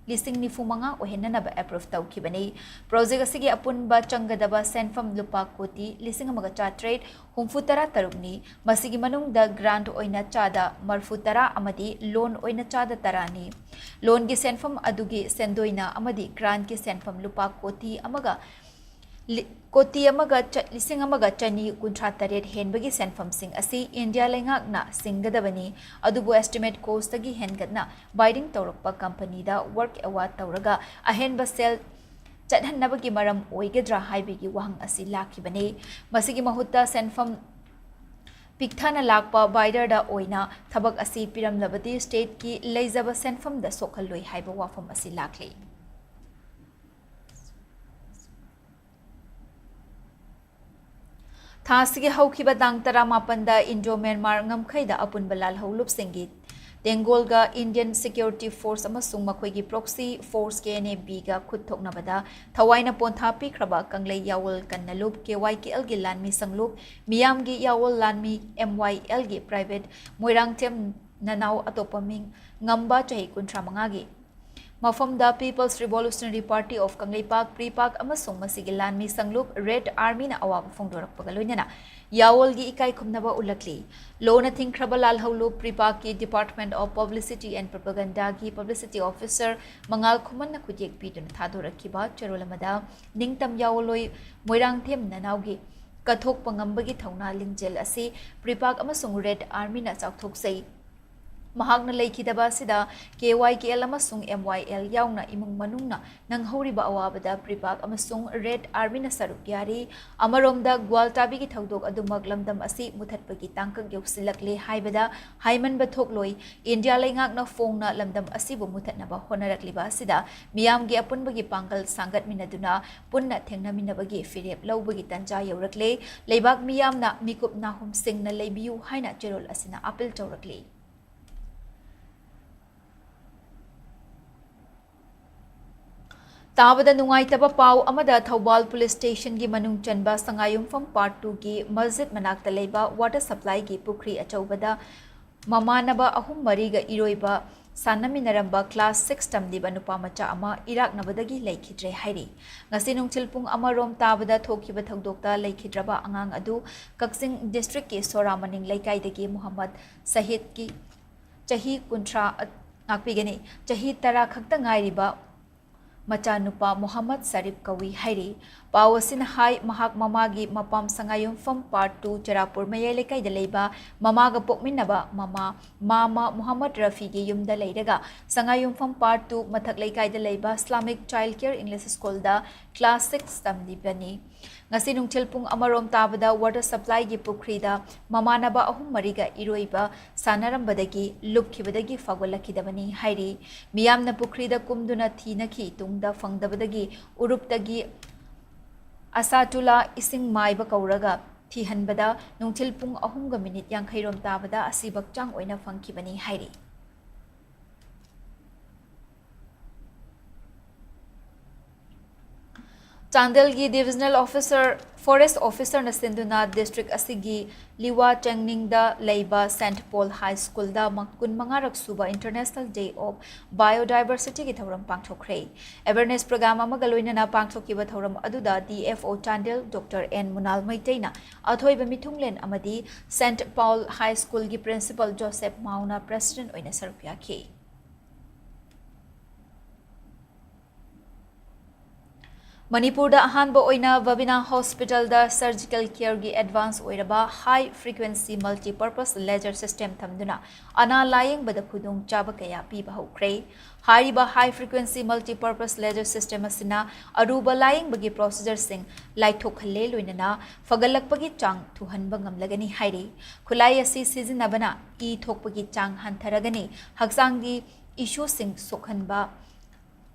ꯂꯤꯁꯤꯡ ꯅꯤꯐꯨ ꯃꯉꯥ ꯑꯣꯏꯍꯟꯅꯅꯕ approve ꯇꯧꯈꯤꯕꯅꯤ꯫ Project ꯑꯁꯤꯒꯤ ꯑꯄꯨꯟꯕ ꯆꯪꯒꯗꯕ ꯁꯦꯟꯐꯝ ꯂꯨꯄꯥ ꯀꯣꯇꯤ ꯂꯤꯁꯤꯡ ꯑꯃꯒ ꯆꯥꯇ꯭ꯔꯦꯠ ꯍꯨꯝꯐꯨ ꯇꯔꯥ ꯇꯔꯨꯛꯅꯤ꯫ ꯃꯁꯤꯒꯤ ꯃꯅꯨꯡꯗ grant ꯑꯣꯏꯅ ꯆꯥꯗ ꯃꯔꯐꯨ ꯇꯔꯥ ꯑꯃꯗꯤ loan ꯑꯣꯏꯅ ꯆꯥꯗ ꯇꯔꯥꯅꯤ꯫ Loanꯒꯤ ꯁꯦꯟꯐꯝ ꯑꯗꯨꯒꯤ ꯁꯦꯟꯗꯣꯏꯅ ꯑꯃꯗꯤ grantꯀꯤ ꯁꯦꯟꯐꯝ ꯂꯨꯄꯥ ꯀꯣꯇꯤ ꯑꯃꯒ ꯂꯤ-, ꯀꯣꯇꯤ ꯑꯃꯒ ꯆ-, ꯂꯤꯁꯤꯡ ꯑꯃꯒ ꯆꯅꯤ ꯀꯨꯟꯊ꯭ꯔꯥ ꯇꯔꯦꯠ ꯍꯦꯟꯕꯒꯤ ꯁꯦꯟꯐꯝꯁꯤꯡ ꯑꯁꯤ ꯏꯟꯗꯤꯌꯥ ꯂꯩꯉꯥꯛꯅ ꯁꯤꯡꯒꯗꯕꯅꯤ꯫ ꯑꯗꯨꯕꯨ estimate costꯇꯒꯤ ꯍꯦꯟꯒꯠꯅ binding ꯇꯧꯔꯛꯄ companyꯗ work award ꯇꯧꯔꯒ ꯑꯍꯦꯟꯕ ꯁꯦꯜ ꯆꯠꯍꯟꯅꯕꯒꯤ ꯃꯔꯝ ꯑꯣꯏꯒꯗ꯭ꯔꯥ ꯍꯥꯏꯕꯒꯤ ꯋꯥꯍꯪ ꯑꯁꯤ ꯂꯥꯛꯈꯤꯕꯅꯤ꯫ ꯃꯁꯤꯒꯤ ꯃꯍꯨꯠꯇ ꯁꯦꯟꯐꯝ ꯄꯤꯛꯊꯅ ꯂꯥꯛꯄ bidderꯗ ꯑꯣꯏꯅ ꯊꯕꯛ ꯑꯁꯤ ꯄꯤꯔꯝꯂꯕꯗꯤ stateꯀꯤ ꯂꯩꯖꯕ ꯁꯦꯟꯐꯝꯗ ꯁꯣꯛꯍꯜꯂꯣꯏ ꯍꯥꯏꯕ ꯋꯥꯐꯝ ꯑꯁꯤ ꯂꯥꯛꯂꯤ꯫ ꯊꯥ ꯑꯁꯤꯒꯤ ꯍꯧꯈꯤꯕ ꯇꯥꯡ ꯇꯔꯥꯃꯥꯄꯟꯗ ꯏꯟꯗꯣ ꯃ꯭ꯌꯥꯟꯃꯥꯔ ꯉꯝꯈꯩꯗ ꯑꯄꯨꯟꯕ ꯂꯥꯜꯍꯧꯂꯨꯞꯁꯤꯡꯒꯤ ꯇꯦꯡꯒꯣꯜꯒ Indian Security Force ꯑꯃꯁꯨꯡ ꯃꯈꯣꯏꯒꯤ proxy force K N A B ꯒ ꯈꯨꯠ ꯊꯣꯛꯅꯕꯗ ꯊꯋꯥꯏꯅ ꯄꯣꯟꯊꯥ ꯄꯤꯈ꯭ꯔꯕ ꯀꯪꯂꯩ ꯌꯥꯋꯣꯜ ꯀꯟꯅ ꯂꯨꯞ, K Y K L ꯒꯤ ꯂꯥꯟꯃꯤ ꯁꯪꯂꯨꯞ, ꯃꯤꯌꯥꯝꯒꯤ ꯌꯥꯋꯣꯜ ꯂꯥꯟꯃꯤ M Y L ꯒꯤ private ꯃꯣꯏꯔꯥꯡꯊꯦꯝ ꯅꯅꯥꯎ ꯑꯇꯣꯞꯄ ꯃꯤꯡ ꯉꯝꯕ ꯆꯍꯤ ꯀꯨꯟꯊ꯭ꯔꯥ ꯃꯉꯥꯒꯤ ꯃꯐꯝꯗ People's Revolutionary Party of Kangleipak, PREPAK, ꯑꯃꯁꯨꯡ ꯃꯁꯤꯒꯤ ꯂꯥꯟꯃꯤ ꯁꯪꯂꯨꯞ Red Army ꯅ ꯑꯋꯥꯕ ꯐꯣꯡꯗꯣꯔꯛꯄꯒ ꯂꯣꯏꯅꯅ ꯌꯥꯋꯣꯜꯒꯤ ꯏꯀꯥꯏ ꯈꯨꯝꯅꯕ ꯎꯠꯂꯛꯂꯤ꯫ ꯂꯣꯅ ꯊꯤꯡꯈ꯭ꯔꯕ ꯂꯥꯜꯍꯧꯂꯨꯞ PREPAK ꯀꯤ Department of Publicity and Propaganda ꯒꯤ publicity officer ꯃꯉꯥꯜ ꯈꯨꯃꯟꯅ ꯈꯨꯠꯌꯦꯛ ꯄꯤꯗꯨꯅ ꯊꯥꯗꯣꯔꯛꯈꯤꯕ ꯆꯦꯔꯣꯜ ꯑꯃꯗ, ꯅꯤꯡꯇꯝ ꯌꯥꯋꯣꯜꯂꯣꯏ ꯃꯣꯏꯔꯥꯡꯊꯦꯝ ꯅꯅꯥꯎꯒꯤ ꯀꯠꯊꯣꯛꯄ ꯉꯝꯕꯒꯤ ꯊꯧꯅꯥ ꯂꯤꯡꯖꯦꯜ ꯑꯁꯤ PREPAK ꯑꯃꯁꯨꯡ Red Army ꯅ ꯆꯥꯎꯊꯣꯛꯆꯩ꯫ ꯃꯍꯥꯛꯅ ꯂꯩꯈꯤꯗꯕ ꯑꯁꯤꯗ K Y K L ꯑꯃꯁꯨꯡ M Y L ꯌꯥꯎꯅ ꯏꯃꯨꯡ ꯃꯅꯨꯡꯅ ꯅꯪꯍꯧꯔꯤꯕ ꯑꯋꯥꯕꯗ PREPAK ꯑꯃꯁꯨꯡ Red Army ꯅ ꯁꯔꯨꯛ ꯌꯥꯔꯤ꯫ ꯑꯃꯔꯣꯝꯗ, ꯒ꯭ꯋꯥꯜꯇꯥꯕꯤꯒꯤ ꯊꯧꯗꯣꯛ ꯑꯗꯨꯃꯛ ꯂꯝꯗꯝ ꯑꯁꯤ ꯃꯨꯊꯠꯄꯒꯤ ꯇꯥꯡꯀꯛ ꯌꯧꯁꯤꯜꯂꯛꯂꯦ ꯍꯥꯏꯕꯗ ꯍꯥꯏꯃꯟꯕ ꯊꯣꯛꯂꯣꯏ꯫ ꯏꯟꯗꯤꯌꯥ ꯂꯩꯉꯥꯛꯅ ꯐꯣꯡꯅ ꯂꯝꯗꯝ ꯑꯁꯤꯕꯨ ꯃꯨꯊꯠꯅꯕ ꯍꯣꯠꯅꯔꯛꯂꯤꯕ ꯑꯁꯤꯗ ꯃꯤꯌꯥꯝꯒꯤ ꯑꯄꯨꯟꯕꯒꯤ ꯄꯥꯡꯒꯜ ꯁꯥꯡꯒꯠꯃꯤꯟꯅꯗꯨꯅ ꯄꯨꯟꯅ ꯊꯦꯡꯅꯃꯤꯟꯅꯕꯒꯤ ꯐꯤꯔꯦꯞ ꯂꯧꯕꯒꯤ ꯇꯥꯟꯖꯥ ꯌꯧꯔꯛꯂꯦ꯫ ꯂꯩꯕꯥꯛ ꯃꯤꯌꯥꯝꯅ ꯃꯤꯀꯨꯞ ꯅꯥꯍꯨꯝ ꯁꯤꯡꯅ ꯂꯩꯕꯤꯌꯨ ꯍꯥꯏꯅ ꯆꯦꯔꯣꯜ ꯑꯁꯤꯅ ꯑꯥꯄꯤꯜ ꯇꯧꯔꯛꯂꯤ꯫ ꯇꯥꯕꯗ ꯅꯨꯡꯉꯥꯏꯇꯕ ꯄꯥꯎ ꯑꯃꯗ, ꯊꯧꯕꯥꯜ police station ꯒꯤ ꯃꯅꯨꯡ ꯆꯟꯕ ꯁꯉꯥꯏꯌꯨꯝꯐꯝ part two ꯒꯤ ꯃꯁꯖꯤꯗ ꯃꯅꯥꯛꯇ ꯂꯩꯕ water supply ꯒꯤ ꯄꯨꯈ꯭ꯔꯤ ꯑꯆꯧꯕꯗ ꯃꯃꯥꯟꯅꯕ ꯑꯍꯨꯝ ꯃꯔꯤꯒ ꯏꯔꯣꯏꯕ ꯁꯥꯟꯅꯃꯤꯟꯅꯔꯝꯕ class six ꯇꯝꯂꯤꯕ ꯅꯨꯄꯥ ꯃꯆꯥ ꯑꯃ ꯏꯔꯥꯛꯅꯕꯗꯒꯤ ꯂꯩꯈꯤꯗ꯭ꯔꯦ ꯍꯥꯏꯔꯤ꯫ ꯉꯁꯤ ꯅꯨꯡꯊꯤꯜ ꯄꯨꯡ ꯑꯃ ꯔꯣꯝ ꯇꯥꯕꯗ ꯊꯣꯛꯈꯤꯕ ꯊꯧꯗꯣꯛꯇ ꯂꯩꯈꯤꯗ꯭ꯔꯕ ꯑꯉꯥꯡ ꯑꯗꯨ ꯀꯛꯆꯤꯡ district ꯀꯤ ꯁꯣꯔꯥ ꯃꯅꯤꯡ ꯂꯩꯀꯥꯏꯗꯒꯤ ꯃꯨꯍꯝꯃꯗ ꯁꯍꯤꯗꯀꯤ ꯆꯍꯤ ꯀꯨꯟꯊ꯭ꯔꯥ, ꯉꯥꯛꯄꯤꯒꯅꯤ, ꯆꯍꯤ ꯇꯔꯥ ꯈꯛꯇ ꯉꯥꯏꯔꯤꯕ ꯃꯆꯥꯅꯨꯄꯥ ꯃꯨꯍꯝꯃꯗ ꯁꯔꯤꯐ ꯀꯧꯏ ꯍꯥꯏꯔꯤ꯫ ꯄꯥꯎ ꯑꯁꯤꯅ ꯍꯥꯏ, ꯃꯍꯥꯛ ꯃꯃꯥꯒꯤ ꯃꯄꯥꯝ ꯁꯉꯥꯏꯌꯨꯝꯐꯝ part two ꯆꯔꯥꯄꯨꯔ ꯃꯌꯥꯏ ꯂꯩꯀꯥꯏꯗ ꯂꯩꯕ ꯃꯃꯥꯒ ꯄꯣꯛꯃꯤꯟꯅꯕ ꯃꯃꯥ ꯃꯥꯃ ꯃꯨꯍꯝꯃꯗ ꯔꯐꯤꯒꯤ ꯌꯨꯝꯗ ꯂꯩꯔꯒ, ꯁꯉꯥꯏꯌꯨꯝꯐꯝ part two ꯃꯊꯛ ꯂꯩꯀꯥꯏꯗ ꯂꯩꯕ Islamic Child Care English School ꯗ class six ꯇꯝꯂꯤꯕꯅꯤ꯫ ꯉꯁꯤ ꯅꯨꯡꯊꯤꯜ ꯄꯨꯡ ꯑꯃ ꯔꯣꯝ ꯇꯥꯕꯗ water supply ꯒꯤ ꯄꯨꯈ꯭ꯔꯤꯗ ꯃꯃꯥꯟꯅꯕ ꯑꯍꯨꯝ ꯃꯔꯤꯒ ꯏꯔꯣꯏꯕ ꯁꯥꯟꯅꯔꯝꯕꯗꯒꯤ ꯂꯨꯞꯈꯤꯕꯗꯒꯤ ꯐꯥꯎꯒꯠꯂꯛꯈꯤꯗꯕꯅꯤ ꯍꯥꯏꯔꯤ꯫ ꯃꯤꯌꯥꯝꯅ ꯄꯨꯈ꯭ꯔꯤꯗ ꯀꯨꯝꯗꯨꯅ ꯊꯤꯅꯈꯤ꯫ ꯇꯨꯡꯗ ꯐꯪꯗꯕꯗꯒꯤ ꯎꯔꯨꯞꯇꯒꯤ ꯑꯁꯥꯇꯨꯂꯥ ꯏꯁꯤꯡ ꯃꯥꯏꯕ ꯀꯧꯔꯒ ꯊꯤꯍꯟꯕꯗ ꯅꯨꯡꯊꯤꯜ ꯄꯨꯡ ꯑꯍꯨꯝꯒ ꯃꯤꯅꯤꯠ ꯌꯥꯡꯈꯩ ꯔꯣꯝ ꯇꯥꯕꯗ ꯑꯁꯤꯕ ꯍꯛꯆꯥꯡ ꯑꯣꯏꯅ ꯐꯪꯈꯤꯕꯅꯤ ꯍꯥꯏꯔꯤ꯫ ꯆꯥꯟꯗꯦꯜꯒꯤ Divisional Officer, Forest Officerꯅ ꯁꯤꯟꯗꯨꯅ district ꯑꯁꯤꯒꯤ ꯂꯤꯋꯥ ꯆꯦꯡꯅꯤꯡꯗ ꯂꯩꯕ Saint Paul High Schoolꯗ ꯃ-, ꯀꯨꯟꯃꯉꯥꯔꯛ ꯁꯨꯕ International Day of Biodiversityꯒꯤ ꯊꯧꯔꯝ ꯄꯥꯡꯊꯣꯛꯈ꯭ꯔꯦ꯫ Awareness program ꯑꯃꯒ ꯂꯣꯏꯅꯅ ꯄꯥꯡꯊꯣꯛꯈꯤꯕ ꯊꯧꯔꯝ ꯑꯗꯨꯗ D F O Chandel Doctor N ꯃꯨꯅꯥꯜ ꯃꯩꯇꯩꯅ ꯑꯊꯣꯏꯕ ꯃꯤꯊꯨꯡꯂꯦꯟ ꯑꯃꯗꯤ Saint Paul High Schoolꯒꯤ Principal Joseph ꯃꯥꯎꯅ President ꯑꯣꯏꯅ ꯁꯔꯨꯛ ꯌꯥꯈꯤ꯫ ꯃꯅꯤꯄꯨꯔꯗ ꯑꯍꯥꯟꯕ ꯑꯣꯏꯅ Babina Hospitalꯗ surgical careꯒꯤ advance ꯑꯣꯏꯔꯕ high frequency multipurpose laser system ꯊꯝꯗꯨꯅ ꯑꯅꯥ ꯂꯥꯌꯦꯡꯕꯗ ꯈꯨꯗꯣꯡꯆꯥꯕ ꯀꯌꯥ ꯄꯤꯕ ꯍꯧꯈ꯭ꯔꯦ꯫ ꯍꯥꯏꯔꯤꯕ high frequency multipurpose laser system ꯑꯁꯤꯅ ꯑꯔꯨꯕ ꯂꯥꯌꯦꯡꯕꯒꯤ procedureꯁꯤꯡ ꯂꯥꯏꯊꯣꯛꯍꯜꯂꯦ, ꯂꯣꯏꯅꯅ ꯐꯒꯠꯂꯛꯄꯒꯤ ꯆꯥꯡ ꯊꯨꯍꯟꯕ ꯉꯝꯂꯒꯅꯤ ꯍꯥꯏꯔꯤ꯫ ꯈꯨꯠꯂꯥꯏ ꯑꯁꯤ ꯁꯤꯖꯤꯟꯅꯕꯅ ꯏ ꯊꯣꯛꯄꯒꯤ ꯆꯥꯡ ꯍꯟꯊꯔꯒꯅꯤ, ꯍꯛꯆꯥꯡꯒꯤ ꯏꯁꯨꯁꯤꯡ ꯁꯣꯛꯍꯟꯕ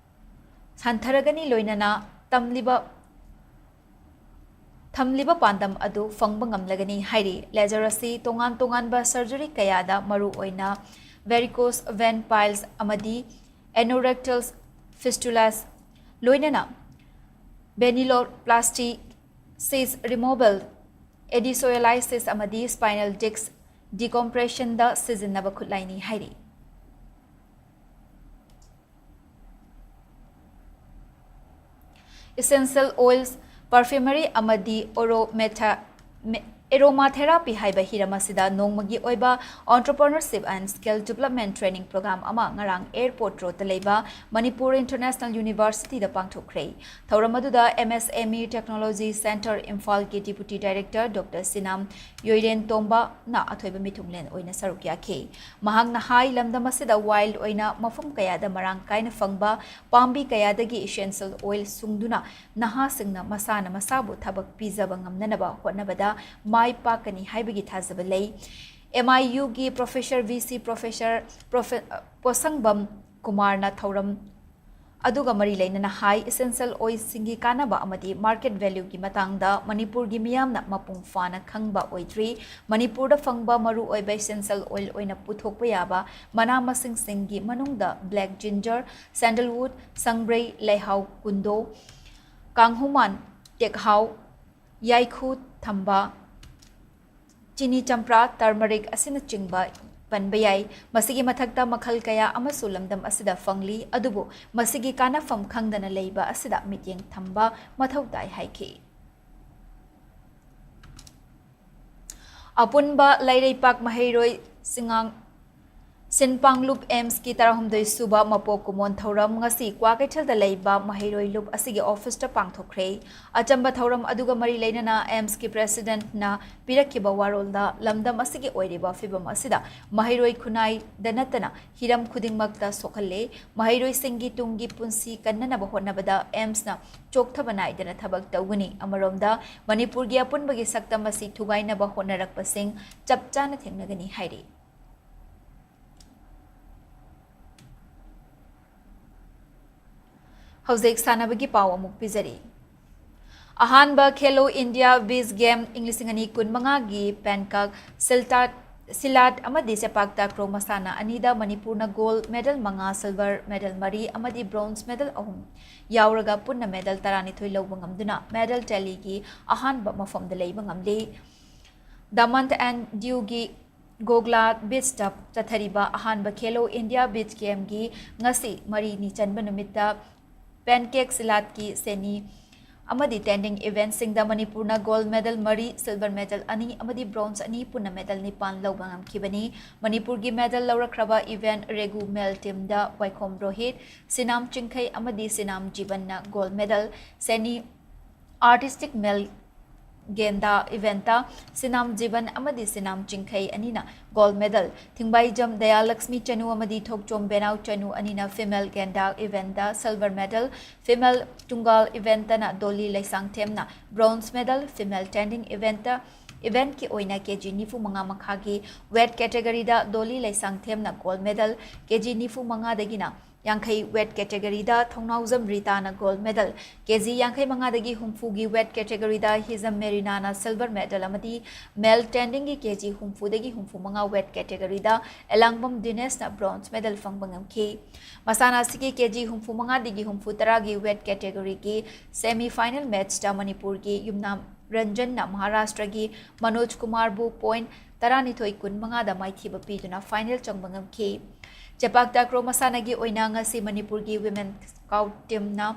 ꯍꯟꯊꯔꯒꯅꯤ, ꯂꯣꯏꯅꯅ ꯇꯝꯂꯤꯕ, ꯊꯝꯂꯤꯕ ꯄꯥꯟꯗꯝ ꯑꯗꯨ ꯐꯪꯕ ꯉꯝꯂꯒꯅꯤ ꯍꯥꯏꯔꯤ꯫ Laser ꯑꯁꯤ ꯇꯣꯉꯥꯟ ꯇꯣꯉꯥꯟꯕ surgery ꯀꯌꯥꯗ, ꯃꯔꯨꯑꯣꯏꯅ varicose vein piles ꯑꯃꯗꯤ anorectal fistulas, ꯂꯣꯏꯅꯅ venuloplasty, cyst removal, adialysis ꯑꯃꯗꯤ spinal disc decompressionꯗ ꯁꯤꯖꯤꯟꯅꯕ ꯈꯨꯠꯂꯥꯏꯅꯤ ꯍꯥꯏꯔꯤ꯫ Essential oils, perfumery ꯑꯃꯗꯤ aromatha-, me-, aromatherapy ꯍꯥꯏꯕ ꯍꯤꯔꯝ ꯑꯁꯤꯗ ꯅꯣꯡꯃꯒꯤ ꯑꯣꯏꯕ Entrepreneurship and Skill Development Training Program ꯑꯃ ꯉꯔꯥꯡ Airport Roadꯇ ꯂꯩꯕ ꯃꯅꯤꯄꯨꯔ International Universityꯗ ꯄꯥꯡꯊꯣꯛꯈ꯭ꯔꯦ꯫ ꯊꯧꯔꯝ ꯑꯗꯨꯗ M S M E Technology Centre ꯏꯝꯐꯥꯜꯒꯤ Deputy Director Doctor ꯁꯤꯅꯥꯝ ꯌꯣꯏꯔꯦꯟ ꯇꯣꯝꯕꯅ ꯑꯊꯣꯏꯕ ꯃꯤꯊꯨꯡꯂꯦꯟ ꯑꯣꯏꯅ ꯁꯔꯨꯛ ꯌꯥꯈꯤ꯫ ꯃꯍꯥꯛꯅ ꯍꯥꯏ, ꯂꯝꯗꯝ ꯑꯁꯤꯗ wild ꯑꯣꯏꯅ ꯃꯐꯝ ꯀꯌꯥꯗ ꯃꯔꯥꯡ ꯀꯥꯏꯅ ꯐꯪꯕ ꯄꯥꯝꯕꯤ ꯀꯌꯥꯗꯒꯤ essential oil ꯁꯨꯡꯗꯨꯅ ꯅꯍꯥꯁꯤꯡꯅ ꯃꯁꯥꯅ ꯃꯁꯥꯕꯨ ꯊꯕꯛ ꯄꯤꯖꯕ ꯉꯝꯅꯅꯕ ꯍꯣꯠꯅꯕꯗ ꯃꯥꯏ ꯄꯥꯛꯀꯅꯤ ꯍꯥꯏꯕꯒꯤ ꯊꯥꯖꯕ ꯂꯩ꯫ M I Uꯒꯤ Professor V C Professor Profe-, ꯄꯣꯁꯪꯕꯝ ꯀꯨꯃꯥꯔꯅ ꯊꯧꯔꯝ ꯑꯗꯨꯒ ꯃꯔꯤ ꯂꯩꯅꯅ ꯍꯥꯏ, essential oilꯁꯤꯡꯒꯤ ꯀꯥꯟꯅꯕ ꯑꯃꯗꯤ market valueꯒꯤ ꯃꯇꯥꯡꯗ ꯃꯅꯤꯄꯨꯔꯒꯤ ꯃꯤꯌꯥꯝꯅ ꯃꯄꯨꯡ ꯐꯥꯅ ꯈꯪꯕ ꯑꯣꯏꯗ꯭ꯔꯤ꯫ ꯃꯅꯤꯄꯨꯔꯗ ꯐꯪꯕ ꯃꯔꯨꯑꯣꯏꯕ essential oil ꯑꯣꯏꯅ ꯄꯨꯊꯣꯛꯄ ꯌꯥꯕ ꯃꯅꯥ ꯃꯁꯤꯡꯁꯤꯡꯒꯤ ꯃꯅꯨꯡꯗ black ginger, sandalwood, ꯁꯪꯕ꯭ꯔꯩ, ꯂꯩꯍꯥꯎ ꯀꯨꯟꯗꯣ, ꯀꯥꯡꯍꯨꯃꯥꯟ, ꯇꯦꯛꯍꯥꯎ, ꯌꯥꯏꯈꯨ ꯊꯝꯕ, ꯆꯤꯅꯤ ꯆꯝꯄ꯭ꯔꯥ, turmeric ꯑꯁꯤꯅꯆꯤꯡꯕ ꯄꯟꯕ ꯌꯥꯏ꯫ ꯃꯁꯤꯒꯤ ꯃꯊꯛꯇ ꯃꯈꯜ ꯀꯌꯥ ꯑꯃꯁꯨ ꯂꯝꯗꯝ ꯑꯁꯤꯗ ꯐꯪꯂꯤ, ꯑꯗꯨꯕꯨ ꯃꯁꯤꯒꯤ ꯀꯥꯟꯅꯐꯝ ꯈꯪꯗꯅ ꯂꯩꯕ ꯑꯁꯤꯗ ꯃꯤꯠꯌꯦꯡ ꯊꯝꯕ ꯃꯊꯧ ꯇꯥꯏ ꯍꯥꯏꯈꯤ꯫ ꯑꯄꯨꯟꯕ ꯂꯩꯔꯩꯄꯥꯛ ꯃꯍꯩꯔꯣꯏ ꯁꯤꯡꯉꯥꯡ ꯁꯤꯟꯄꯥꯡꯂꯨꯞ ꯑꯦꯝꯁꯀꯤ ꯇꯔꯥꯍꯨꯝꯗꯣꯏ ꯁꯨꯕ ꯃꯄꯣꯛ ꯀꯨꯝꯑꯣꯟ ꯊꯧꯔꯝ ꯉꯁꯤ ꯀ꯭ꯋꯥꯀꯩꯊꯦꯜꯗ ꯂꯩꯕ ꯃꯍꯩꯔꯣꯏ ꯂꯨꯞ ꯑꯁꯤꯒꯤ ꯑꯣꯐꯤꯁꯇ ꯄꯥꯡꯊꯣꯛꯈ꯭ꯔꯦ꯫ ꯑꯆꯝꯕ ꯊꯧꯔꯝ ꯑꯗꯨꯒ ꯃꯔꯤ ꯂꯩꯅꯅ ꯑꯦꯝꯁꯀꯤ ꯄ꯭ꯔꯦꯁꯤꯗꯦꯟꯠꯅ ꯄꯤꯔꯛꯈꯤꯕ ꯋꯥꯔꯣꯜꯗ ꯂꯝꯗꯝ ꯑꯁꯤꯒꯤ ꯑꯣꯏꯔꯤꯕ ꯐꯤꯕꯝ ꯑꯁꯤꯗ ꯃꯍꯩꯔꯣꯏ ꯈꯨꯟꯅꯥꯏꯗ ꯅꯠꯇꯅ ꯍꯤꯔꯝ ꯈꯨꯗꯤꯡꯃꯛꯇ ꯁꯣꯛꯍꯜꯂꯦ꯫ ꯃꯍꯩꯔꯣꯏꯁꯤꯡꯒꯤ ꯇꯨꯡꯒꯤ ꯄꯨꯟꯁꯤ ꯀꯟꯅꯅꯕ ꯍꯣꯠꯅꯕꯗ ꯑꯦꯝꯁꯅ ꯆꯣꯛꯊꯕ ꯅꯥꯏꯗꯅ ꯊꯕꯛ ꯇꯧꯒꯅꯤ꯫ ꯑꯃꯔꯣꯝꯗ ꯃꯅꯤꯄꯨꯔꯒꯤ ꯑꯄꯨꯟꯕꯒꯤ ꯁꯛꯇꯝ ꯑꯁꯤ ꯊꯨꯒꯥꯏꯅꯕ ꯍꯣꯠꯅꯔꯛꯄꯁꯤꯡ ꯆꯞ ꯆꯥꯅ ꯊꯦꯡꯅꯒꯅꯤ ꯍꯥꯏꯔꯤ꯫ ꯍꯧꯖꯤꯛ ꯁꯥꯟꯅꯕꯒꯤ ꯄꯥꯎ ꯑꯃꯨꯛ ꯄꯤꯖꯔꯤ꯫ ꯑꯍꯥꯟꯕ ꯈꯦꯂꯣ ꯏꯟꯗꯤꯌꯥ ꯕꯤꯆ ꯒꯦꯝ ꯏꯪ ꯂꯤꯁꯤꯡ ꯑꯅꯤ ꯀꯨꯟꯃꯉꯥꯒꯤ ꯄꯦꯟꯀꯛ, ꯁꯤꯜꯇꯥꯠ, ꯁꯤꯂꯥꯠ ꯑꯃꯗꯤ ꯆꯦꯄꯥꯛ ꯇꯥꯀ꯭ꯔꯣ ꯃꯁꯥꯟꯅ ꯑꯅꯤꯗ ꯃꯅꯤꯄꯨꯔꯅ ꯒꯣꯜ ꯃꯦꯗꯜ ꯃꯉꯥ, ꯁꯤꯜꯚꯔ ꯃꯦꯗꯜ ꯃꯔꯤ ꯑꯃꯗꯤ ꯕ꯭ꯔꯣꯟꯖ ꯃꯦꯗꯜ ꯑꯍꯨꯝ ꯌꯥꯎꯔꯒ ꯄꯨꯟꯅ ꯃꯦꯗꯜ ꯇꯔꯥꯅꯤꯊꯣꯏ ꯂꯧꯕ ꯉꯝꯗꯨꯅ ꯃꯦꯗꯜ ꯇꯦꯂꯤꯒꯤ ꯑꯍꯥꯟꯕ ꯃꯐꯝꯗ ꯂꯩꯕ ꯉꯝꯂꯤ꯫ ꯗꯃꯟ ꯑꯦꯟ ꯗ꯭ꯌꯨꯒꯤ ꯒꯣꯒꯂꯥ ꯕꯤꯆꯇ ꯆꯠꯊꯔꯤꯕ ꯑꯍꯥꯟꯕ ꯈꯦꯂꯣ ꯏꯟꯗꯤꯌꯥ ꯕꯤꯆ ꯒꯦꯝꯒꯤ ꯉꯁꯤ ꯃꯔꯤꯅꯤ ꯆꯟꯕ ꯅꯨꯃꯤꯠꯇ ꯄꯦꯟꯀꯦꯛ, ꯁꯤꯂꯥꯠꯀꯤ ꯁꯦꯅꯤ ꯑꯃꯗꯤ ꯇꯦꯟꯗꯤꯡ ꯏꯚꯦꯟꯠꯁꯤꯡꯗ ꯃꯅꯤꯄꯨꯔꯅ ꯒꯣꯜ ꯃꯦꯗꯜ ꯃꯔꯤ, ꯁꯤꯜꯚꯔ ꯃꯦꯗꯜ ꯑꯅꯤ ꯑꯃꯗꯤ ꯕ꯭ꯔꯣꯟꯖ ꯑꯅꯤ, ꯄꯨꯟꯅ ꯃꯦꯗꯜ ꯅꯤꯄꯥꯟ ꯂꯧꯕ ꯉꯝꯈꯤꯕꯅꯤ꯫ ꯃꯅꯤꯄꯨꯔꯒꯤ ꯃꯦꯗꯜ ꯂꯧꯔꯛꯈ꯭ꯔꯕ ꯏꯚꯦꯟꯠ ꯔꯦꯒꯨ ꯃꯦꯜ ꯇꯤꯝꯗ ꯋꯥꯏꯈꯣꯝ ꯔꯣꯍꯤꯠ, ꯁꯤꯅꯥꯝ ꯆꯤꯡꯈꯩ ꯑꯃꯗꯤ ꯁꯤꯅꯥꯝ ꯖꯤꯕꯟꯅ ꯒꯣꯜ ꯃꯦꯗꯜ, ꯁꯦꯅꯤ ꯑꯥꯔꯇꯤꯁꯇꯤꯛ ꯃꯦꯜ ꯒꯦꯟꯗꯥ ꯏꯚꯦꯟꯠꯇ ꯁꯤꯅꯥꯝ ꯖꯤꯕꯟ ꯑꯃꯗꯤ ꯁꯤꯅꯥꯝ ꯆꯤꯡꯈꯩ ꯑꯅꯤꯅ ꯒꯣꯜ ꯃꯦꯗꯜ, ꯊꯤꯡꯕꯥꯏꯖꯝ ꯗꯌꯥꯂꯛꯁꯃꯤ ꯆꯅꯨ ꯑꯃꯗꯤ ꯊꯣꯛꯆꯣꯝ ꯕꯦꯅꯥꯎ ꯆꯅꯨ ꯑꯅꯤꯅ ꯐꯤꯃꯦꯜ ꯒꯦꯟꯗꯥ ꯏꯚꯦꯟꯠꯇ ꯁꯤꯜꯚꯔ ꯃꯦꯗꯜ, ꯐꯤꯃꯦꯜ ꯇꯨꯡꯒꯥꯜ ꯏꯚꯦꯟꯠꯇꯅ ꯗꯣꯂꯤ ꯂꯩꯁꯥꯡꯊꯦꯝꯅ ꯕ꯭ꯔꯣꯟꯖ ꯃꯦꯗꯜ, ꯐꯤꯃꯦꯜ ꯇꯦꯟꯗꯤꯡ ꯏꯚꯦꯟꯠꯇ Eventꯀꯤ ꯑꯣꯏꯅ ꯀꯦ ꯖꯤ ꯅꯤꯐꯨ ꯃꯉꯥ ꯃꯈꯥꯒꯤ weight categoryꯗ ꯗꯣꯂꯤ ꯂꯩꯁꯥꯡꯊꯦꯝꯅ gold medal, ꯀꯦ ꯖꯤ ꯅꯤꯐꯨ ꯃꯉꯥꯗꯒꯤꯅ ꯌꯥꯡꯈꯩ weight categoryꯗ ꯊꯧꯅꯥꯎꯖꯝ ꯔꯤꯇꯥꯅ gold medal, ꯀꯦ ꯖꯤ ꯌꯥꯡꯈꯩ ꯃꯉꯥꯗꯒꯤ ꯍꯨꯝꯐꯨꯒꯤ weight categoryꯗ ꯍꯤꯖꯝ ꯃꯦꯔꯤꯅꯥꯅ silver medal ꯑꯃꯗꯤ male tenꯗꯤꯡꯒꯤ ꯀꯦ ꯖꯤ ꯍꯨꯝꯐꯨꯗꯒꯤ ꯍꯨꯝꯐꯨ ꯃꯉꯥ weight categoryꯗ ꯑꯦꯂꯥꯡꯕꯝ ꯗꯤꯅꯦꯁꯅ bronze medal ꯐꯪꯕ ꯉꯝꯈꯤ꯫ ꯃꯁꯥꯟꯅ ꯑꯁꯤꯒꯤ ꯀꯦ ꯖꯤ ꯍꯨꯝꯐꯨ ꯃꯉꯥꯗꯒꯤ ꯍꯨꯝꯐꯨ ꯇꯔꯥꯒꯤ weight categoryꯒꯤ semi final matchꯇ ꯃꯅꯤꯄꯨꯔꯒꯤ ꯌꯨꯝꯅꯥꯝ ꯔꯟꯖꯟꯅ ꯃꯍꯥꯔꯥꯁꯇ꯭ꯔꯒꯤ ꯃꯅꯣꯖ ꯀꯨꯃꯥꯔꯕꯨ point ꯇꯔꯥꯅꯤꯊꯣꯏ ꯀꯨꯟꯃꯉꯥꯗ ꯃꯥꯏꯊꯤꯕ ꯄꯤꯗꯨꯅ final ꯆꯪꯕ ꯉꯝꯈꯤ꯫ ꯆꯦꯄꯥꯛ ꯇꯥꯀ꯭ꯔꯣ ꯃꯁꯥꯟꯅꯒꯤ ꯑꯣꯏꯅ ꯉꯁꯤ ꯃꯅꯤꯄꯨꯔꯒꯤ women scout teamꯅ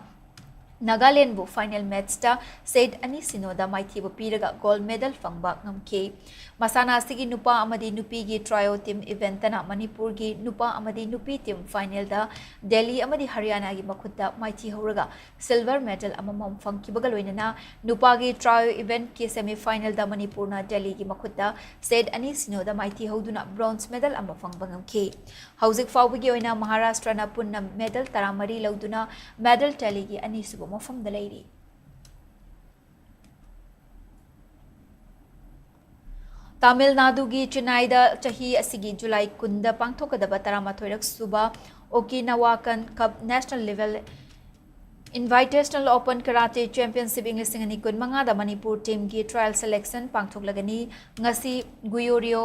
ꯅꯥꯒꯥꯂꯦꯟꯕꯨ final matchꯇ set ꯑꯅꯤ ꯁꯤꯅꯣꯗ ꯃꯥꯏꯊꯤꯕ ꯄꯤꯔꯒ gold medal ꯐꯪꯕ ꯉꯝꯈꯤ꯫ ꯃꯁꯥꯟꯅ ꯑꯁꯤꯒꯤ ꯅꯨꯄꯥ ꯑꯃꯗꯤ ꯅꯨꯄꯤꯒꯤ trio team eventꯇꯅ ꯃꯅꯤꯄꯨꯔꯒꯤ ꯅꯨꯄꯥ ꯑꯃꯗꯤ ꯅꯨꯄꯤ team finalꯗ ꯗꯦꯜꯂꯤ ꯑꯃꯗꯤ ꯍꯔꯤꯌꯥꯅꯥꯒꯤ ꯃꯈꯨꯠꯇ ꯃꯥꯏꯊꯤꯍꯧꯔꯒ silver medal ꯑꯃꯃꯝ ꯐꯪꯈꯤꯕꯒ ꯂꯣꯏꯅꯅ ꯅꯨꯄꯥꯒꯤ trio eventꯀꯤ semi finalꯗ ꯃꯅꯤꯄꯨꯔꯅ ꯗꯦꯜꯂꯤꯒꯤ ꯃꯈꯨꯠꯇ set ꯑꯅꯤ ꯁꯤꯅꯣꯗ ꯃꯥꯏꯊꯤꯍꯧꯗꯨꯅ bronze medal ꯑꯃ ꯐꯪꯕ ꯉꯝꯈꯤ꯫ ꯍꯧꯖꯤꯛ ꯐꯥꯎꯕꯒꯤ ꯑꯣꯏꯅ ꯃꯍꯥꯔꯥꯁꯇ꯭ꯔꯅ ꯄꯨꯟꯅ medal ꯇꯔꯥꯃꯔꯤ ꯂꯧꯗꯨꯅ medal tallyꯒꯤ ꯑꯅꯤꯁꯨꯕ ꯃꯐꯝꯗ ꯂꯩꯔꯤ꯫ ꯇꯥꯃꯤꯜ ꯅꯥꯗꯨꯒꯤ ꯆꯦꯟꯅꯥꯏꯗ ꯆꯍꯤ ꯑꯁꯤꯒꯤ ꯖꯨꯂꯥꯏ ꯀꯨꯟꯗ ꯄꯥꯡꯊꯣꯛꯀꯗꯕ ꯇꯔꯥꯃꯥꯊꯣꯏꯔꯛ ꯁꯨꯕ Okinawa Cup National Level Invitational Open Karate Championship ꯏꯪ ꯂꯤꯁꯤꯡ ꯑꯅꯤ ꯀꯨꯟꯃꯉꯥꯗ ꯃꯅꯤꯄꯨꯔ teamꯒꯤ trial selection ꯄꯥꯡꯊꯣꯛꯂꯒꯅꯤ꯫ ꯉꯁꯤ ꯒꯨꯌꯣꯔꯤꯌꯣ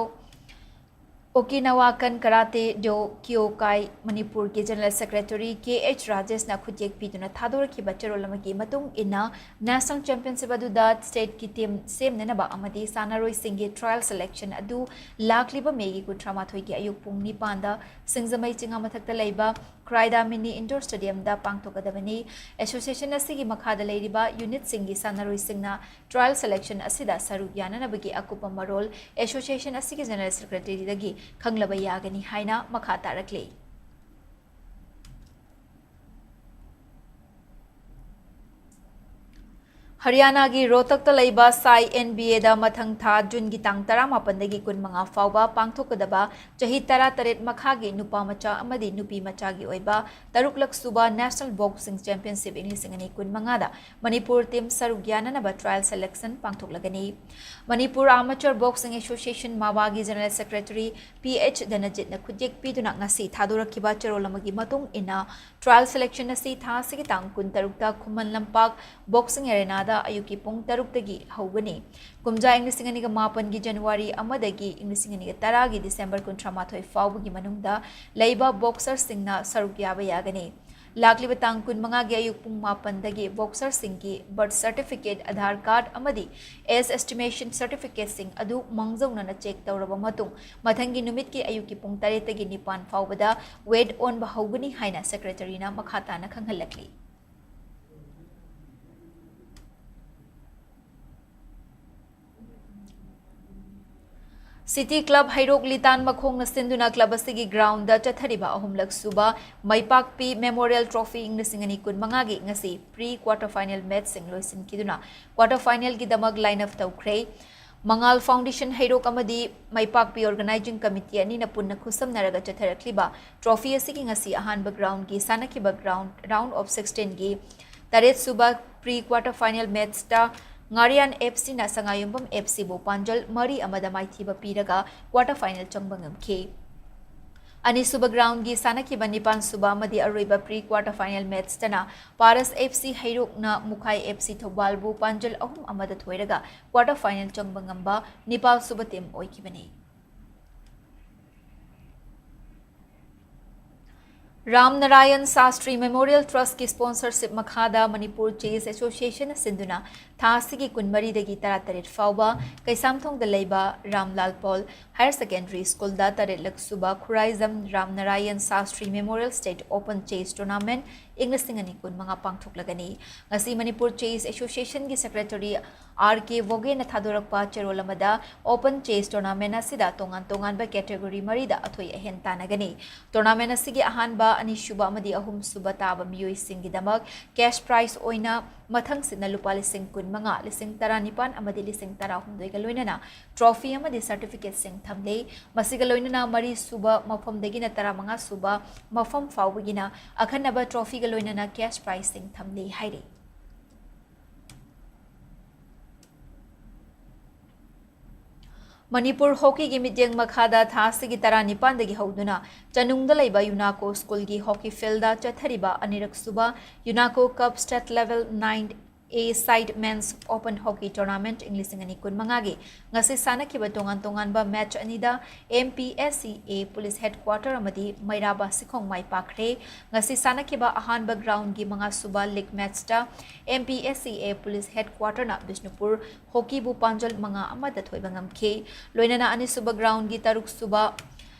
Okinawa Karate Do Kyokai ꯃꯅꯤꯄꯨꯔꯒꯤ General Secretary ꯀꯦ ꯑꯩꯆ ꯔꯥꯖꯦꯁꯅ ꯈꯨꯠꯌꯦꯛ ꯄꯤꯗꯨꯅ ꯊꯥꯗꯣꯔꯛꯈꯤꯕ ꯆꯦꯔꯣꯜ ꯑꯃꯒꯤ ꯃꯇꯨꯡ ꯏꯟꯅ, national championship ꯑꯗꯨꯗ stateꯀꯤ team ꯁꯦꯝꯅꯅꯕ ꯑꯃꯗꯤ ꯁꯥꯟꯅꯔꯣꯏꯁꯤꯡꯒꯤ trial selection ꯑꯗꯨ ꯂꯥꯛꯂꯤꯕ ꯃꯦꯒꯤ ꯀꯨꯟꯊ꯭ꯔꯥꯃꯥꯊꯣꯏꯒꯤ ꯑꯌꯨꯛ ꯄꯨꯡ ꯅꯤꯄꯥꯟꯗ ꯁꯤꯡꯖꯃꯩ ꯆꯤꯡꯉꯥ ꯃꯊꯛꯇ ꯂꯩꯕ ꯈ꯭ꯔꯥꯏꯗꯥ mini indoor stadiumꯗ ꯄꯥꯡꯊꯣꯛꯀꯗꯕꯅꯤ꯫ Association ꯑꯁꯤꯒꯤ ꯃꯈꯥꯗ ꯂꯩꯔꯤꯕ unitꯁꯤꯡꯒꯤ ꯁꯥꯟꯅꯔꯣꯏꯁꯤꯡꯅ trial selection ꯑꯁꯤꯗ ꯁꯔꯨꯛ ꯌꯥꯅꯅꯕꯒꯤ ꯑꯀꯨꯞꯄ ꯃꯔꯣꯜ association ꯑꯁꯤꯒꯤ General Secretaryꯗꯒꯤ ꯈꯪꯂꯕ ꯌꯥꯒꯅꯤ ꯍꯥꯏꯅ ꯃꯈꯥ ꯇꯥꯔꯛꯂꯤ꯫ ꯍꯔꯤꯌꯥꯅꯥꯒꯤ ꯔꯣꯍꯇꯛꯇ ꯂꯩꯕ ꯁꯥꯏ ꯑꯦꯟ ꯕꯤ ꯑꯦꯗ ꯃꯊꯪ ꯊꯥ ꯖꯨꯟꯒꯤ ꯇꯥꯡ ꯇꯔꯥꯃꯥꯄꯟꯗꯒꯤ ꯀꯨꯟꯃꯉꯥ ꯐꯥꯎꯕ ꯄꯥꯡꯊꯣꯛꯀꯗꯕ ꯆꯍꯤ ꯇꯔꯥꯇꯔꯦꯠ ꯃꯈꯥꯒꯤ ꯅꯨꯄꯥ ꯃꯆꯥ ꯑꯃꯗꯤ ꯅꯨꯄꯤ ꯃꯆꯥꯒꯤ ꯑꯣꯏꯕ ꯇꯔꯨꯛꯂꯛ ꯁꯨꯕ National Boxing Championship ꯏꯪ ꯂꯤꯁꯤꯡ ꯑꯅꯤ ꯀꯨꯟꯃꯉꯥꯗ ꯃꯅꯤꯄꯨꯔ team ꯁꯔꯨꯛ ꯌꯥꯅꯅꯕ trial selection ꯄꯥꯡꯊꯣꯛꯂꯒꯅꯤ꯫ ꯃꯅꯤꯄꯨꯔ Amateur Boxing Association, ꯃꯥꯋꯥꯒꯤ General Secretary ꯄꯤ ꯑꯩꯆ ꯙꯅꯖꯤꯠꯅ ꯈꯨꯠꯌꯦꯛ ꯄꯤꯗꯨꯅ ꯉꯁꯤ ꯊꯥꯗꯣꯔꯛꯈꯤꯕ ꯆꯦꯔꯣꯜ ꯑꯃꯒꯤ ꯃꯇꯨꯡ ꯏꯟꯅ, trial selection ꯑꯁꯤ ꯊꯥ ꯑꯁꯤꯒꯤ ꯇꯥꯡ ꯀꯨꯟꯇꯔꯨꯛꯇ ꯈꯨꯃꯟ ꯂꯝꯄꯥꯛ Boxing Arenaꯗ ꯑꯌꯨꯛꯀꯤ ꯄꯨꯡ ꯇꯔꯨꯛꯇꯒꯤ ꯍꯧꯒꯅꯤ꯫ ꯀꯨꯝꯖꯥ ꯏꯪ ꯂꯤꯁꯤꯡ ꯑꯅꯤꯒ ꯃꯥꯄꯟꯒꯤ January ꯑꯃꯗꯒꯤ ꯏꯪ ꯂꯤꯁꯤꯡ ꯑꯅꯤꯒ ꯇꯔꯥꯒꯤ December ꯀꯨꯟꯊ꯭ꯔꯥ ꯃꯥꯊꯣꯏ ꯐꯥꯎꯕꯒꯤ ꯃꯅꯨꯡꯗ ꯂꯩꯕ boxerꯁꯤꯡꯅ ꯁꯔꯨꯛ ꯌꯥꯕ ꯌꯥꯒꯅꯤ꯫ ꯂꯥꯛꯂꯤꯕ ꯇꯥꯡ ꯀꯨꯟꯃꯉꯥꯒꯤ ꯑꯌꯨꯛ ꯄꯨꯡ ꯃꯥꯄꯟꯗꯒꯤ boxerꯁꯤꯡꯒꯤ birth certificate, Aadhaar card ꯑꯃꯗꯤ age estimation certificateꯁꯤꯡ ꯑꯗꯨ ꯃꯥꯡꯖꯧꯅꯅ check ꯇꯧꯔꯕ ꯃꯇꯨꯡ, ꯃꯊꯪꯒꯤ ꯅꯨꯃꯤꯠꯀꯤ ꯑꯌꯨꯛꯀꯤ ꯄꯨꯡ ꯇꯔꯦꯠꯇꯒꯤ ꯅꯤꯄꯥꯟ ꯐꯥꯎꯕꯗ weight ꯑꯣꯟꯕ ꯍꯧꯒꯅꯤ ꯍꯥꯏꯅ Secretaryꯅ ꯃꯈꯥ ꯇꯥꯅ ꯈꯪꯍꯜꯂꯛꯂꯤ꯫ City Club ꯍꯩꯔꯣꯛ ꯂꯤꯇꯥꯟ ꯃꯈꯣꯡꯅ ꯁꯤꯟꯗꯨꯅ club ꯑꯁꯤꯒꯤ groundꯗ ꯆꯠꯊꯔꯤꯕ ꯑꯍꯨꯝꯂꯛ ꯁꯨꯕ ꯃꯩꯄꯥꯛꯄꯤ Memorial Trophy ꯏꯪ ꯂꯤꯁꯤꯡ ꯑꯅꯤ ꯀꯨꯟꯃꯉꯥꯒꯤ ꯉꯁꯤ pre quarter final matchꯁꯤꯡ ꯂꯣꯏꯁꯤꯟꯈꯤꯗꯨꯅ quarter finalꯒꯤꯗꯃꯛ line up ꯇꯧꯈ꯭ꯔꯦ꯫ ꯃꯉꯥꯜ Foundation ꯍꯩꯔꯣꯛ ꯑꯃꯗꯤ ꯃꯩꯄꯥꯛꯄꯤ Organizing Committee ꯑꯅꯤꯅ ꯄꯨꯟꯅ ꯈꯨꯠꯁꯝꯅꯔꯒ ꯆꯠꯊꯔꯛꯂꯤꯕ trophy ꯑꯁꯤꯒꯤ ꯉꯁꯤ ꯑꯍꯥꯟꯕ groundꯒꯤ ꯁꯥꯟꯅꯈꯤꯕ ground, round of sixteenꯒꯤ ꯇꯔꯦꯠ ꯁꯨꯕ pre quarter final matchꯇ ꯉꯥꯔꯤꯌꯥꯟ FCꯅ ꯁꯉꯥꯏꯌꯨꯝꯐꯝ FCꯕꯨ ꯄꯥꯟꯖꯜ ꯃꯔꯤ ꯑꯃꯗ ꯃꯥꯏꯊꯤꯕ ꯄꯤꯔꯒ quarter final ꯆꯪꯕ ꯉꯝꯈꯤ꯫ ꯑꯅꯤꯁꯨꯕ groundꯒꯤ ꯁꯥꯟꯅꯈꯤꯕ ꯅꯤꯄꯥꯟ ꯁꯨꯕ ꯑꯃꯗꯤ ꯑꯔꯣꯏꯕ pre quarter final matchꯇꯅ ꯄꯥꯔꯁ FC ꯍꯩꯔꯣꯛꯅ ꯃꯨꯈꯥꯏ FC ꯊꯧꯕꯥꯜꯕꯨ ꯄꯥꯟꯖꯜ ꯑꯍꯨꯝ ꯑꯃꯗ ꯊꯣꯏꯔꯒ quarter final ꯆꯪꯕ ꯉꯝꯕ ꯅꯤꯄꯥꯟ ꯁꯨꯕ team ꯑꯣꯏꯈꯤꯕꯅꯤ꯫ Ram Narayan Shastri Memorial Trustꯀꯤ sponsorship ꯃꯈꯥꯗ ꯃꯅꯤꯄꯨꯔ Chess Associationꯅ ꯁꯤꯟꯗꯨꯅ ꯊꯥ ꯑꯁꯤꯒꯤ ꯀꯨꯟꯃꯔꯤꯗꯒꯤ ꯇꯔꯥꯇꯔꯦꯠ ꯐꯥꯎꯕ ꯀꯩꯁꯥꯝꯊꯣꯡꯗ ꯂꯩꯕ ꯔꯥꯝꯂꯥꯜ ꯄꯥꯜ Higher Secondary Schoolꯗ ꯇꯔꯦꯠꯂꯛ ꯁꯨꯕ Khuraijam Ram Narayan Shastri Memorial State Open Chess Tournament ꯏꯪ ꯂꯤꯁꯤꯡ ꯑꯅꯤ ꯀꯨꯟꯃꯉꯥ ꯄꯥꯡꯊꯣꯛꯂꯒꯅꯤ꯫ ꯉꯁꯤ Manipur Chess Associationꯒꯤ Secretary R K ꯚꯣꯒꯦꯅ ꯊꯥꯗꯣꯔꯛꯄ ꯆꯦꯔꯣꯜ ꯑꯃꯗ, Open Chess Tournament ꯑꯁꯤꯗ ꯇꯣꯉꯥꯟ ꯇꯣꯉꯥꯟꯕ category ꯃꯔꯤꯗ ꯑꯊꯣꯏ ꯑꯍꯦꯟ ꯇꯥꯟꯅꯒꯅꯤ꯫ Tournament ꯑꯁꯤꯒꯤ ꯑꯍꯥꯟꯕ ꯑꯅꯤꯁꯨꯕ ꯑꯃꯗꯤ ꯑꯍꯨꯝꯁꯨꯕ ꯇꯥꯕ ꯃꯤꯑꯣꯏꯁꯤꯡꯒꯤꯗꯃꯛ cash prize ꯑꯣꯏꯅ ꯃꯊꯪꯁꯤꯠꯅ ꯂꯨꯄꯥ ꯂꯤꯁꯤꯡ ꯀꯨꯟꯃꯉꯥ, ꯂꯤꯁꯤꯡ ꯇꯔꯥꯅꯤꯄꯥꯟ ꯑꯃꯗꯤ ꯂꯤꯁꯤꯡ ꯇꯔꯥꯍꯨꯝꯗꯣꯏꯒ ꯂꯣꯏꯅꯅ trophy ꯑꯃꯗꯤ certificateꯁꯤꯡ ꯊꯝꯂꯤ꯫ ꯃꯁꯤꯒ ꯂꯣꯏꯅꯅ ꯃꯔꯤꯁꯨꯕ ꯃꯐꯝꯗꯒꯤꯅ ꯇꯔꯥꯃꯉꯥꯁꯨꯕ ꯃꯐꯝ ꯐꯥꯎꯕꯒꯤꯅ ꯑꯈꯟꯅꯕ trophyꯒ ꯂꯣꯏꯅꯅ cash prizeꯁꯤꯡ ꯊꯝꯂꯤ ꯍꯥꯏꯔꯤ꯫ ꯃꯅꯤꯄꯨꯔ ꯍꯣꯀꯤꯒꯤ ꯃꯤꯠꯌꯦꯡ ꯃꯈꯥꯗ ꯊꯥ ꯑꯁꯤꯒꯤ ꯇꯔꯥꯅꯤꯄꯥꯟꯗꯒꯤ ꯍꯧꯗꯨꯅ ꯆꯅꯨꯡꯗ ꯂꯩꯕ ꯌꯨꯅꯥꯀꯣ ꯁ꯭ꯀꯨꯜꯒꯤ ꯍꯣꯀꯤ ꯐꯤꯜꯗ ꯆꯠꯊꯔꯤꯕ ꯑꯅꯤꯔꯛ ꯁꯨꯕ ꯌꯨꯅꯥꯀꯣ ꯀꯞ state level nine A side men's open hockey tournament ꯏꯪ ꯂꯤꯁꯤꯡ ꯑꯅꯤ ꯀꯨꯟꯃꯉꯥꯒꯤ ꯉꯁꯤ ꯁꯥꯟꯅꯈꯤꯕ ꯇꯣꯉꯥꯟ ꯇꯣꯉꯥꯟꯕ ꯃꯦꯆ ꯑꯅꯤꯗ M P S E A police headquarter ꯑꯃꯗꯤ ꯃꯩꯔꯥ ꯕꯥꯁꯤꯈꯣꯡ ꯃꯥꯏ ꯄꯥꯛꯈ꯭ꯔꯦ꯫ ꯉꯁꯤ ꯁꯥꯟꯅꯈꯤꯕ ꯑꯍꯥꯟꯕ ꯒ꯭ꯔꯥꯎꯟꯒꯤ ꯃꯉꯥꯁꯨꯕ ꯂꯤꯒ ꯃꯦꯆꯇ M P S E A police headquarterꯅ ꯕꯤꯁꯅꯨꯄꯨꯔ ꯍꯣꯀꯤꯕꯨ ꯄꯥꯟꯖꯜ ꯃꯉꯥ ꯑꯃꯗ ꯊꯣꯏꯕ ꯉꯝꯈꯤ꯫ ꯂꯣꯏꯅꯅ ꯑꯅꯤꯁꯨꯕ ꯒ꯭ꯔꯥꯎꯟꯒꯤ ꯇꯔꯨꯛꯁꯨꯕ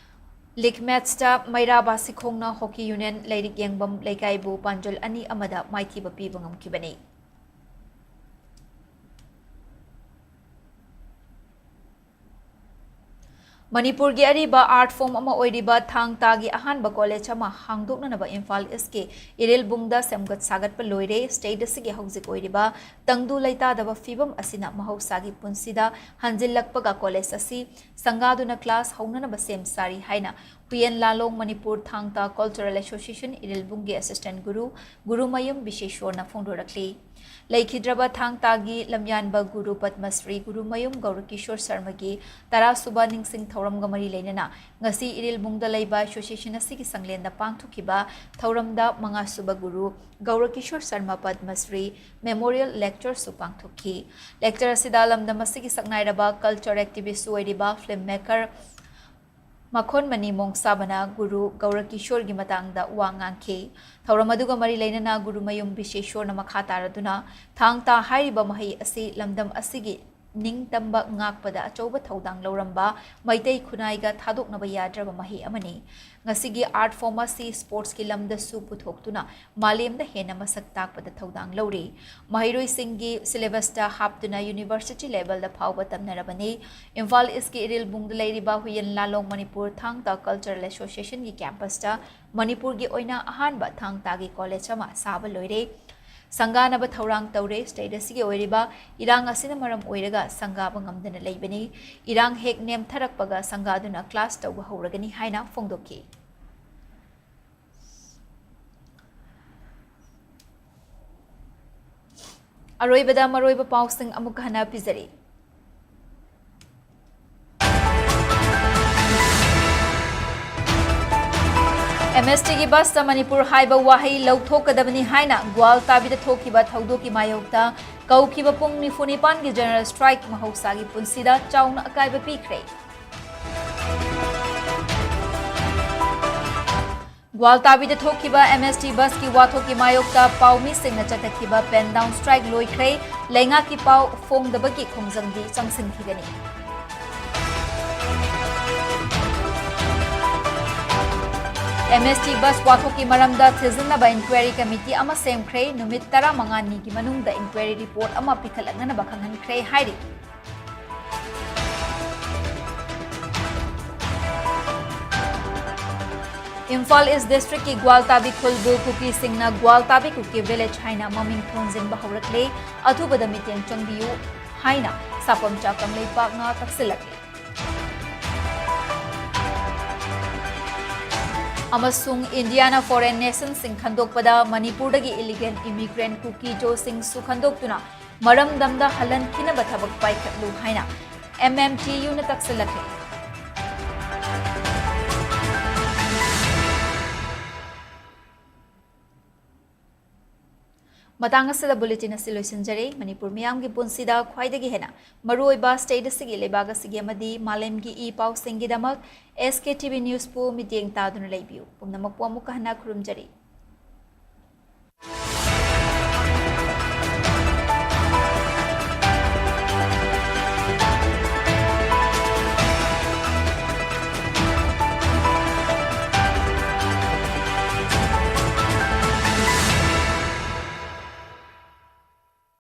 ꯂꯤꯒ ꯃꯦꯆꯇ ꯃꯩꯔꯥ ꯕꯥꯁꯤꯈꯣꯡꯅ ꯍꯣꯀꯤ ꯌꯨꯅꯤꯌꯟ ꯂꯩꯔꯤꯛ ꯌꯦꯡꯕꯝ ꯂꯩꯀꯥꯏꯕꯨ ꯄꯥꯟꯖꯜ ꯑꯅꯤ ꯑꯃꯗ ꯃꯥꯏꯊꯤꯕ ꯄꯤꯕ ꯉꯝꯈꯤꯕꯅꯤ꯫ ꯃꯅꯤꯄꯨꯔꯒꯤ ꯑꯔꯤꯕ art form ꯑꯃ ꯑꯣꯏꯔꯤꯕ ꯊꯥꯡ ꯇꯥꯒꯤ ꯑꯍꯥꯟꯕ ꯀꯣꯂꯦꯖ ꯑꯃ ꯍꯥꯡꯗꯣꯛꯅꯅꯕ ꯏꯝꯐꯥꯜ ꯏꯁꯀꯤ ꯏꯔꯤꯜꯕꯨꯡꯗ ꯁꯦꯝꯒꯠ ꯁꯥꯒꯠꯄ ꯂꯣꯏꯔꯦ꯫ ꯁ꯭ꯇꯦꯠ ꯑꯁꯤꯒꯤ ꯍꯧꯖꯤꯛ ꯑꯣꯏꯔꯤꯕ ꯇꯪꯗꯨ ꯂꯩꯇꯥꯗꯕ ꯐꯤꯕꯝ ꯑꯁꯤꯅ ꯃꯍꯧꯁꯥꯒꯤ ꯄꯨꯟꯁꯤꯗ ꯍꯟꯖꯤꯜꯂꯛꯄꯒ ꯀꯣꯂꯦꯖ ꯑꯁꯤ ꯁꯪꯒꯥꯗꯨꯅ ꯀ꯭ꯂꯥꯁ ꯍꯧꯅꯅꯕ ꯁꯦꯝ ꯁꯥꯔꯤ ꯍꯥꯏꯅ ꯍꯨꯏꯌꯦꯟ ꯂꯥꯂꯣꯡ ꯃꯅꯤꯄꯨꯔ ꯊꯥꯡ ꯇꯥ Cultural Association ꯏꯔꯤꯜꯕꯨꯡꯒꯤ assistant ꯒꯨꯔꯨ ꯒꯨꯔꯨꯃꯌꯨꯝ ꯕꯤꯁꯦꯁꯣꯔꯅ ꯐꯣꯡꯗꯣꯔꯛꯂꯤ꯫ ꯂꯩꯈꯤꯗ꯭ꯔꯕ ꯊꯥꯡ ꯇꯥꯒꯤ ꯂꯝꯌꯥꯟꯕ ꯒꯨꯔꯨ ꯄꯗꯃꯁ꯭ꯔꯤ ꯒꯨꯔꯨꯃꯌꯨꯝ ꯒꯧꯔꯀꯤꯁꯣꯔ ꯁꯔꯃꯒꯤ ꯇꯔꯥꯁꯨꯕ ꯅꯤꯡꯁꯤꯡ ꯊꯧꯔꯝꯒ ꯃꯔꯤ ꯂꯩꯅꯅ ꯉꯁꯤ ꯏꯔꯤꯜꯕꯨꯡꯗ ꯂꯩꯕ association ꯑꯁꯤꯒꯤ ꯁꯪꯂꯦꯟꯗ ꯄꯥꯡꯊꯣꯛꯈꯤꯕ ꯊꯧꯔꯝꯗ ꯃꯉꯥꯁꯨꯕ ꯒꯨꯔꯨ ꯒꯧꯔꯀꯤꯁꯣꯔ ꯁꯔꯃ ꯄꯗꯃꯁ꯭ꯔꯤ memorial lectureꯁꯨ ꯄꯥꯡꯊꯣꯛꯈꯤ꯫ Lecture ꯑꯁꯤꯗ ꯂꯝꯗꯝ ꯑꯁꯤꯒꯤ ꯁꯛꯅꯥꯏꯔꯕ culture activist ꯑꯣꯏꯔꯤꯕ film maker ꯃꯈꯣꯟꯃꯅꯤ ꯃꯣꯡꯁꯥꯕꯅ ꯒꯨꯔꯨ ꯒꯧꯔꯀꯤꯁꯣꯔꯒꯤ ꯃꯇꯥꯡꯗ ꯋꯥ ꯉꯥꯡꯈꯤ꯫ ꯊꯧꯔꯝ ꯑꯗꯨꯒ ꯃꯔꯤ ꯂꯩꯅꯅ ꯒꯨꯔꯨꯃꯌꯨꯝ ꯕꯤꯁꯦꯁꯣꯔꯅ ꯃꯈꯥ ꯇꯥꯔꯗꯨꯅ ꯊꯥꯡ ꯇꯥ ꯍꯥꯏꯔꯤꯕ ꯃꯍꯩ ꯑꯁꯤ ꯂꯝꯗꯝ ꯑꯁꯤꯒꯤ ꯅꯤꯡꯇꯝꯕ ꯉꯥꯛꯄꯗ ꯑꯆꯧꯕ ꯊꯧꯗꯥꯡ ꯂꯧꯔꯝꯕ ꯃꯩꯇꯩ ꯈꯨꯟꯅꯥꯏꯒ ꯊꯥꯗꯣꯛꯅꯕ ꯌꯥꯗ꯭ꯔꯕ ꯃꯍꯩ ꯑꯃꯅꯤ꯫ ꯉꯁꯤꯒꯤ art form ꯑꯁꯤ sportsꯀꯤ ꯂꯝꯗꯁꯨ ꯄꯨꯊꯣꯛꯇꯨꯅ ꯃꯥꯂꯦꯝꯗ ꯍꯦꯟꯅ ꯃꯁꯛ ꯇꯥꯛꯄꯗ ꯊꯧꯗꯥꯡ ꯂꯧꯔꯤ꯫ ꯃꯍꯩꯔꯣꯏꯁꯤꯡꯒꯤ syllabusꯇ ꯍꯥꯞꯇꯨꯅ university levelꯗ ꯐꯥꯎꯕ ꯇꯝꯅꯔꯕꯅꯤ꯫ ꯏꯝꯐꯥꯜ Eastꯀꯤ ꯏꯔꯤꯜꯕꯨꯡꯗ ꯂꯩꯔꯤꯕ ꯍꯨꯏꯌꯦꯟ ꯂꯥꯂꯣꯡ ꯃꯅꯤꯄꯨꯔ ꯊꯥꯡ ꯇꯥ Cultural Associationꯒꯤ campusꯇ ꯃꯅꯤꯄꯨꯔꯒꯤ ꯑꯣꯏꯅ ꯑꯍꯥꯟꯕ ꯊꯥꯡ ꯇꯥꯒꯤ college ꯑꯃ ꯁꯥꯕ ꯂꯣꯏꯔꯦ꯫ ꯁꯪꯒꯥꯅꯕ ꯊꯧꯔꯥꯡ ꯇꯧꯔꯦ꯫ State ꯑꯁꯤꯒꯤ ꯑꯣꯏꯔꯤꯕ ꯏꯔꯥꯡ ꯑꯁꯤꯅ ꯃꯔꯝ ꯑꯣꯏꯔꯒ ꯁꯪꯒꯥꯕ ꯉꯝꯗꯅ ꯂꯩꯕꯅꯤ꯫ ꯏꯔꯥꯡ ꯍꯦꯛ ꯅꯦꯝꯊꯔꯛꯄꯒ ꯁꯪꯒꯥꯗꯨꯅ class ꯇꯧꯕ ꯍꯧꯔꯒꯅꯤ ꯍꯥꯏꯅ ꯐꯣꯡꯗꯣꯛꯈꯤ꯫ ꯑꯔꯣꯏꯕꯗ ꯃꯔꯨꯑꯣꯏꯕ ꯄꯥꯎꯁꯤꯡ ꯑꯃꯨꯛ ꯍꯟꯅ ꯄꯤꯖꯔꯤ꯫ MSTꯒꯤ busꯇ ꯃꯅꯤꯄꯨꯔ ꯍꯥꯏꯕ ꯋꯥꯍꯩ ꯂꯧꯊꯣꯛꯀꯗꯕꯅꯤ ꯍꯥꯏꯅ ꯒ꯭ꯋꯥꯜꯇꯥꯕꯤꯗ ꯊꯣꯛꯈꯤꯕ ꯊꯧꯗꯣꯛꯀꯤ ꯃꯥꯌꯣꯛꯇ ꯀꯧꯈꯤꯕ ꯄꯨꯡ ꯅꯤꯐꯨ ꯅꯤꯄꯥꯟꯒꯤ general strike ꯃꯍꯧꯁꯥꯒꯤ ꯄꯨꯟꯁꯤꯗ ꯆꯥꯎꯅ ꯑꯀꯥꯏꯕ ꯄꯤꯈ꯭ꯔꯦ꯫ ꯒ꯭ꯋꯥꯜꯇꯥꯕꯤꯗ ꯊꯣꯛꯈꯤꯕ MST busꯀꯤ ꯋꯥꯊꯣꯛꯀꯤ ꯃꯥꯌꯣꯛꯇ ꯄꯥꯎꯃꯤꯁꯤꯡꯅ ꯆꯠꯊꯈꯤꯕ pen down strike ꯂꯣꯏꯈ꯭ꯔꯦ꯫ ꯂꯩꯉꯥꯛꯀꯤ ꯄꯥꯎ ꯐꯣꯡꯗꯕꯒꯤ ꯈꯣꯡꯖꯪꯗꯤ ꯆꯪꯁꯤꯟꯈꯤꯒꯅꯤ꯫ MST bus ꯋꯥꯊꯣꯛꯀꯤ ꯃꯔꯝꯗ ꯊꯤꯖꯤꯟꯅꯕ inquiry committee ꯑꯃ ꯁꯦꯝꯈ꯭ꯔꯦ꯫ ꯅꯨꯃꯤꯠ ꯇꯔꯥꯃꯉꯥꯅꯤꯒꯤ ꯃꯅꯨꯡꯗ inquiry report ꯑꯃ ꯄꯤꯈꯠꯂꯛꯅꯅꯕ ꯈꯪꯍꯟꯈ꯭ꯔꯦ ꯍꯥꯏꯔꯤ꯫ ꯏꯝꯐꯥꯜ East districtꯀꯤ ꯒ꯭ꯋꯥꯜꯇꯥꯕꯤ ꯈꯨꯜꯕꯨ ꯀꯨꯀꯤꯁꯤꯡꯅ ꯒ꯭ꯋꯥꯜꯇꯥꯕꯤ ꯀꯨꯀꯤ village ꯍꯥꯏꯅ ꯃꯃꯤꯡ ꯊꯣꯟꯖꯤꯟꯕ ꯍꯧꯔꯛꯂꯦ꯫ ꯑꯊꯨꯕꯗ ꯃꯤꯠꯌꯦꯡ ꯆꯪꯕꯤꯌꯨ ꯍꯥꯏꯅ ꯁꯥꯄꯝꯆꯥ ꯀꯪꯂꯩꯄꯥꯛꯅ ꯇꯛꯁꯤꯜꯂꯛꯂꯤ꯫ ꯑꯃꯁꯨꯡ ꯏꯟꯗꯤꯌꯥꯅ foreign nationꯁꯤꯡ ꯈꯟꯗꯣꯛꯄꯗ ꯃꯅꯤꯄꯨꯔꯗꯒꯤ illegal immigrant ꯀꯨꯀꯤ ꯖꯣꯁꯤꯡꯁꯨ ꯈꯟꯗꯣꯛꯇꯨꯅ ꯃꯔꯝꯗꯝꯗ ꯍꯜꯍꯟꯈꯤꯅꯕ ꯊꯕꯛ ꯄꯥꯏꯈꯠꯂꯨ ꯍꯥꯏꯅ MMTUꯅ ꯇꯛꯁꯤꯜꯂꯛꯂꯤ꯫ ꯃꯇꯥꯡ ꯑꯁꯤꯗ bulletin ꯑꯁꯤ ꯂꯣꯏꯁꯤꯟꯖꯔꯦ꯫ ꯃꯅꯤꯄꯨꯔ ꯃꯤꯌꯥꯝꯒꯤ ꯄꯨꯟꯁꯤꯗ ꯈ꯭ꯋꯥꯏꯗꯒꯤ ꯍꯦꯟꯅ ꯃꯔꯨꯑꯣꯏꯕ state ꯑꯁꯤꯒꯤ, ꯂꯩꯕꯥꯛ ꯑꯁꯤꯒꯤ ꯑꯃꯗꯤ ꯃꯥꯂꯦꯝꯒꯤ ꯏ ꯄꯥꯎꯁꯤꯡꯒꯤꯗꯃꯛ SKTV Newsꯄꯨ ꯃꯤꯠꯌꯦꯡ ꯇꯥꯗꯨꯅ ꯂꯩꯕꯤꯌꯨ꯫ ꯄꯨꯝꯅꯃꯛꯄꯨ ꯑꯃꯨꯛꯀ ꯍꯟꯅ ꯈꯨꯔꯨꯝꯖꯔꯤ꯫